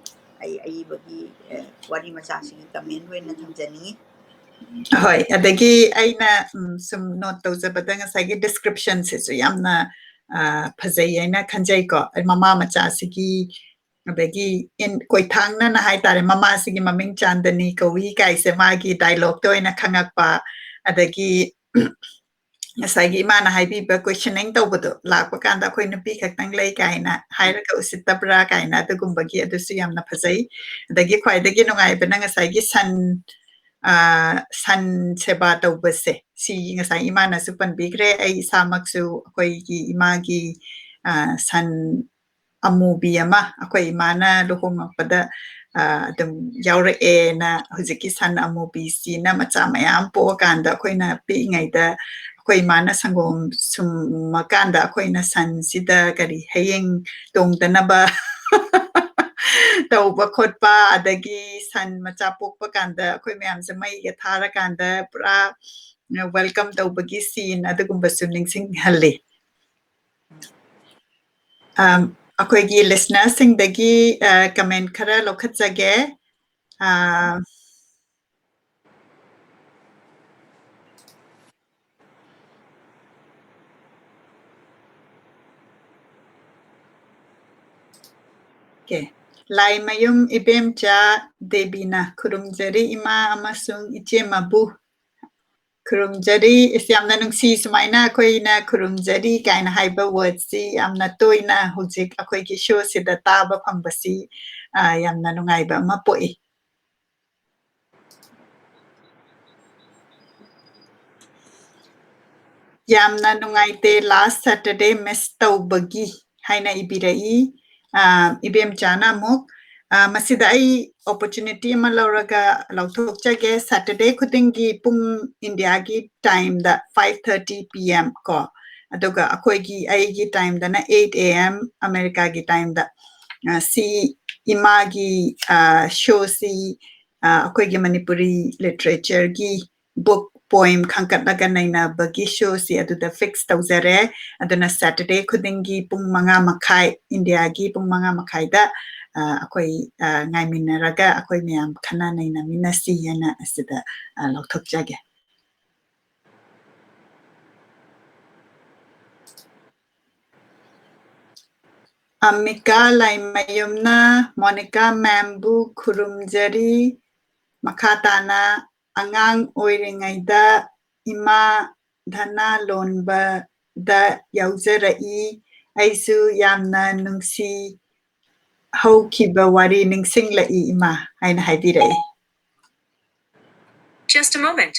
ꯑꯩ ꯑꯏꯕꯒꯤ ꯋꯥꯔꯤ ꯃꯆꯥꯁꯤꯒꯤ comment ꯑꯣꯏꯅ ꯊꯝꯖꯅꯤꯡꯉꯤ꯫ ꯍꯣꯏ, ꯑꯗꯒꯤ ꯑꯩꯅ ꯁꯨꯝ note ꯇꯧꯖꯕꯗ ꯉꯁꯥꯏꯒꯤ description ꯁꯤꯁꯨ ꯌꯥꯝꯅ ꯐꯖꯩ ꯍꯥꯏꯅ ꯈꯟꯖꯩꯀꯣ꯫ ꯃꯃꯥ ꯃꯆꯥꯁꯤꯒꯤ, ꯑꯗꯒꯤ ꯀꯣꯏꯊꯥꯡꯅꯅ ꯍꯥꯏꯇꯥꯔꯦ, ꯃꯃꯥꯁꯤꯒꯤ ꯃꯃꯤꯡ ꯆꯥꯟꯗꯅꯤ ꯀꯧꯏ ꯀꯥꯏꯁꯦ ꯃꯥꯒꯤ dialogue ꯇ ꯑꯣꯏꯅ ꯈꯪꯉꯛꯄ꯫ ꯑꯗꯒꯤ ꯉꯁꯥꯏꯒꯤ ꯏꯃꯥꯅ ꯍꯥꯏꯕꯤꯕ questioning ꯇꯧꯕꯗꯣ, ꯂꯥꯛꯄ ꯀꯥꯟꯗ ꯑꯩꯈꯣꯏ ꯅꯨꯄꯤ ꯈꯛꯇꯪ ꯂꯩ ꯀꯥꯏꯅ ꯍꯥꯏꯔꯒ ꯎꯁꯤꯠꯇꯕ꯭ꯔꯥ ꯀꯥꯏꯅ, ꯑꯗꯨꯒꯨꯝꯕꯒꯤ ꯑꯗꯨꯁꯨ ꯌꯥꯝꯅ ꯐꯖꯩ꯫ ꯑꯗꯒꯤ ꯈ꯭ꯋꯥꯏꯗꯒꯤ ꯅꯨꯡꯉꯥꯏꯕꯅ ꯉꯁꯥꯏꯒꯤ ꯁꯟ, ꯁꯟ ꯁꯦꯕꯥ ꯇꯧꯕꯁꯦ, ꯁꯤ ꯉꯁꯥꯏ ꯏꯃꯥꯅꯁꯨ ꯄꯟꯕꯤꯈ꯭ꯔꯦ꯫ ꯑꯩ ꯏꯁꯥꯃꯛꯁꯨ ꯑꯩꯈꯣꯏꯒꯤ ꯏꯃꯥꯒꯤ ꯁꯟ ꯑꯃꯨꯕꯤ ꯑꯃ ꯑꯩꯈꯣꯏ ꯏꯃꯥꯅ ꯂꯨꯍꯣꯡꯉꯛꯄꯗ ꯑꯗꯨꯝ ꯌꯥꯎꯔꯛꯑꯦꯅ, ꯍꯧꯖꯤꯛꯀꯤ ꯁꯟ ꯑꯃꯨꯕꯤꯁꯤꯅ ꯃꯆꯥ ꯃꯌꯥꯝ ꯄꯣꯛꯑꯀꯥꯟꯗ ꯑꯩꯈꯣꯏꯅ ꯄꯤꯛꯏꯉꯩꯗ ꯑꯩꯈꯣꯏ ꯏꯃꯥꯅ ꯁꯪꯒꯣꯝ ꯁꯨꯝꯃꯀꯥꯟꯗ ꯑꯩꯈꯣꯏꯅ ꯁꯟꯁꯤꯗ ꯀꯔꯤ ꯍꯌꯦꯡ ꯇꯣꯡꯗꯅꯕ ꯇꯧꯕ ꯈꯣꯠꯄ, ꯑꯗꯒꯤ ꯁꯟ ꯃꯆꯥ ꯄꯣꯛꯄ ꯀꯥꯟꯗ ꯑꯩꯈꯣꯏ ꯃꯌꯥꯝꯁꯦ ꯃꯩꯒ ꯊꯥꯔꯀꯥꯟꯗ ꯄꯨꯔꯥ welcome ꯇꯧꯕꯒꯤ scene ꯑꯗꯨꯒꯨꯝꯕꯁꯨ ꯅꯤꯡꯁꯤꯡꯍꯜꯂꯤ꯫ ꯑꯩꯈꯣꯏꯒꯤ listener ꯁꯤꯡꯗꯒꯤ comment ꯈꯔ ꯂꯧꯈꯠꯆꯒꯦ꯫ Okay. ꯂꯥꯏꯃꯌꯨꯝ ꯏꯕꯦꯝꯆꯥ ꯗꯦꯕꯤꯅ ꯈꯨꯔꯨꯝꯖꯔꯤ ꯏꯃꯥ ꯑꯃꯁꯨꯡ ꯏꯆꯦꯃꯕꯨ꯫ ꯈꯨꯔꯨꯝꯖꯔꯤ꯫ ꯏꯁ, ꯌꯥꯝꯅ ꯅꯨꯡꯁꯤ, ꯁꯨꯃꯥꯏꯅ ꯑꯩꯈꯣꯏꯅ ꯈꯨꯔꯨꯝꯖꯔꯤ ꯀꯥꯏꯅ ꯍꯥꯏꯕ word ꯁꯤ ꯌꯥꯝꯅ ꯇꯣꯏꯅ ꯍꯧꯖꯤꯛ ꯑꯩꯈꯣꯏꯒꯤ show ꯁꯤꯗ ꯇꯥꯕ ꯐꯪꯕꯁꯤ, ꯑ, ꯌꯥꯝꯅ ꯅꯨꯡꯉꯥꯏꯕ ꯑꯃ ꯄꯣꯛꯏ꯫ ꯌꯥꯝꯅ ꯅꯨꯡꯉꯥꯏꯇꯦ, last Saturday miss ꯇꯧꯕꯒꯤ ꯍꯥꯏꯅ ꯏꯕꯤꯔꯛꯏ꯫ ꯑ, ꯏꯕꯦꯝꯆꯥꯅ ꯑꯃꯨꯛ, ꯑ, ꯃꯁꯤꯗ ꯑꯩ opportunity ꯑꯃ ꯂꯧꯔꯒ ꯂꯧꯊꯣꯛꯆꯒꯦ꯫ Saturday ꯈꯨꯗꯤꯡꯒꯤ ꯄꯨꯡ Indiaꯒꯤ timeꯗ five thirty P M ꯀꯣ, ꯑꯗꯨꯒ ꯑꯩꯈꯣꯏꯒꯤ, ꯑꯩꯒꯤ timeꯗꯅ eight A M, Americaꯒꯤ timeꯗ, ꯑ, ꯁꯤ ꯏꯃꯥꯒꯤ, ꯑ, showꯁꯤ, ꯑ, ꯑꯩꯈꯣꯏꯒꯤ ꯃꯅꯤꯄꯨꯔꯤ literatureꯒꯤ book poem ꯈꯟꯒꯠꯂꯒ ꯅꯩꯅꯕꯒꯤ showꯁꯤ ꯑꯗꯨꯗ fix ꯇꯧꯖꯔꯦ꯫ ꯑꯗꯨꯅ Saturday ꯈꯨꯗꯤꯡꯒꯤ ꯄꯨꯡ ꯃꯉꯥ ꯃꯈꯥꯏ, Indiaꯒꯤ ꯄꯨꯡ ꯃꯉꯥ ꯃꯈꯥꯏꯗ, ꯑ, ꯑꯩꯈꯣꯏ, ꯑ, ꯉꯥꯏꯃꯤꯟꯅꯔꯒ ꯑꯩꯈꯣꯏ ꯃꯌꯥꯝ ꯈꯟꯅ ꯅꯩꯅꯃꯤꯟꯅꯁꯤ ꯍꯥꯏꯅ ꯑꯁꯤꯗ, ꯑ, ꯂꯧꯊꯣꯛꯆꯒꯦ꯫ ꯑꯃꯤꯀꯥ ꯂꯥꯏꯃꯌꯨꯝꯅ ꯃꯣꯅꯤꯀꯥ ꯃꯦꯝꯕꯨ ꯈꯨꯔꯨꯝꯖꯔꯤ꯫ ꯃꯈꯥ ꯇꯥꯅ, ꯑꯉꯥꯡ ꯑꯣꯏꯔꯤꯉꯩꯗ ꯏꯃꯥ ꯙꯅ ꯂꯣꯟꯕꯗ ꯌꯥꯎꯖꯔꯛꯏ꯫ ꯑꯩꯁꯨ ꯌꯥꯝꯅ ꯅꯨꯡꯁꯤ ꯍꯧꯈꯤꯕ ꯋꯥꯔꯤ ꯅꯤꯡꯁꯤꯡꯂꯛꯏ ꯏꯃꯥ ꯍꯥꯏꯅ ꯍꯥꯏꯕꯤꯔꯛꯏ꯫ Just a moment.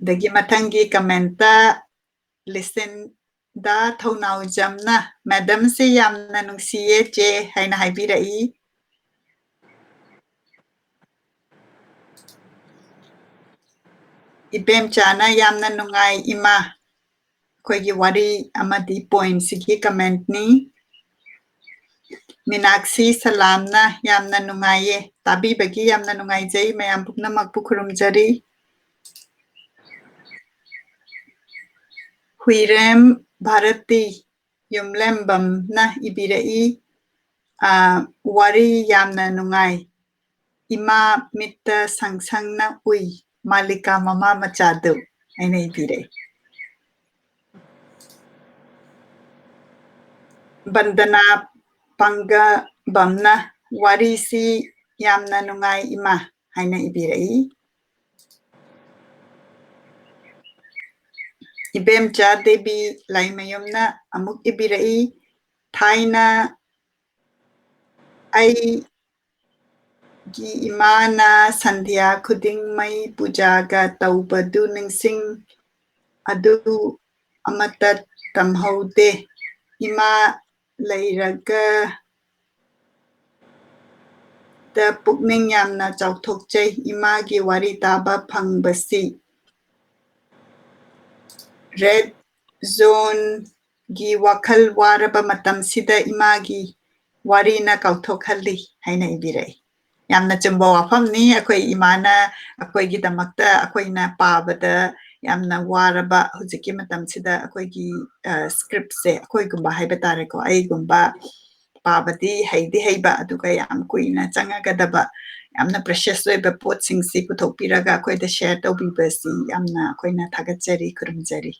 ꯑꯗꯒꯤ ꯃꯊꯪꯒꯤ commentꯇ ꯂꯤꯁꯤꯟꯗ ꯊꯧꯅꯥꯎꯖꯝꯅ, "Madamꯁꯤ ꯌꯥꯝꯅ ꯅꯨꯡꯁꯤꯌꯦ ꯆꯦ" ꯍꯥꯏꯅ ꯍꯥꯏꯕꯤꯔꯛꯏ꯫ ꯏꯕꯦꯝꯆꯥꯅ, "ꯌꯥꯝꯅ ꯅꯨꯡꯉꯥꯏ ꯏꯃꯥ"꯫ ꯑꯩꯈꯣꯏꯒꯤ ꯋꯥꯔꯤ ꯑꯃꯗꯤ poemꯁꯤꯒꯤ commentꯅꯤ꯫ ꯃꯤꯅꯥꯛꯁꯤ ꯁꯂꯥꯝꯅ, "ꯌꯥꯝꯅ ꯅꯨꯡꯉꯥꯏꯌꯦ, ꯇꯥꯕꯤꯕꯒꯤ ꯌꯥꯝꯅ ꯅꯨꯡꯉꯥꯏꯖꯩ, ꯃꯌꯥꯝ ꯄꯨꯝꯅꯃꯛꯄꯨ ꯈꯨꯔꯨꯝꯖꯔꯤ"꯫ ꯍꯨꯏꯔꯦꯝ ꯚꯥꯔꯇꯤ ꯌꯨꯝꯂꯦꯝꯕꯝꯅ ꯏꯕꯤꯔꯛꯏ, ꯑ, "ꯋꯥꯔꯤ ꯌꯥꯝꯅ ꯅꯨꯡꯉꯥꯏ, ꯏꯃꯥ ꯃꯤꯠꯇ ꯁꯪ ꯁꯪꯅ ꯎꯏ, ꯃꯥꯂꯤꯀꯥ ꯃꯃꯥ ꯃꯆꯥꯗꯨ" ꯍꯥꯏꯅ ꯏꯕꯤꯔꯛꯏ꯫ ꯕꯟꯗꯅꯥ ꯄꯥꯡꯒꯕꯝꯅ, "ꯋꯥꯔꯤꯁꯤ ꯌꯥꯝꯅ ꯅꯨꯡꯉꯥꯏ ꯏꯃꯥ" ꯍꯥꯏꯅ ꯏꯕꯤꯔꯛꯏ꯫ ꯏꯕꯦꯝꯆꯥ ꯗꯦꯕꯤ ꯂꯥꯏꯃꯌꯨꯝꯅ ꯑꯃꯨꯛ ꯏꯕꯤꯔꯛꯏ, "ꯊꯥꯏꯅ ꯑꯩ ꯒꯤ ꯏꯃꯥꯅ ꯁꯟꯙ꯭ꯌꯥ ꯈꯨꯗꯤꯡ ꯃꯩ ꯄꯨꯖꯥꯒ ꯇꯧꯕꯗꯨ ꯅꯤꯡꯁꯤꯡ ꯑꯗꯨ ꯑꯃꯠꯇ ꯇꯝꯍꯧꯗꯦ꯫ ꯏꯃꯥ ꯂꯩꯔꯒ ꯗ ꯄꯨꯛꯅꯤꯡ ꯌꯥꯝꯅ ꯆꯥꯎꯊꯣꯛꯆꯩ꯫ ꯏꯃꯥꯒꯤ ꯋꯥꯔꯤ ꯇꯥꯕ ꯐꯪꯕꯁꯤ꯫ ꯔꯦꯗ ꯖꯣꯟꯒꯤ ꯋꯥꯈꯜ ꯋꯥꯔꯕ ꯃꯇꯝꯁꯤꯗ ꯏꯃꯥꯒꯤ ꯋꯥꯔꯤꯅ ꯀꯥꯎꯊꯣꯛꯍꯜꯂꯤ ꯍꯥꯏꯅ ꯏꯕꯤꯔꯛꯏ꯫ ꯌꯥꯝꯅ ꯆꯨꯝꯕ ꯋꯥꯐꯝꯅꯤ꯫ ꯑꯩꯈꯣꯏ ꯏꯃꯥꯅ ꯑꯩꯈꯣꯏꯒꯤꯗꯃꯛꯇ ꯑꯩꯈꯣꯏꯅ ꯄꯥꯕꯗ ꯌꯥꯝꯅ ꯋꯥꯔꯕ ꯍꯧꯖꯤꯛꯀꯤ ꯃꯇꯝꯁꯤꯗ ꯑꯩꯈꯣꯏꯒꯤ, ꯑ, ꯁ꯭ꯀ꯭ꯔꯤꯞꯁꯦ ꯑꯩꯈꯣꯏꯒꯨꯝꯕ ꯍꯥꯏꯕ ꯇꯥꯔꯦꯀꯣ, ꯑꯩꯒꯨꯝꯕ ꯄꯥꯕꯗꯤ ꯍꯩꯗꯤ ꯍꯩꯕ, ꯑꯗꯨꯒ ꯌꯥꯝ ꯀꯨꯏꯅ ꯆꯪꯉꯒꯗꯕ, ꯌꯥꯝꯅ ꯄ꯭ꯔꯦꯁꯤꯌꯁ ꯑꯣꯏꯕ ꯄꯣꯠꯁꯤꯡꯁꯤ ꯄꯨꯊꯣꯛꯄꯤꯔꯒ ꯑꯩꯈꯣꯏꯗ ꯁꯦꯌꯔ ꯇꯧꯕꯤꯕꯁꯤ ꯌꯥꯝꯅ ꯑꯩꯈꯣꯏꯅ ꯊꯥꯒꯠꯆꯔꯤ, ꯈꯨꯔꯨꯝꯖꯔꯤ꯫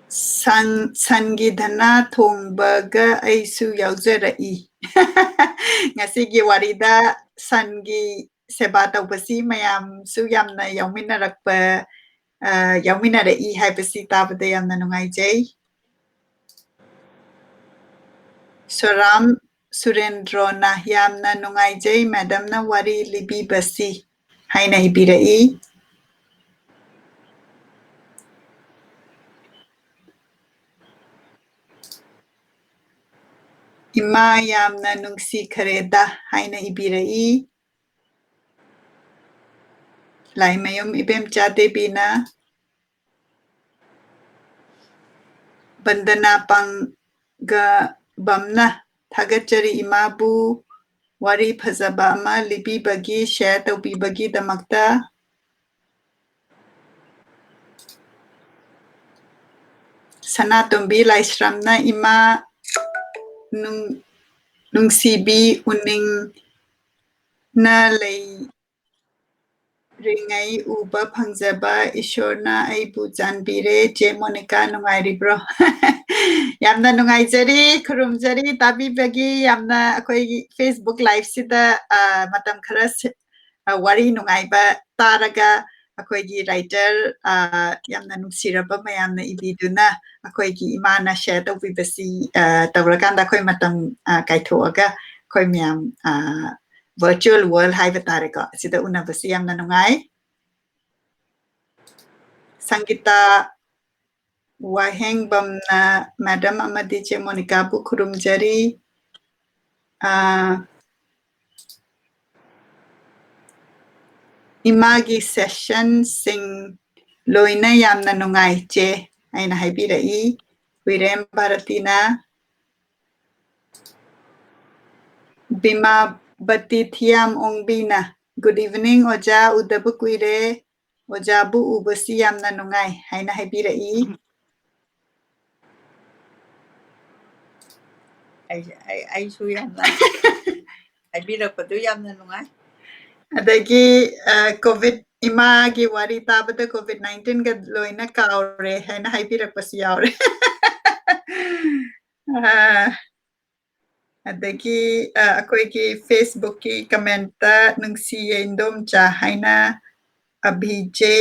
ꯁꯟ, ꯁꯟꯒꯤ ꯙꯅꯥ ꯊꯣꯡꯕꯒ ꯑꯩꯁꯨ ꯌꯥꯎꯖꯔꯛꯏ꯫ ꯉꯁꯤꯒꯤ ꯋꯥꯔꯤꯗ ꯁꯟꯒꯤ ꯁꯦꯕꯥ ꯇꯧꯕꯁꯤ ꯃꯌꯥꯝꯁꯨ ꯌꯥꯝꯅ ꯌꯥꯎꯃꯤꯟꯅꯔꯛꯄ, ꯑ, ꯌꯥꯎꯃꯤꯟꯅꯔꯛꯏ ꯍꯥꯏꯕꯁꯤ ꯇꯥꯕꯗ ꯌꯥꯝꯅ ꯅꯨꯡꯉꯥꯏꯖꯩ꯫ ꯁꯣꯔꯥꯝ ꯁꯨꯔꯦꯟꯗ꯭ꯔꯣꯅ, "ꯌꯥꯝꯅ ꯅꯨꯡꯉꯥꯏꯖꯩ ꯃꯦꯗꯝꯅ ꯋꯥꯔꯤ ꯂꯤꯕꯤꯕꯁꯤ" ꯍꯥꯏꯅ ꯏꯕꯤꯔꯛꯏ꯫ "ꯏꯃꯥ ꯌꯥꯝꯅ ꯅꯨꯡꯁꯤꯈꯔꯦꯗ" ꯍꯥꯏꯅ ꯏꯕꯤꯔꯛꯏ꯫ ꯂꯥꯏꯃꯌꯨꯝ ꯏꯕꯦꯝꯆꯥ ꯗꯦꯕꯤꯅ, ꯕꯟꯗꯅꯥ ꯄꯥꯡꯒꯕꯝꯅ, "ꯊꯥꯒꯠꯆꯔꯤ ꯏꯃꯥꯕꯨ ꯋꯥꯔꯤ ꯐꯖꯕ ꯑꯃ ꯂꯤꯕꯤꯕꯒꯤ, ꯁꯦꯌꯔ ꯇꯧꯕꯤꯕꯒꯤꯗꯃꯛꯇ"꯫ ꯁꯅꯥꯇꯣꯝꯕꯤ ꯂꯥꯏꯁ꯭ꯔꯝꯅ, "ꯏꯃꯥ ꯅꯨꯡ-, ꯅꯨꯡꯁꯤꯕꯤ ꯎꯅꯤꯡꯅ ꯂꯩꯔꯤꯉꯩ ꯎꯕ ꯐꯪꯖꯕ ꯏꯁꯣꯔꯅ ꯑꯩꯕꯨ ꯆꯥꯟꯕꯤꯔꯦ꯫ ꯆꯦ ꯃꯣꯅꯤꯀꯥ ꯅꯨꯡꯉꯥꯏꯔꯤꯕ꯭ꯔꯣ?" ꯌꯥꯝꯅ ꯅꯨꯡꯉꯥꯏꯖꯔꯤ, ꯈꯨꯔꯨꯝꯖꯔꯤ ꯇꯥꯕꯤꯕꯒꯤ꯫ ꯌꯥꯝꯅ ꯑꯩꯈꯣꯏꯒꯤ Facebook liveꯁꯤꯗ, ꯑ, ꯃꯇꯝ ꯈꯔ ꯁꯤ-, ꯑ, ꯋꯥꯔꯤ ꯅꯨꯡꯉꯥꯏꯕ ꯇꯥꯔꯒ ꯑꯩꯈꯣꯏꯒꯤ writer, ꯑ, ꯌꯥꯝꯅ ꯅꯨꯡꯁꯤꯔꯕ ꯃꯌꯥꯝꯅ ꯏꯕꯤꯗꯨꯅ ꯑꯩꯈꯣꯏꯒꯤ ꯏꯃꯥꯅ share ꯇꯧꯕꯤꯕꯁꯤ, ꯑ, ꯇꯧꯔꯀꯥꯟꯗ ꯑꯩꯈꯣꯏ ꯃꯇꯝ, ꯑ, ꯀꯥꯏꯊꯣꯛꯑꯒ ꯑꯩꯈꯣꯏ ꯃꯌꯥꯝ, ꯑ, virtual world ꯍꯥꯏꯕ ꯇꯥꯔꯦꯀꯣ, ꯑꯁꯤꯗ ꯎꯅꯕꯁꯤ ꯌꯥꯝꯅ ꯅꯨꯡꯉꯥꯏ꯫ ꯁꯪꯒꯤꯇꯥ ꯋꯥꯍꯦꯡꯕꯝꯅ madam ꯑꯃꯗꯤ ꯆꯦ ꯃꯣꯅꯤꯀꯥꯕꯨ ꯈꯨꯔꯨꯝꯖꯔꯤ꯫ ꯑ, ꯏꯃꯥꯒꯤ sessionꯁꯤꯡ ꯂꯣꯏꯅ ꯌꯥꯝꯅ ꯅꯨꯡꯉꯥꯏ, ꯆꯦ, ꯍꯥꯏꯅ ꯍꯥꯏꯕꯤꯔꯛꯏ ꯍꯨꯏꯔꯦꯝ ꯚꯥꯔꯇꯤꯅ꯫ ꯕꯤꯃꯥꯕꯇꯤ ꯊꯤꯌꯥꯝ ꯑꯣꯡꯕꯤꯅ, "Good evening, ꯑꯣꯖꯥ, ꯎꯗꯕ ꯀꯨꯏꯔꯦ꯫ ꯑꯣꯖꯥꯕꯨ ꯎꯕꯁꯤ ꯌꯥꯝꯅ ꯅꯨꯡꯉꯥꯏ," ꯍꯥꯏꯅ ꯍꯥꯏꯕꯤꯔꯛꯏ꯫ ꯑꯩ-, ꯑꯩ-, ꯑꯩꯁꯨ ꯌꯥꯝꯅ ꯍꯥꯏꯕꯤꯔꯛꯄꯗꯨ ꯌꯥꯝꯅ ꯅꯨꯡꯉꯥꯏ꯫ ꯑꯗꯒꯤ, ꯑ, COVID, ꯏꯃꯥꯒꯤ ꯋꯥꯔꯤ ꯇꯥꯕꯗ COVID nineteenꯒ ꯂꯣꯏꯅ ꯀꯥꯎꯔꯦ ꯍꯥꯏꯅ ꯍꯥꯏꯕꯤꯔꯛꯄꯁꯨ ꯌꯥꯎꯔꯦ꯫ ꯑ, ꯑꯗꯒꯤ, ꯑ, ꯑꯩꯈꯣꯏꯒꯤ Facebookꯀꯤ commentꯇ "ꯅꯨꯡꯁꯤꯌꯦ ꯏꯟꯗꯣꯝꯆꯥ" ꯍꯥꯏꯅ ꯑꯚꯤꯖꯦ,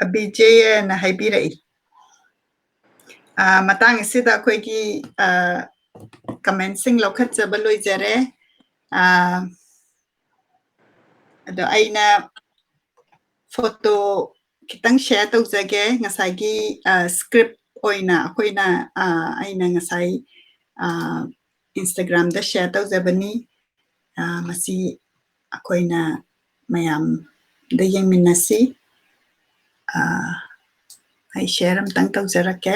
ꯑꯚꯤꯖꯦꯅ ꯍꯥꯏꯕꯤꯔꯛꯏ꯫ ꯑ, ꯃꯇꯥꯡ ꯑꯁꯤꯗ ꯑꯩꯈꯣꯏꯒꯤ, ꯑ, commentꯁꯤꯡ ꯂꯧꯈꯠꯆꯕ ꯂꯣꯏꯖꯔꯦ꯫ ꯑ, ꯑꯗꯣ ꯑꯩꯅ photo ꯈꯤꯇꯪ share ꯇꯧꯖꯒꯦ꯫ ꯉꯁꯥꯏꯒꯤ, ꯑ, script ꯑꯣꯏꯅ ꯑꯩꯈꯣꯏꯅ, ꯑ, ꯑꯩꯅ ꯉꯁꯥꯏ, ꯑ, Instagramꯗ share ꯇꯧꯖꯕꯅꯤ꯫ ꯑ, ꯃꯁꯤ ꯑꯩꯈꯣꯏꯅ ꯃꯌꯥꯝꯗ ꯌꯦꯡꯃꯤꯟꯅꯁꯤ꯫ ꯑ, ꯑꯩ share ꯑꯝꯇꯪ ꯇꯧꯖꯔꯛꯀꯦ꯫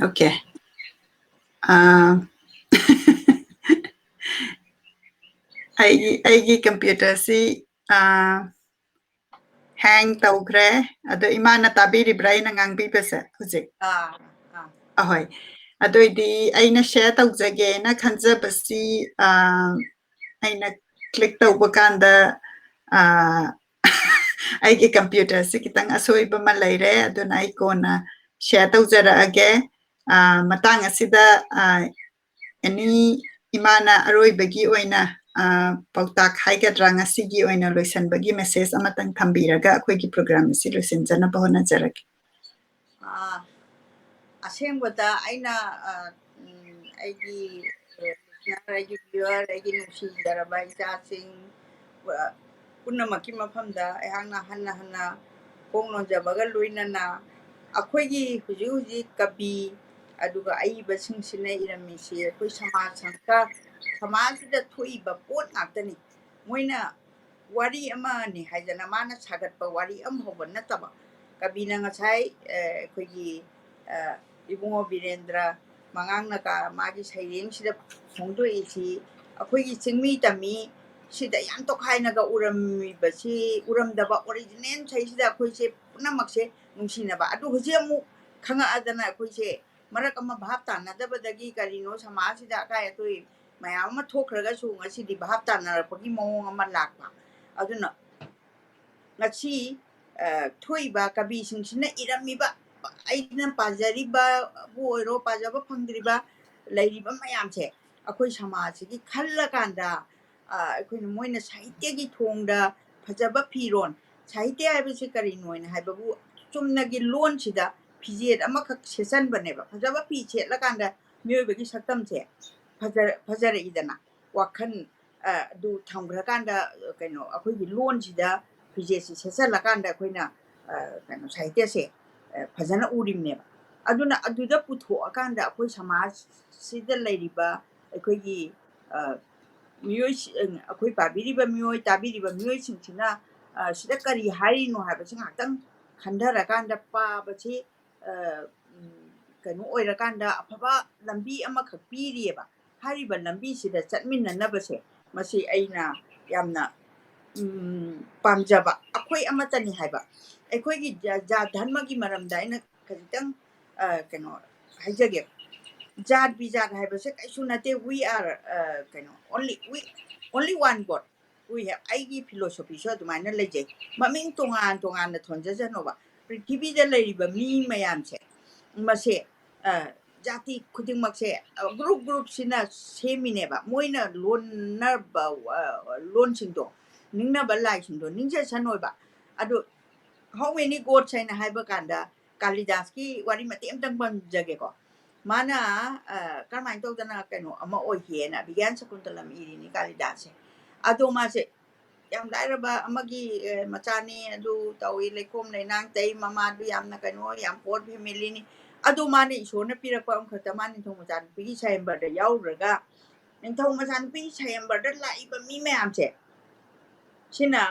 Okay. ꯑ, ꯑꯩꯒꯤ, ꯑꯩꯒꯤ computerꯁꯤ, ꯑ, ꯍꯦꯡ ꯇꯧꯈ꯭ꯔꯦ꯫ ꯑꯗꯣ ꯏꯃꯥꯅ ꯇꯥꯕꯤꯔꯤꯕ꯭ꯔꯥ ꯑꯩꯅ ꯉꯥꯡꯕꯤꯕꯁꯦ ꯍꯧꯖꯤꯛ? ꯑꯥ ꯑꯥ ꯑꯍꯣꯏ꯫ ꯑꯗꯨꯏꯗꯤ ꯑꯩꯅ ꯁꯤꯌꯔ ꯇꯧꯖꯒꯦꯅ ꯈꯟꯖꯕꯁꯤ, ꯑꯥ, ꯑꯩꯅ ꯀ꯭ꯂꯤꯛ ꯇꯧꯕ ꯀꯥꯟꯗ, ꯑꯥ, ꯑꯩꯒꯤ ꯀꯝꯄ꯭ꯌꯨꯇꯔꯁꯤ ꯈꯤꯇꯪ ꯑꯁꯣꯏꯕ ꯑꯃ ꯂꯩꯔꯦ, ꯑꯗꯨꯅ ꯑꯩ ꯀꯣꯟꯅ ꯁꯤꯌꯔ ꯇꯧꯖꯔꯛꯑꯒꯦ꯫ ꯑꯥ, ꯃꯇꯥꯡ ꯑꯁꯤꯗ, ꯑꯥ, ꯑꯦꯅꯤ ꯏꯃꯥꯅ ꯑꯔꯣꯏꯕꯒꯤ ꯑꯣꯏꯅ, ꯑꯥ, ꯄꯥꯎꯇꯥꯛ ꯍꯥꯏꯒꯗ꯭ꯔꯥ, ꯉꯁꯤꯒꯤ ꯑꯣꯏꯅ ꯂꯣꯏꯁꯟꯕꯒꯤ ꯃꯦꯁꯦꯖ ꯑꯃꯇꯪ ꯊꯝꯕꯤꯔꯒ ꯑꯩꯈꯣꯏꯒꯤ ꯄ꯭ꯔꯣꯒ꯭ꯔꯥꯝ ꯑꯁꯤ ꯂꯣꯏꯁꯤꯟꯖꯅꯕ ꯍꯣꯠꯅꯖꯔꯒꯦ꯫ ꯑꯥ, ꯑꯁꯦꯡꯕꯗ ꯑꯩꯅ, ꯑ, ꯎꯝ, ꯑꯩꯒꯤ, ꯑ, listener, ꯑꯩꯒꯤ viewer, ꯑꯩꯒꯤ ꯅꯨꯡꯁꯤꯖꯔꯕ ꯏꯆꯥꯁꯤꯡ, ꯑ, ꯄꯨꯝꯅꯃꯛꯀꯤ ꯃꯐꯝꯗ ꯑꯩꯍꯥꯛꯅ ꯍꯟꯅ ꯍꯟꯅ ꯈꯣꯡ ꯅꯣꯟꯖꯕꯒ ꯂꯣꯏꯅꯅ ꯑꯩꯈꯣꯏꯒꯤ ꯍꯧꯖꯤꯛ ꯍꯧꯖꯤꯛ ꯀꯕꯤ ꯑꯗꯨꯒ ꯑꯏꯕꯁꯤꯡꯁꯤꯅ ꯏꯔꯝꯃꯤꯁꯤ ꯑꯩꯈꯣꯏ ꯁꯃꯥꯖ ꯁꯪꯁꯀꯥꯔ, ꯁꯃꯥꯖꯁꯤꯗ ꯊꯣꯛꯏꯕ ꯄꯣꯠ ꯉꯥꯛꯇꯅꯤ꯫ ꯃꯣꯏꯅ ꯋꯥꯔꯤ ꯑꯃꯅꯤ ꯍꯥꯏꯗꯅ ꯃꯥꯅ ꯁꯥꯒꯠꯄ ꯋꯥꯔꯤ ꯑꯃ ꯐꯥꯎꯕ ꯅꯠꯇꯕ, ꯀꯕꯤꯅ ꯉꯁꯥꯏ, ꯑ, ꯑꯩꯈꯣꯏꯒꯤ, ꯑ, ꯏꯕꯨꯡꯉꯣ ꯕꯤꯔꯦꯟꯗ꯭ꯔ ꯃꯉꯥꯡꯅ ꯀꯥ-, ꯃꯥꯒꯤ ꯁꯩꯔꯦꯡꯁꯤꯗ ꯐꯣꯡꯗꯣꯛꯏꯁꯤ ꯑꯩꯈꯣꯏꯒꯤ ꯆꯤꯡꯃꯤ ꯇꯝꯃꯤ ꯁꯤꯗ ꯌꯥꯝ ꯇꯣꯈꯥꯏꯅꯒ ꯎꯔꯝꯃꯤꯕꯁꯤ, ꯎꯔꯝꯗꯕ ꯑꯣꯔꯤꯖꯤꯅꯦꯜ ꯁꯩꯁꯤꯗ ꯑꯩꯈꯣꯏꯁꯦ ꯄꯨꯝꯅꯃꯛꯁꯦ ꯅꯨꯡꯁꯤꯅꯕ꯫ ꯑꯗꯨ ꯍꯧꯖꯤꯛ ꯑꯃꯨꯛ ꯈꯪꯉꯛꯑꯗꯅ ꯑꯩꯈꯣꯏꯁꯦ ꯃꯔꯛ ꯑꯃ ꯚꯥꯞ ꯇꯥꯅꯗꯕꯗꯒꯤ ꯀꯔꯤꯅꯣ ꯁꯃꯥꯖꯁꯤꯗ ꯑꯀꯥꯏ ꯑꯇꯣꯏ ꯃꯌꯥꯝ ꯑꯃ ꯊꯣꯛꯈ꯭ꯔꯒꯁꯨ ꯉꯁꯤꯗꯤ ꯚꯥꯞ ꯇꯥꯅꯔꯛꯄꯒꯤ ꯃꯑꯣꯡ ꯑꯃ ꯂꯥꯛꯄ꯫ ꯑꯗꯨꯅ ꯉꯁꯤ, ꯑ, ꯊꯣꯛꯏꯕ ꯀꯕꯤꯁꯤꯡꯁꯤꯅ ꯏꯔꯝꯃꯤꯕ, ꯑꯩꯅ ꯄꯥꯖꯔꯤꯕꯕꯨ ꯑꯣꯏꯔꯣ, ꯄꯥꯖꯕ ꯐꯪꯗ꯭ꯔꯤꯕ ꯂꯩꯔꯤꯕ ꯃꯌꯥꯝꯁꯦ ꯑꯩꯈꯣꯏ ꯁꯃꯥꯖꯁꯤꯒꯤ ꯈꯜꯂꯀꯥꯟꯗ, ꯑ, ꯑꯩꯈꯣꯏꯅ ꯃꯣꯏꯅ ꯁꯥꯍꯤꯇ꯭ꯌꯒꯤ ꯊꯣꯡꯗ ꯐꯖꯕ ꯐꯤꯔꯣꯜ, ꯁꯥꯍꯤꯇ꯭ꯌ ꯍꯥꯏꯕꯁꯤ ꯀꯔꯤꯅꯣ ꯍꯥꯏꯅ ꯍꯥꯏꯕꯕꯨ ꯆꯨꯝꯅꯒꯤ ꯂꯣꯟꯁꯤꯗ ꯐꯤꯖꯦꯠ ꯑꯃꯈꯛ ꯁꯦꯠꯆꯟꯕꯅꯦꯕ꯫ ꯐꯖꯕ ꯐꯤ ꯁꯦꯠꯂꯀꯥꯟꯗ ꯃꯤꯑꯣꯏꯕꯒꯤ ꯁꯛꯇꯝꯁꯦ ꯐꯖ-, ꯐꯖꯔꯛꯏꯗꯅ꯫ ꯋꯥꯈꯜ, ꯑ, ꯑꯗꯨ ꯊꯝꯈ꯭ꯔꯀꯥꯟꯗ, ꯀꯩꯅꯣ, ꯑꯩꯈꯣꯏꯒꯤ ꯂꯣꯟꯁꯤꯗ ꯐꯤꯖꯦꯠꯁꯤ ꯁꯦꯠꯆꯜꯂꯀꯥꯟꯗ ꯑꯩꯈꯣꯏꯅ, ꯑ, ꯀꯩꯅꯣ, ꯁꯥꯍꯤꯇ꯭ꯌꯁꯦ, ꯑ, ꯐꯖꯅ ꯎꯔꯤꯕꯅꯦꯕ꯫ ꯑꯗꯨꯅ ꯑꯗꯨꯗ ꯄꯨꯊꯣꯛꯑꯀꯥꯟꯗ ꯑꯩꯈꯣꯏ ꯁꯃꯥꯖꯁꯤꯗ ꯂꯩꯔꯤꯕ ꯑꯩꯈꯣꯏꯒꯤ, ꯑ, ꯃꯤꯑꯣꯏ-, ꯑꯩꯈꯣꯏ ꯄꯥꯕꯤꯔꯤꯕ ꯃꯤꯑꯣꯏ, ꯇꯥꯕꯤꯔꯤꯕ ꯃꯤꯑꯣꯏꯁꯤꯡꯁꯤꯅ, ꯑ, ꯁꯤꯗ ꯀꯔꯤ ꯍꯥꯏꯔꯤꯅꯣ ꯍꯥꯏꯕꯁꯤ ꯉꯥꯏꯍꯥꯛꯇꯪ ꯈꯟꯊꯔꯀꯥꯟꯗ ꯄꯥꯕꯁꯤ, ꯑ, ꯎꯝ, ꯀꯩꯅꯣ ꯑꯣꯏꯔꯀꯥꯟꯗ ꯑꯐꯕ ꯂꯝꯕꯤ ꯑꯃꯈꯛ ꯄꯤꯔꯤꯑꯕ꯫ ꯍꯥꯏꯔꯤꯕ ꯂꯝꯕꯤꯁꯤꯗ ꯆꯠꯃꯤꯟꯅꯅꯕꯁꯦ, ꯃꯁꯤ ꯑꯩꯅ ꯌꯥꯝꯅ ꯎꯝ, ꯄꯥꯝꯖꯕ, ꯑꯩꯈꯣꯏ ꯑꯃꯠꯇꯅꯤ ꯍꯥꯏꯕ꯫ ꯑꯩꯈꯣꯏꯒꯤ ꯖꯥ-, ꯖꯥꯠ ꯙꯔꯃꯒꯤ ꯃꯔꯝꯗ ꯑꯩꯅ ꯈꯖꯤꯛꯇꯪ, ꯑ, ꯀꯩꯅꯣ ꯍꯥꯏꯖꯒꯦ꯫ ꯖꯥꯠ ꯕꯤꯖꯥꯠ ꯍꯥꯏꯕꯁꯦ ꯀꯩꯁꯨ ꯅꯠꯇꯦ꯫ We are, ꯑ, ꯀꯩꯅꯣ, only, we, only one God꯫ We have, ꯑꯩꯒꯤ philosophyꯁꯨ ꯑꯗꯨꯃꯥꯏꯅ ꯂꯩꯖꯩ꯫ ꯃꯃꯤꯡ ꯇꯣꯉꯥꯟ ꯇꯣꯉꯥꯟꯅ ꯊꯣꯟꯖꯁꯅꯣꯕ꯫ ꯄ꯭ꯔꯤꯊꯤꯕꯤꯗ ꯂꯩꯔꯤꯕ ꯃꯤ ꯃꯌꯥꯝꯁꯦ, ꯃꯁꯦ, ꯑ, ꯖꯥꯇꯤ ꯈꯨꯗꯤꯡꯃꯛꯁꯦ, ꯑ, group groupꯁꯤꯅ ꯁꯦꯝꯃꯤꯅꯦꯕ꯫ ꯃꯣꯏꯅ ꯂꯣꯟꯅꯕ, ꯑ, ꯂꯣꯟꯁꯤꯡꯗꯣ, ꯅꯤꯡꯅꯕ ꯂꯥꯏꯁꯤꯡꯗꯣ ꯅꯤꯡꯖꯁꯅꯣꯏꯕ꯫ ꯑꯗꯨ, how many gods ꯍꯥꯏꯅ ꯍꯥꯏꯕ ꯀꯥꯟꯗ, ꯀꯥꯂꯤꯗꯥꯁꯀꯤ ꯋꯥꯔꯤ ꯃꯇꯦꯛ ꯑꯃꯇꯪ ꯄꯟꯖꯒꯦꯀꯣ꯫ ꯃꯥꯅ, ꯑ, ꯀꯔꯝꯍꯥꯏꯅ ꯇꯧꯗꯅ ꯀꯩꯅꯣ ꯑꯃ ꯑꯣꯏꯈꯤꯑꯅ ꯑꯕꯤꯒ꯭ꯌꯥꯟ ꯁꯀꯨꯟꯇꯂꯝ ꯏꯔꯤꯅꯤ ꯀꯥꯂꯤꯗꯥꯁꯁꯦ꯫ ꯑꯗꯣ ꯃꯥꯁꯦ ꯌꯥꯝ ꯂꯥꯏꯔꯕ ꯑꯃꯒꯤ, ꯑ, ꯃꯆꯥꯅꯤ, ꯑꯗꯨ ꯇꯧꯏ, ꯂꯩꯈꯣꯝ ꯂꯩꯅꯥꯡ ꯇꯩ, ꯃꯃꯥꯗꯨ ꯌꯥꯝꯅ ꯀꯩꯅꯣ, ꯌꯥꯝ poor familyꯅꯤ꯫ ꯑꯗꯣ ꯃꯥꯅ ꯏꯁꯣꯔꯅ ꯄꯤꯔꯛꯄ ꯑꯃꯈꯛꯇ ꯃꯥ ꯅꯤꯡꯊꯧ ꯃꯆꯥꯅꯨꯄꯤꯒꯤ ꯁꯌꯝꯕꯔꯗ ꯌꯥꯎꯔꯨꯔꯒ, ꯅꯤꯡꯊꯧ ꯃꯆꯥꯅꯨꯄꯤꯒꯤ ꯁꯌꯝꯕꯔꯗ ꯂꯥꯛꯏꯕ ꯃꯤ ꯃꯌꯥꯝꯁꯦ, ꯁꯤꯅ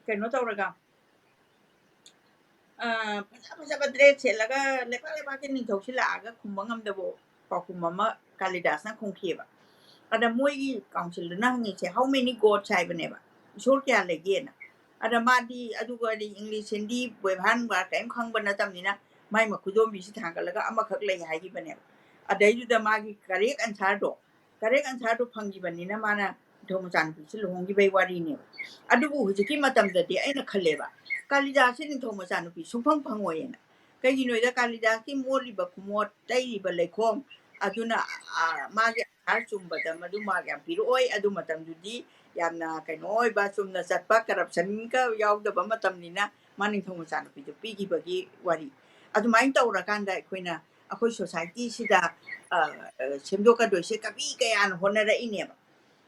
ꯀꯩꯅꯣ ꯇꯧꯔꯒ, ꯑ, ꯐꯖ ꯐꯖꯕ dress ꯁꯦꯠꯂꯒ ꯂꯩꯄꯥꯛ ꯂꯩꯄꯥꯛꯀꯤ ꯅꯤꯡꯊꯧꯁꯤ ꯂꯥꯛꯑꯒ ꯈꯨꯝꯕ ꯉꯝꯗꯕ ꯄꯥꯎꯈꯨꯝ ꯑꯃ ꯀꯥꯂꯤꯗꯥꯁꯅ ꯈꯨꯝꯈꯤꯑꯕ꯫ ꯑꯗ ꯃꯣꯏꯒꯤ councilꯗꯨꯅ ꯍꯪꯉꯤꯁꯦ, "How many gods?" ꯍꯥꯏꯕꯅꯦꯕ, "ꯏꯁꯣꯔ ꯀꯌꯥ ꯂꯩꯒꯦꯅ?" ꯑꯗ ꯃꯥꯗꯤ ꯑꯗꯨꯒꯗꯤ English, Hindi, ꯕꯦꯚꯥꯟ ꯅꯨꯡꯚꯥꯟ ꯀꯔꯤꯝ ꯈꯪꯕ ꯅꯠꯇꯕꯅꯤꯅ ꯃꯥꯏ ꯃꯈꯨꯗꯣꯝꯕꯤꯁꯤ ꯊꯥꯡꯒꯠꯂꯒ ꯑꯃꯈꯛ ꯂꯩ ꯍꯥꯏꯈꯤꯕꯅꯦꯕ꯫ ꯑꯗꯩꯗꯨꯗ ꯃꯥꯒꯤ correct answerꯗꯣ, correct answerꯗꯣ ꯐꯪꯈꯤꯕꯅꯤꯅ ꯃꯥꯅ ꯅꯤꯡꯊꯧ ꯃꯆꯥꯅꯨꯄꯤꯁꯤ ꯂꯨꯍꯣꯡꯈꯤꯕꯩ ꯋꯥꯔꯤꯅꯦꯕ꯫ ꯑꯗꯨꯕꯨ ꯍꯧꯖꯤꯛꯀꯤ ꯃꯇꯝꯗꯗꯤ ꯑꯩꯅ ꯈꯜꯂꯦꯕ, ꯀꯥꯂꯤꯗꯥꯁꯁꯤ ꯅꯤꯡꯊꯧ ꯃꯆꯥꯅꯨꯄꯤ ꯁꯨꯡꯐꯪ ꯐꯪꯉꯣꯏꯅ꯫ ꯀꯩꯒꯤꯅꯣꯗ ꯀꯥꯂꯤꯗꯥꯁꯀꯤ ꯃꯣꯠꯂꯤꯕ ꯈꯨꯃꯣꯠ, ꯇꯩꯔꯤꯕ ꯂꯩꯈꯣꯝ ꯑꯗꯨꯅ, ꯑ, ꯃꯥꯒꯤ answer ꯆꯨꯝꯕꯗ ꯃꯗꯨ mark ꯌꯥꯝ ꯄꯤꯔꯛꯑꯣꯏ꯫ ꯑꯗꯨ ꯃꯇꯝꯗꯨꯗꯤ ꯌꯥꯝꯅ ꯀꯩꯅꯣ ꯑꯣꯏꯕ, ꯆꯨꯝꯅ ꯆꯠꯄ, corruptionꯒ ꯌꯥꯎꯗꯕ ꯃꯇꯝꯅꯤꯅ ꯃꯥ ꯅꯤꯡꯊꯧ ꯃꯆꯥꯅꯨꯄꯤꯗꯨ ꯄꯤꯈꯤꯕꯒꯤ ꯋꯥꯔꯤ꯫ ꯑꯗꯨꯃꯥꯏꯅ ꯇꯧꯔꯀꯥꯟꯗ ꯑꯩꯈꯣꯏꯅ, ꯑꯩꯈꯣꯏ societyꯁꯤꯗ, ꯑ, ꯑ, ꯁꯦꯝꯗꯣꯛꯀꯗꯣꯏꯁꯦ ꯀꯕꯤ ꯀꯌꯥꯅ ꯍꯣꯠꯅꯔꯛꯏꯅꯦꯕ꯫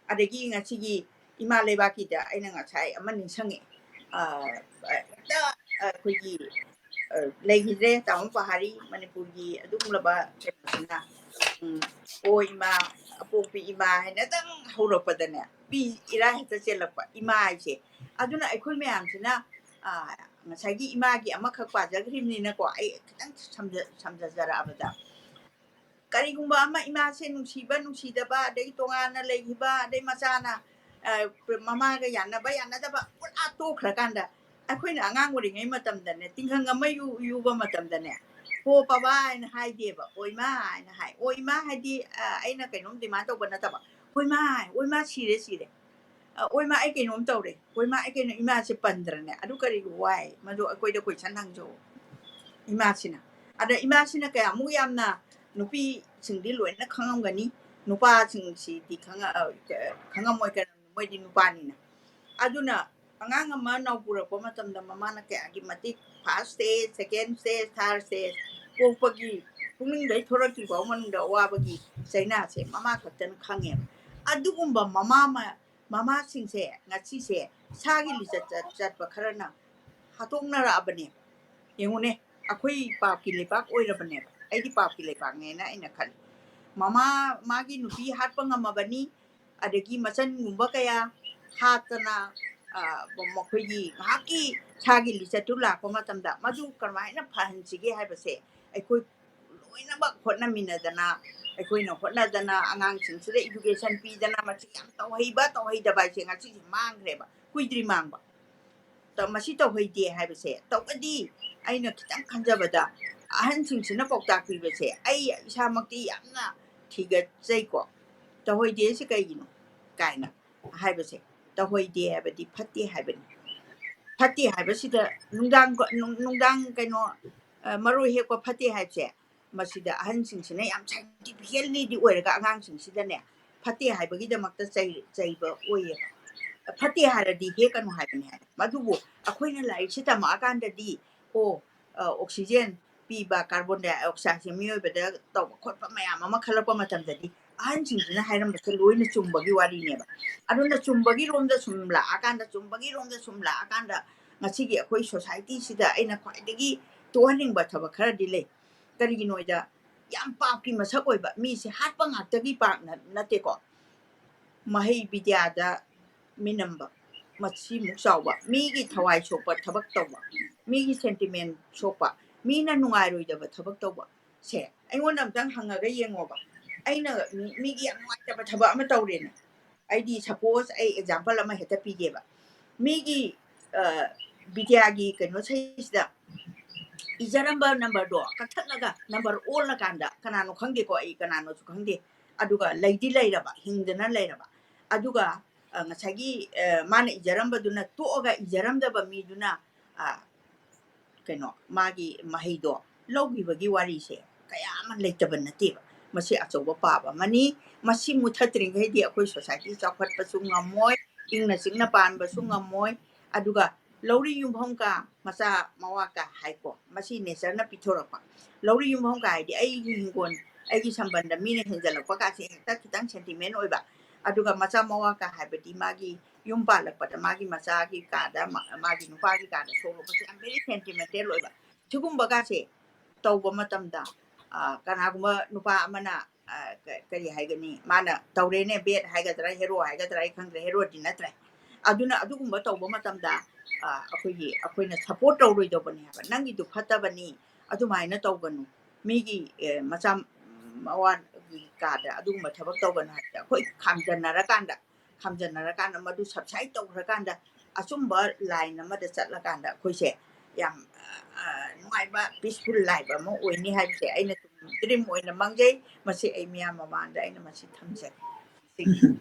ꯑꯗꯒꯤ ꯉꯁꯤꯒꯤ ꯏꯃꯥ ꯂꯩꯕꯥꯛꯀꯤꯗ ꯑꯩꯅ ꯉꯁꯥꯏ ꯑꯃ ꯅꯤꯡꯁꯤꯡꯉꯛꯑꯦ꯫ ꯑ, ꯑ, ꯍꯦꯛꯇ ꯑꯩꯈꯣꯏꯒꯤ, ꯑ, ꯂꯩꯈꯤꯗ꯭ꯔꯦ ꯇꯥꯃꯣ ꯄꯍꯥꯔꯤ, ꯃꯅꯤꯄꯨꯔꯒꯤ ꯑꯗꯨꯒꯨꯝꯂꯕ ꯀꯩꯅꯣꯁꯤꯅ, ꯎꯝ, "ꯑꯣ ꯏꯃꯥ, ꯑꯄꯣꯛꯄꯤ ꯏꯃꯥ" ꯍꯥꯏꯅꯗꯪ ꯍꯧꯔꯛꯄꯗꯅꯦ, ꯄꯤ ꯏꯔꯥ ꯍꯦꯛꯇ ꯆꯦꯜꯂꯛꯄ ꯏꯃꯥ ꯍꯥꯏꯁꯦ꯫ ꯑꯗꯨꯅ ꯑꯩꯈꯣꯏ ꯃꯌꯥꯝꯁꯤꯅ, ꯑ, ꯉꯁꯥꯏꯒꯤ ꯏꯃꯥꯒꯤ ꯑꯃꯈꯛ ꯄꯥꯖꯈ꯭ꯔꯤꯕꯅꯤꯅꯀꯣ, ꯑꯩ ꯈꯤꯇꯪ ꯁꯝꯖ-, ꯁꯝꯖꯖꯔꯛꯑꯕꯗ, ꯀꯔꯤꯒꯨꯝꯕ ꯑꯃ ꯏꯃꯥꯁꯦ ꯅꯨꯡꯁꯤꯕ ꯅꯨꯡꯁꯤꯗꯕ, ꯑꯗꯒꯤ ꯇꯣꯉꯥꯟꯅ ꯂꯩꯈꯤꯕ, ꯑꯗꯩ ꯃꯆꯥꯅ, ꯃꯃꯥꯒ ꯌꯥꯅꯕ ꯌꯥꯅꯗꯕ ꯄꯨꯔꯥ ꯇꯣꯛꯈ꯭ꯔꯀꯥꯟꯗ, ꯑꯩꯈꯣꯏꯅ ꯑꯉꯥꯡ ꯑꯣꯏꯔꯤꯉꯩ ꯃꯇꯝꯗꯅꯦ, ꯇꯤꯡꯈꯪ ꯑꯃ ꯌꯨ ꯌꯨꯕ ꯃꯇꯝꯗꯅꯦ, "ꯍꯣ ꯄꯕꯥ" ꯍꯥꯏꯅ ꯍꯥꯏꯗꯦꯕ, "ꯑꯣꯏꯃꯥ" ꯍꯥꯏꯅ ꯍꯥꯏ꯫ "ꯑꯣꯏꯃꯥ" ꯍꯥꯏꯗꯤ ꯑꯩꯅ ꯀꯩꯅꯣꯝ ꯗꯤꯃꯥꯟ ꯇꯧꯕ ꯅꯠꯇꯕ, "ꯑꯣꯏꯃꯥ, ꯑꯣꯏꯃꯥ ꯁꯤꯔꯦ ꯁꯤꯔꯦ, ꯑꯣꯏꯃꯥ ꯑꯩ ꯀꯩꯅꯣꯝ ꯇꯧꯔꯦ, ꯑꯣꯏꯃꯥ ꯑꯩ ꯀꯩꯅꯣ", ꯏꯃꯥꯁꯦ ꯄꯟꯗ꯭ꯔꯅꯦ꯫ ꯑꯗꯨ ꯀꯔꯤꯒꯤ ꯋꯥꯏ? ꯃꯗꯨ ꯑꯩꯈꯣꯏꯗ ꯀꯣꯏꯁꯟ ꯍꯪꯖꯧ ꯏꯃꯥꯁꯤꯅ꯫ ꯑꯗ ꯏꯃꯥꯁꯤꯅ ꯀꯌꯥꯃꯨꯛ ꯌꯥꯝꯅ, ꯅꯨꯄꯤꯁꯤꯡꯗꯤ ꯂꯣꯏꯅ ꯈꯪꯉꯝꯒꯅꯤ, ꯅꯨꯄꯥꯁꯤꯡꯁꯤꯗꯤ ꯈꯪꯉ-, ꯑ, ꯈꯪꯉꯝꯃꯣꯏ, ꯀꯩꯅꯣ ꯃꯣꯏꯗꯤ ꯅꯨꯄꯥꯅꯤꯅ꯫ ꯑꯗꯨꯅ ꯑꯉꯥꯡ ꯑꯃ ꯅꯧ ꯄꯨꯔꯛꯄ ꯃꯇꯝꯗ ꯃꯃꯥꯅ ꯀꯌꯥꯒꯤ ꯃꯇꯤꯛ first stage, second stage, third stage, ꯄꯣꯛꯄꯒꯤ ꯄꯨꯛꯅꯤꯡꯗꯩ ꯊꯣꯔꯛꯇ꯭ꯔꯤꯐꯥꯎ ꯃꯅꯨꯡꯗ ꯑꯋꯥꯕꯒꯤ ꯆꯩꯅꯥꯁꯦ ꯃꯃꯥ ꯈꯛꯇꯅ ꯈꯪꯉꯦꯕ꯫ ꯑꯗꯨꯒꯨꯝꯕ ꯃꯃꯥ ꯃ-, ꯃꯃꯥꯁꯤꯡꯁꯦ ꯉꯁꯤꯁꯦ ꯁꯥꯒꯤ ꯂꯤꯆꯠ ꯆꯠ-, ꯆꯠꯄ ꯈꯔꯅ ꯍꯥꯠꯇꯣꯛꯅꯔꯛꯑꯕꯅꯦꯕ꯫ ꯌꯦꯡꯉꯨꯅꯦ, ꯑꯩꯈꯣꯏ ꯄꯥꯞꯀꯤ ꯂꯩꯕꯥꯛ ꯑꯣꯏꯔꯕꯅꯦꯕ꯫ ꯑꯩꯗꯤ ꯄꯥꯞꯀꯤ ꯂꯩꯕꯥꯛꯅꯦꯅ ꯑꯩꯅ ꯈꯜꯂꯤ꯫ ꯃꯃꯥ, ꯃꯥꯒꯤ ꯅꯨꯄꯤ ꯍꯥꯠꯄ ꯉꯝꯃꯕꯅꯤ, ꯑꯗꯒꯤ ꯃꯆꯟꯒꯨꯝꯕ ꯀꯌꯥ ꯍꯥꯠꯇꯅ, ꯑ, ꯃꯈꯣꯏꯒꯤ ꯉꯥꯏꯍꯥꯛꯀꯤ ꯁꯥꯒꯤ ꯂꯤꯆꯠꯇꯨ ꯂꯥꯛꯄ ꯃꯇꯝꯗ ꯃꯗꯨ ꯀꯔꯝꯍꯥꯏꯅ ꯐꯍꯟꯁꯤꯒꯦ ꯍꯥꯏꯕꯁꯦ ꯑꯩꯈꯣꯏ ꯂꯣꯏꯅꯃꯛ ꯍꯣꯠꯅꯃꯤꯟꯅꯗꯅ, ꯑꯩꯈꯣꯏꯅ ꯍꯣꯠꯅꯗꯅ ꯑꯉꯥꯡꯁꯤꯡꯁꯤꯗ education ꯄꯤꯗꯅ, ꯃꯁꯤ ꯌꯥꯝ ꯇꯧꯍꯩꯕ, ꯇꯧꯍꯩꯗꯕ ꯍꯥꯏꯁꯦ ꯉꯁꯤꯁꯦ ꯃꯥꯡꯈ꯭ꯔꯦꯕ, ꯀꯨꯏꯗ꯭ꯔꯤ ꯃꯥꯡꯕ꯫ ꯇ-, ꯃꯁꯤ ꯇꯧꯍꯩꯗꯦ ꯍꯥꯏꯕꯁꯦ ꯇꯧꯕꯗꯤ ꯑꯩꯅ ꯈꯤꯇꯪ ꯈꯟꯖꯕꯗ ꯑꯍꯟꯁꯤꯡꯁꯤꯅ ꯄꯥꯎꯇꯥꯛ ꯄꯤꯕꯁꯦ ꯑꯩ ꯏꯁꯥꯃꯛꯇꯤ ꯌꯥꯝꯅ ꯊꯤꯒꯠꯆꯩꯀꯣ꯫ "ꯇꯧꯍꯩꯗꯦ ꯁꯤ ꯀꯩꯒꯤꯅꯣ?" ꯀꯥꯏꯅ ꯍꯥꯏꯕꯁꯦ, ꯇꯧꯍꯩꯗꯦ ꯍꯥꯏꯕꯗꯤ ꯐꯠꯇꯦ ꯍꯥꯏꯕꯅꯤ꯫ ꯐꯠꯇꯦ ꯍꯥꯏꯕꯁꯤꯗ ꯅꯨꯡꯗꯥꯡ ꯀ-, ꯅꯨꯡ-, ꯅꯨꯡꯗꯥꯡ ꯀꯩꯅꯣ, ꯑ, ꯃꯔꯣꯏ ꯍꯦꯛꯄ ꯐꯠꯇꯦ ꯍꯥꯏꯕꯁꯦ, ꯃꯁꯤꯗ ꯑꯍꯟꯁꯤꯡꯁꯤꯅ ꯌꯥꯝ scientifically ꯗꯤ ꯑꯣꯏꯔꯒ ꯑꯉꯥꯡꯁꯤꯡꯁꯤꯗꯅꯦ ꯐꯠꯇꯦ ꯍꯥꯏꯕꯒꯤꯗꯃꯛꯇ ꯆꯩ-, ꯆꯩꯕ ꯑꯣꯏꯌꯦꯕ꯫ ꯐꯠꯇꯦ ꯍꯥꯏꯔꯗꯤ ꯍꯦꯛꯀꯅꯨ ꯍꯥꯏꯕꯅꯤ ꯍꯥꯏ꯫ ꯑꯗꯨꯕꯨ ꯑꯩꯈꯣꯏꯅ ꯂꯥꯏꯔꯤꯛꯁꯤ ꯇꯝꯃꯛꯑꯀꯥꯟꯗꯗꯤ, ꯑꯣ, ꯑ, oxygen ꯄꯤꯕ, carbon dioxide ꯁꯦ ꯃꯤꯑꯣꯏꯕꯗ ꯇꯧꯕ ꯈꯣꯠꯄ ꯃꯌꯥꯝ ꯑꯃ ꯈꯜꯂꯛꯄ ꯃꯇꯝꯗꯗꯤ ꯑꯍꯟꯁꯤꯡꯁꯤꯅ ꯍꯥꯏꯔꯝꯕꯁꯦ ꯂꯣꯏꯅ ꯆꯨꯝꯕꯒꯤ ꯋꯥꯔꯤꯅꯦꯕ꯫ ꯑꯗꯨꯅ ꯆꯨꯝꯕꯒꯤ ꯔꯣꯝꯗ ꯁꯨꯝ ꯂꯥꯛꯑꯀꯥꯟꯗ, ꯆꯨꯝꯕꯒꯤ ꯔꯣꯝꯗ ꯁꯨꯝ ꯂꯥꯛꯑꯀꯥꯟꯗ ꯉꯁꯤꯒꯤ ꯑꯩꯈꯣꯏ society ꯁꯤꯗ ꯑꯩꯅ ꯈ꯭ꯋꯥꯏꯗꯒꯤ ꯇꯣꯛꯍꯟꯅꯤꯡꯕ ꯊꯕꯛ ꯈꯔꯗꯤ ꯂꯩ꯫ ꯀꯔꯤꯒꯤꯅꯣꯗ ꯌꯥꯝ ꯄꯥꯞꯀꯤ ꯃꯁꯛ ꯑꯣꯏꯕ, ꯃꯤꯁꯦ ꯍꯥꯠꯄ ꯉꯥꯛꯇꯒꯤ ꯄꯥꯞ ꯅ-, ꯅꯠꯇꯦꯀꯣ꯫ ꯃꯍꯩ ꯕꯤꯗ꯭ꯌꯥꯗ ꯃꯤꯅꯝꯕ, ꯃꯁꯤꯃꯨꯛ ꯆꯥꯎꯕ, ꯃꯤꯒꯤ ꯊꯋꯥꯏ ꯁꯣꯛꯄ ꯊꯕꯛ ꯇꯧꯕ, ꯃꯤꯒꯤ sentiment ꯁꯣꯛꯄ, ꯃꯤꯅ ꯅꯨꯡꯉꯥꯏꯔꯣꯏꯗꯕ ꯊꯕꯛ ꯇꯧꯕ꯫ ꯁꯦ, ꯑꯩꯉꯣꯟꯗ ꯑꯝꯇꯪ ꯍꯪꯉꯒ ꯌꯦꯡꯉꯣꯕ꯫ ꯑꯩꯅ ꯃꯤ-, ꯃꯤꯒꯤ ꯌꯥꯝ ꯅꯨꯡꯉꯥꯏꯇꯕ ꯊꯕꯛ ꯑꯃ ꯇꯧꯔꯦꯅꯦ꯫ ꯑꯩꯗꯤ ꯁꯄꯣꯁ ꯑꯩ ꯑꯦꯛꯖꯥꯝꯄꯜ ꯑꯃ ꯍꯦꯛꯇ ꯄꯤꯒꯦꯕ꯫ ꯃꯤꯒꯤ ꯕꯤꯗ꯭ꯌꯥꯒꯤ ꯀꯩꯅꯣ ꯁꯩꯁꯤꯗ ꯏꯖꯔꯝꯕ ꯅꯝꯕꯔꯗꯣ ꯀꯛꯊꯠꯂꯒ ꯅꯝꯕꯔ ꯑꯣꯜꯂꯀꯥꯟꯗ, ꯀꯅꯥꯅꯣ ꯈꯪꯗꯦꯀꯣ, ꯑꯩ ꯀꯅꯥꯅꯣꯁꯨ ꯈꯪꯗꯦ, ꯑꯗꯨꯒ ꯂꯩꯗꯤ ꯂꯩꯔꯕ, ꯍꯤꯡꯗꯅ ꯂꯩꯔꯕ, ꯑꯗꯨꯒ ꯉꯁꯥꯏꯒꯤ ꯃꯥꯅ ꯏꯖꯔꯝꯕꯗꯨꯅ ꯇꯣꯛꯑꯒ ꯏꯖꯔꯝꯗꯕ ꯃꯤꯗꯨꯅ ꯀꯩꯅꯣ ꯃꯥꯒꯤ ꯃꯍꯩꯗꯣ ꯂꯧꯈꯤꯕꯒꯤ ꯋꯥꯔꯤꯁꯦ ꯀꯌꯥ ꯑꯃ ꯂꯩꯇꯕ ꯅꯠꯇꯦꯕ꯫ ꯃꯁꯤ ꯑꯆꯧꯕ ꯄꯥꯕ ꯑꯃꯅꯤ꯫ ꯃꯁꯤ ꯃꯨꯊꯠꯇ꯭ꯔꯤꯉꯩꯗꯤ ꯑꯩꯈꯣꯏ ꯁꯣꯁꯥꯏꯇꯤ ꯆꯥꯎꯈꯠꯄꯁꯨ ꯉꯝꯃꯣꯏ, ꯏꯪꯅ ꯆꯤꯛꯅ ꯄꯥꯟꯕꯁꯨ ꯉꯝꯃꯣꯏ꯫ ꯑꯗꯨꯒ ꯂꯧꯔꯤ ꯌꯨꯝꯐꯝ ꯀꯥ ꯃꯆꯥ ꯃꯋꯥ ꯀꯥ ꯍꯥꯏꯀꯣ, ꯃꯁꯤ ꯅꯦꯆꯔꯅ ꯄꯤꯊꯣꯔꯛꯄ꯫ ꯂꯧꯔꯤ ꯌꯨꯝꯐꯝ ꯀꯥ ꯍꯥꯏꯗꯤ ꯑꯩꯒꯤ ꯍꯤꯡꯒꯣꯜ, ꯑꯩꯒꯤ ꯁꯝꯕꯟꯗ ꯃꯤꯅ ꯍꯦꯟꯖꯜꯂꯛꯄ ꯀꯥꯁꯦ ꯍꯦꯛꯇ ꯈꯤꯇꯪ ꯁꯦꯟꯇꯤꯃꯦꯟ ꯑꯣꯏꯕ꯫ ꯑꯗꯨꯒ ꯃꯆꯥ ꯃꯋꯥ ꯀꯥ ꯍꯥꯏꯕꯗꯤ ꯃꯥꯒꯤ ꯌꯨꯝ ꯄꯥꯜꯂꯛꯄꯗ ꯃꯥꯒꯤ ꯃꯆꯥꯒꯤ ꯀꯥꯗ, ꯃꯥꯒꯤ ꯅꯨꯄꯥꯒꯤ ꯀꯥꯗ ꯁꯣꯛꯂꯛꯄꯁꯦ ꯌꯥꯝ very sentimental ꯑꯣꯏꯕ꯫ ꯁꯤꯒꯨꯝꯕꯒꯁꯦ ꯇꯧꯕ ꯃꯇꯝꯗ ꯀꯅꯥꯒꯨꯝꯕ ꯅꯨꯄꯥ ꯑꯃꯅ ꯀꯔꯤ ꯍꯥꯏꯒꯅꯤ, ꯃꯥꯅ ꯇꯧꯔꯦꯅꯦ, ꯕꯦꯠ ꯍꯥꯏꯒꯗ꯭ꯔꯥ, ꯍꯦꯔꯣ ꯍꯥꯏꯒꯗ꯭ꯔꯥ, ꯑꯩ ꯈꯪꯗ꯭ꯔꯦ, ꯍꯦꯔꯣꯗꯤ ꯅꯠꯇ꯭ꯔꯦ꯫ ꯑꯗꯨꯅ ꯑꯗꯨꯒꯨꯝꯕ ꯇꯧꯕ ꯃꯇꯝꯗ ꯑꯩꯈꯣꯏꯒꯤ, ꯑꯩꯈꯣꯏꯅ ꯁꯞꯄꯣꯔꯠ ꯇꯧꯔꯣꯏꯗꯧꯕꯅꯤ ꯍꯥꯏꯕ꯫ ꯅꯪꯒꯤꯗꯨ ꯐꯠꯇꯕꯅꯤ, ꯑꯗꯨꯃꯥꯏꯅ ꯇꯧꯒꯅꯨ꯫ ꯃꯤꯒꯤ ꯃꯆꯥ ꯃꯋꯥꯒꯤ ꯀꯥꯗ ꯑꯗꯨꯒꯨꯝꯕ ꯊꯕꯛ ꯇꯧꯒꯅꯨ ꯍꯥꯏꯕꯗ ꯑꯩꯈꯣꯏ ꯈꯥꯝꯖꯟꯅꯔꯀꯥꯟꯗ, ꯈꯥꯝꯖꯟꯅꯔꯀꯥꯟꯗ ꯃꯗꯨ ꯁꯕꯁꯥꯏꯠ ꯇꯧꯈ꯭ꯔꯀꯥꯟꯗ ꯑꯆꯨꯝꯕ ꯂꯥꯏꯟ ꯑꯃꯗ ꯆꯠꯂꯀꯥꯟꯗ ꯑꯩꯈꯣꯏꯁꯦ ꯌꯥꯝ ꯅꯨꯡꯉꯥꯏꯕ, ꯄꯤꯁꯐꯨꯜ ꯂꯥꯏꯐ ꯑꯃ ꯑꯣꯏꯅꯤ ꯍꯥꯏꯕꯁꯦ ꯑꯩꯅ ꯗ꯭ꯔꯤꯝ ꯑꯣꯏꯅ ꯃꯪꯖꯩ꯫ ꯃꯁꯤ ꯑꯩ ꯃꯤꯌꯥꯝ ꯃꯃꯥꯡꯗ ꯑꯩꯅ ꯃꯁꯤ ꯊꯝꯖꯒꯦ꯫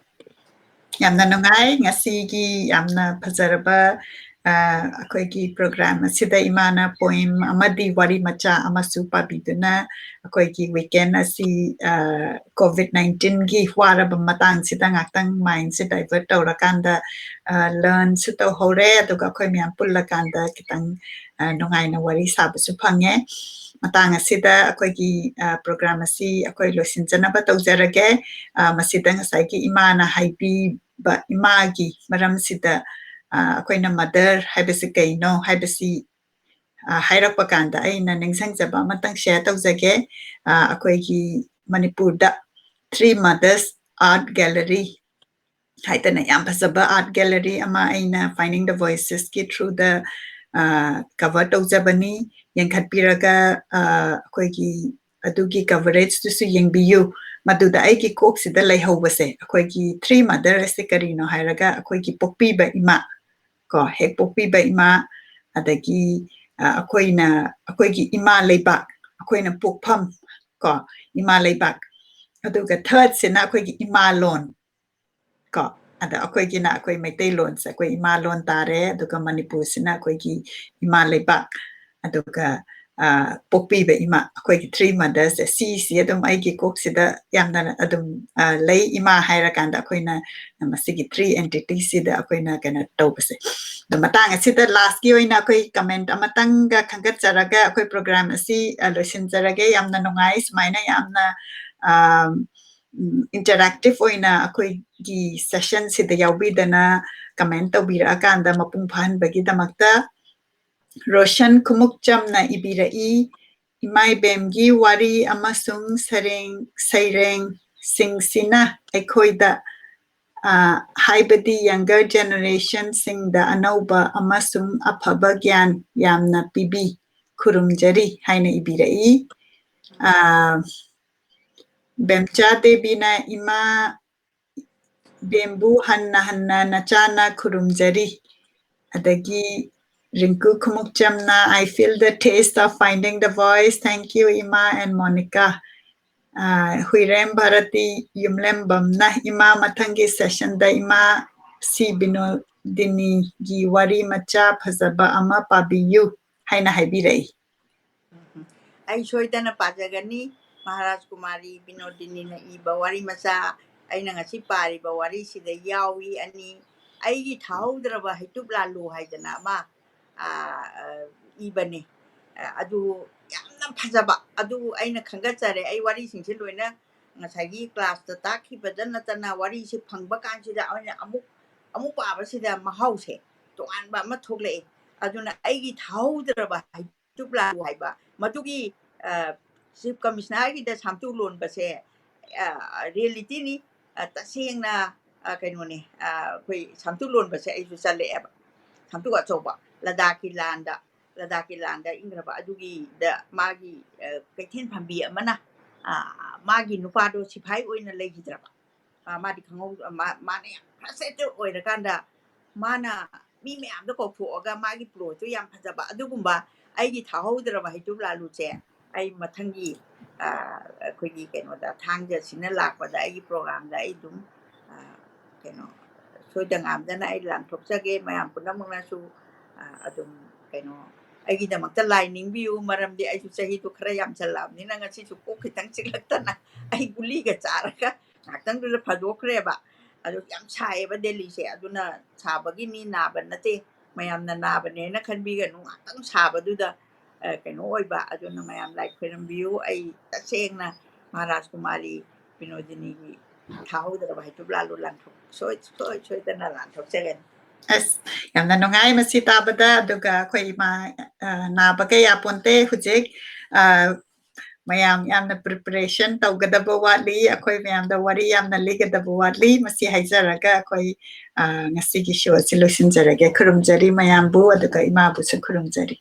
ꯌꯥꯝꯅ ꯅꯨꯡꯉꯥꯏ꯫ ꯉꯁꯤꯒꯤ ꯌꯥꯝꯅ ꯐꯖꯔꯕ ꯑꯩꯈꯣꯏꯒꯤ ꯄ꯭ꯔꯣꯒ꯭ꯔꯥꯝ ꯑꯁꯤꯗ ꯏꯃꯥꯅ ꯄꯣꯏꯝ ꯑꯃꯗꯤ ꯋꯥꯔꯤ ꯃꯆꯥ ꯑꯃꯁꯨ ꯄꯥꯕꯤꯗꯨꯅ ꯑꯩꯈꯣꯏꯒꯤ ꯋꯤꯀꯦꯟ ꯑꯁꯤ ꯀꯣꯚꯤꯗ ꯅꯥꯏꯟꯇꯤꯟꯒꯤ ꯋꯥꯔꯕ ꯃꯇꯥꯡꯁꯤꯗ ꯉꯥꯛꯇꯪ ꯃꯥꯏꯟꯁꯦ ꯗꯥꯏꯚꯔꯠ ꯇꯧꯔꯀꯥꯟꯗ ꯂꯔꯟꯁꯨ ꯇꯧꯍꯧꯔꯦ꯫ ꯑꯗꯨꯒ ꯑꯩꯈꯣꯏ ꯃꯌꯥꯝ ꯄꯨꯜꯂꯀꯥꯟꯗ ꯈꯤꯇꯪ ꯅꯨꯡꯉꯥꯏꯅ ꯋꯥꯔꯤ ꯁꯥꯕꯁꯨ ꯐꯪꯉꯦ꯫ ꯃꯇꯥꯡ ꯑꯁꯤꯗ ꯑꯩꯈꯣꯏꯒꯤ ꯄ꯭ꯔꯣꯒ꯭ꯔꯥꯝ ꯑꯁꯤ ꯑꯩꯈꯣꯏ ꯂꯣꯏꯁꯤꯟꯖꯅꯕ ꯇꯧꯖꯔꯒꯦ꯫ ꯃꯁꯤꯗ ꯉꯁꯥꯏꯒꯤ ꯏꯃꯥꯅ ꯍꯥꯏꯕꯤꯕ ꯏꯃꯥꯒꯤ ꯃꯔꯝꯁꯤꯗ ꯑꯩꯈꯣꯏꯅ ꯃꯗꯔ ꯍꯥꯏꯕꯁꯤ ꯀꯩꯅꯣ ꯍꯥꯏꯕꯁꯤ ꯍꯥꯏꯔꯛꯄ ꯀꯥꯟꯗ ꯑꯩꯅ ꯅꯤꯡꯁꯤꯡꯖꯕ ꯑꯃꯇꯪ ꯁꯤꯌꯔ ꯇꯧꯖꯒꯦ꯫ ꯑꯩꯈꯣꯏꯒꯤ ꯃꯅꯤꯄꯨꯔꯗ Three Mothers Art Gallery ꯍꯥꯏꯗꯅ ꯌꯥꯝ ꯐꯖꯕ art gallery ꯑꯃ ꯑꯩꯅ Finding the Voicesꯀꯤ throughꯗ cover ꯇꯧꯖꯕꯅꯤ꯫ ꯌꯦꯡꯈꯠꯄꯤꯔꯒ ꯑꯩꯈꯣꯏꯒꯤ ꯑꯗꯨꯒꯤ ꯀꯚꯔꯦꯖꯇꯨꯁꯨ ꯌꯦꯡꯕꯤꯌꯨ꯫ ꯃꯗꯨꯗ ꯑꯩꯒꯤ ꯀꯣꯛꯁꯤꯗ ꯂꯩꯍꯧꯕꯁꯦ, ꯑꯩꯈꯣꯏꯒꯤ ꯊ꯭ꯔꯤ ꯃꯗꯔ ꯑꯁꯦ ꯀꯔꯤꯅꯣ ꯍꯥꯏꯔꯒ, ꯑꯩꯈꯣꯏꯒꯤ ꯄꯣꯛꯄꯤꯕ ꯏꯃꯥ, ꯀꯣ, ꯍꯦꯛ ꯄꯣꯛꯄꯤꯕ ꯏꯃꯥ, ꯑꯗꯒꯤ ꯑ, ꯑꯩꯈꯣꯏꯅ, ꯑꯩꯈꯣꯏꯒꯤ ꯏꯃꯥ ꯂꯩꯕꯥꯛ, ꯑꯩꯈꯣꯏꯅ ꯄꯣꯛꯐꯝ, ꯀꯣ, ꯏꯃꯥ ꯂꯩꯕꯥꯛ꯫ ꯑꯗꯨꯒ ꯊꯔꯠꯁꯤꯅ ꯑꯩꯈꯣꯏꯒꯤ ꯏꯃꯥ ꯂꯣꯟ, ꯀꯣ꯫ ꯑꯗ ꯑꯩꯈꯣꯏꯒꯤꯅ ꯑꯩꯈꯣꯏ ꯃꯩꯇꯩꯂꯣꯟꯁꯦ ꯑꯩꯈꯣꯏ ꯏꯃꯥ ꯂꯣꯟ ꯇꯥꯔꯦ, ꯑꯗꯨꯒ ꯃꯅꯤꯄꯨꯔꯁꯤꯅ ꯑꯩꯈꯣꯏꯒꯤ ꯏꯃꯥ ꯂꯩꯕꯥꯛ, ꯑꯗꯨꯒ ꯑ, ꯄꯣꯛꯄꯤꯕ ꯏꯃꯥ, ꯑꯩꯈꯣꯏꯒꯤ ꯊ꯭ꯔꯤ ꯃꯗꯔꯁꯦ, ꯁꯤꯁꯤ ꯑꯗꯨꯝ ꯑꯩꯒꯤ ꯀꯣꯛꯁꯤꯗ ꯌꯥꯝꯅ ꯑꯗꯨꯝ ꯑ, ꯂꯩ꯫ ꯏꯃꯥ ꯍꯥꯏꯔꯀꯥꯟꯗ ꯑꯩꯈꯣꯏꯅ ꯃꯁꯤꯒꯤ ꯊ꯭ꯔꯤ ꯑꯦꯟꯇꯤꯇꯤꯁꯤꯗ ꯑꯩꯈꯣꯏꯅ ꯀꯩꯅꯣ ꯇꯧꯕꯁꯦ꯫ ꯑꯗꯣ ꯃꯇꯥꯡ ꯑꯁꯤꯗ ꯂꯥꯁꯀꯤ ꯑꯣꯏꯅ ꯑꯩꯈꯣꯏ ꯀꯃꯦꯟ ꯑꯃꯇꯪꯒ ꯈꯟꯒꯠꯆꯔꯒ ꯑꯩꯈꯣꯏ ꯄ꯭ꯔꯣꯒ꯭ꯔꯥꯝ ꯑꯁꯤ ꯑ, ꯂꯣꯏꯁꯤꯟꯖꯔꯒꯦ꯫ ꯌꯥꯝꯅ ꯅꯨꯡꯉꯥꯏ ꯁꯨꯃꯥꯏꯅ ꯌꯥꯝꯅ ꯑ, ꯎꯝ, ꯏꯟꯇꯔꯦꯛꯇꯤꯞ ꯑꯣꯏꯅ ꯑꯩꯈꯣꯏꯒꯤ ꯁꯦꯁꯟꯁꯤꯗ ꯌꯥꯎꯕꯤꯗꯅ ꯀꯃꯦꯟ ꯇꯧꯕꯤꯔꯛꯑꯀꯥꯟꯗ ꯃꯄꯨꯡ ꯐꯥꯍꯟꯕꯒꯤꯗꯃꯛꯇ꯫ ꯔꯣꯁꯟ ꯈꯨꯃꯨꯛꯆꯝꯅ ꯏꯕꯤꯔꯛꯏ, "ꯏꯃꯥ ꯏꯕꯦꯝꯒꯤ ꯋꯥꯔꯤ ꯑꯃꯁꯨꯡ ꯁꯩꯔꯦꯡ, ꯁꯩꯔꯦꯡꯁꯤꯡꯁꯤꯅ ꯑꯩꯈꯣꯏꯗ, ꯑ, ꯍꯥꯏꯕꯗꯤ ꯌꯪꯒꯔ ꯖꯦꯅꯦꯔꯦꯁꯟꯁꯤꯡꯗ ꯑꯅꯧꯕ ꯑꯃꯁꯨꯡ ꯑꯐꯕ ꯒ꯭ꯌꯥꯟ ꯌꯥꯝꯅ ꯄꯤꯕꯤ꯫ ꯈꯨꯔꯨꯝꯖꯔꯤ" ꯍꯥꯏꯅ ꯏꯕꯤꯔꯛꯏ꯫ ꯑ, ꯕꯦꯝꯆꯥ ꯗꯦꯕꯤꯅ, "ꯏꯃꯥ ꯕꯦꯝꯕꯨ ꯍꯟꯅ ꯍꯟꯅ ꯅꯆꯥꯅ ꯈꯨꯔꯨꯝꯖꯔꯤ"꯫ ꯑꯗꯒꯤ ꯔꯤꯡꯀꯨ ꯈꯨꯃꯨꯛꯆꯝꯅ, "I feel the taste of finding the voice, thank you ꯏꯃꯥ and ꯃꯣꯅꯤꯀꯥ"꯫ ꯑ, ꯍꯨꯏꯔꯦꯝ ꯚꯥꯔꯇꯤ ꯌꯨꯝꯂꯦꯝꯕꯝꯅ, "ꯏꯃꯥ, ꯃꯊꯪꯒꯤ ꯁꯦꯁꯟꯗ ꯏꯃꯥ ꯁꯤ ꯕꯤꯅꯣꯗꯤꯅꯤꯒꯤ ꯋꯥꯔꯤ ꯃꯆꯥ ꯐꯖꯕ ꯑꯃ ꯄꯥꯕꯤꯌꯨ" ꯍꯥꯏꯅ ꯍꯥꯏꯕꯤꯔꯛꯏ꯫ ꯎꯝ꯫ ꯑꯩ ꯁꯣꯏꯗꯅ ꯄꯥꯖꯒꯅꯤ꯫ ꯃꯍꯥꯔꯥꯖ ꯀꯨꯃꯥꯔꯤ ꯕꯤꯅꯣꯗꯤꯅꯤꯅ ꯏꯕ ꯋꯥꯔꯤ ꯃꯆꯥ, ꯑꯩꯅ ꯉꯁꯤ ꯄꯥꯔꯤꯕ ꯋꯥꯔꯤꯁꯤꯗ ꯌꯥꯎꯏ꯫ ꯑꯅꯤ, "ꯑꯩꯒꯤ ꯊꯥꯍꯧꯗ꯭ꯔꯕ ꯍꯩꯇꯨꯞ ꯂꯥꯜꯂꯨ" ꯍꯥꯏꯗꯅ ꯑꯃ, ꯑ, ꯑ, ꯏꯕꯅꯤ꯫ ꯑ, ꯑꯗꯨ ꯌꯥꯝꯅ ꯐꯖꯕ꯫ ꯑꯗꯨ ꯑꯩꯅ ꯈꯟꯒꯠꯆꯔꯦ꯫ ꯑꯩ ꯋꯥꯔꯤꯁꯤꯡꯁꯦ ꯂꯣꯏꯅ ꯉꯁꯥꯏꯒꯤ ꯀ꯭ꯂꯥꯁꯇ ꯇꯥꯛꯈꯤꯕꯗ ꯅꯠꯇꯅ ꯋꯥꯔꯤꯁꯦ ꯐꯪꯕ ꯀꯥꯟꯁꯤꯗ ꯑꯩꯅ ꯑꯃꯨꯛ, ꯑꯃꯨꯛ ꯄꯥꯕꯁꯤꯗ ꯃꯍꯥꯎꯁꯦ ꯇꯣꯉꯥꯟꯕ ꯑꯃ ꯊꯣꯛꯂꯛꯑꯦ꯫ ꯑꯗꯨꯅ "ꯑꯩꯒꯤ ꯊꯥꯍꯧꯗ꯭ꯔꯕ ꯍꯩꯇꯨꯞ ꯂꯥꯜꯂꯨ" ꯍꯥꯏꯕ ꯃꯗꯨꯒꯤ, ꯑ, ꯆꯤꯐ ꯀꯃꯤꯁꯅꯔꯒꯤꯗ ꯁꯥꯝꯇꯨ ꯂꯣꯟꯕꯁꯦ, ꯑ, ꯔꯤꯌꯦꯂꯤꯇꯤꯅꯤ꯫ ꯑ, ꯇꯁꯦꯡꯅ, ꯑ, ꯀꯩꯅꯣꯅꯦ, ꯑ, ꯑꯩꯈꯣꯏ ꯁꯥꯝꯇꯨ ꯂꯣꯟꯕꯁꯦ ꯑꯩꯁꯨ ꯆꯠꯂꯛꯑꯦꯕ꯫ ꯁꯥꯝꯇꯨ ꯑꯆꯧꯕ ꯂꯗꯥꯛꯀꯤ ꯂꯥꯟꯗ꯫ ꯂꯗꯥꯛꯀꯤ ꯂꯥꯟꯗ ꯏꯪꯈ꯭ꯔꯕ ꯑꯗꯨꯒꯤꯗ ꯃꯥꯒꯤ, ꯑ, ꯀꯩꯊꯦꯜ ꯐꯝꯕꯤ ꯑꯃꯅ, ꯑ, ꯃꯥꯒꯤ ꯅꯨꯄꯥꯗꯣ ꯁꯤꯐꯥꯏ ꯑꯣꯏꯅ ꯂꯩꯈꯤꯗ꯭ꯔꯕ꯫ ꯑ, ꯃꯥꯗꯤ ꯈꯪꯍꯧ-, ꯃꯥ-, ꯃꯥꯅ ꯌꯥꯝ frustrated ꯑꯣꯏꯔꯀꯥꯟꯗ ꯃꯥꯅ ꯃꯤ ꯃꯌꯥꯝꯗꯣ ꯀꯧꯊꯣꯛꯑꯒ ꯃꯥꯒꯤ plotꯇꯨ ꯌꯥꯝ ꯐꯖꯕ ꯑꯗꯨꯒꯨꯝꯕ ꯑꯩꯒꯤ ꯊꯥꯍꯧꯗ꯭ꯔꯕ ꯍꯩꯇꯨꯞ ꯂꯥꯂꯨꯁꯦ ꯑꯩ ꯃꯊꯪꯒꯤ, ꯑ, ꯑꯩꯈꯣꯏꯒꯤ ꯀꯩꯅꯣꯗ ꯊꯥꯡꯖꯁꯤꯅ ꯂꯥꯛꯄꯗ ꯑꯩꯒꯤ programꯗ ꯑꯩ ꯑꯗꯨꯝ, ꯑ, ꯀꯩꯅꯣ ꯁꯣꯏꯗ ꯉꯥꯝꯗꯅ ꯑꯩ ꯂꯥꯟꯊꯣꯛꯆꯒꯦ꯫ ꯃꯌꯥꯝ ꯄꯨꯝꯅꯃꯛꯅꯁꯨ, ꯑ, ꯑꯗꯨꯝ ꯀꯩꯅꯣ ꯑꯩꯒꯤꯗꯃꯛꯇ ꯂꯥꯏ ꯅꯤꯡꯕꯤꯌꯨ, ꯃꯔꯝꯗꯤ ꯑꯩꯁꯨ ꯆꯍꯤꯗꯨ ꯈꯔ ꯌꯥꯝꯁꯜꯂꯛꯑꯕꯅꯤꯅ ꯉꯁꯤꯁꯨ ꯀꯣꯛ ꯈꯤꯇꯪ ꯆꯤꯛꯂꯛꯇꯅ ꯑꯩ ꯒꯨꯂꯤꯒ ꯆꯥꯔꯒ ꯉꯥꯏꯍꯥꯛꯇꯪꯗꯨꯗ ꯐꯥꯗꯣꯛꯈ꯭ꯔꯦꯕ꯫ ꯑꯗꯨ ꯌꯥꯝ ꯁꯥꯏꯌꯦꯕ ꯗꯦꯜꯂꯤꯁꯦ, ꯑꯗꯨꯅ ꯁꯥꯕꯒꯤꯅꯤ, ꯅꯥꯕ ꯅꯠꯇꯦ꯫ ꯃꯌꯥꯝꯅ ꯅꯥꯕꯅꯦꯅ ꯈꯟꯕꯤꯒꯅꯨ, ꯉꯥꯏꯍꯥꯛꯇꯪ ꯁꯥꯕꯗꯨꯗ, ꯑ, ꯀꯩꯅꯣ ꯑꯣꯏꯕ꯫ ꯑꯗꯨꯅ ꯃꯌꯥꯝ ꯂꯥꯏ ꯈꯣꯏꯔꯝꯕꯤꯌꯨ꯫ ꯑꯩ ꯇꯁꯦꯡꯅ ꯃꯍꯥꯔꯥꯖ ꯀꯨꯃꯥꯔꯤ ꯕꯤꯅꯣꯗꯤꯅꯤꯒꯤ ꯊꯥꯍꯧꯗ꯭ꯔꯕ ꯍꯩꯇꯨꯞ ꯂꯥꯂꯨ ꯂꯥꯟꯊꯣꯛ-, ꯁꯣꯏ-, ꯁꯣꯏ-, ꯁꯣꯏꯗꯅ ꯂꯥꯟꯊꯣꯛꯆꯒꯅꯤ꯫ ꯑꯁ, ꯌꯥꯝꯅ ꯅꯨꯡꯉꯥꯏ ꯃꯁꯤ ꯇꯥꯕꯗ꯫ ꯑꯗꯨꯒ ꯑꯩꯈꯣꯏ ꯏꯃꯥ, ꯑ, ꯅꯥꯕ ꯀꯌꯥ ꯄꯣꯟꯇꯦ ꯍꯧꯖꯤꯛ꯫ ꯑ, ꯃꯌꯥꯝ ꯌꯥꯝꯅ preparation ꯇꯧꯒꯗꯕ ꯋꯥꯠꯂꯤ, ꯑꯩꯈꯣꯏ ꯃꯌꯥꯝꯗ ꯋꯥꯔꯤ ꯌꯥꯝꯅ ꯂꯤꯒꯗꯕ ꯋꯥꯠꯂꯤ꯫ ꯃꯁꯤ ꯍꯥꯏꯖꯔꯒ ꯑꯩꯈꯣꯏ, ꯑ, ꯉꯁꯤꯒꯤ show ꯑꯁꯤ ꯂꯣꯏꯁꯤꯟꯖꯔꯒꯦ꯫ ꯈꯨꯔꯨꯝꯖꯔꯤ ꯃꯌꯥꯝꯕꯨ, ꯑꯗꯨꯒ ꯏꯃꯥꯕꯨꯁꯨ ꯈꯨꯔꯨꯝꯖꯔꯤ꯫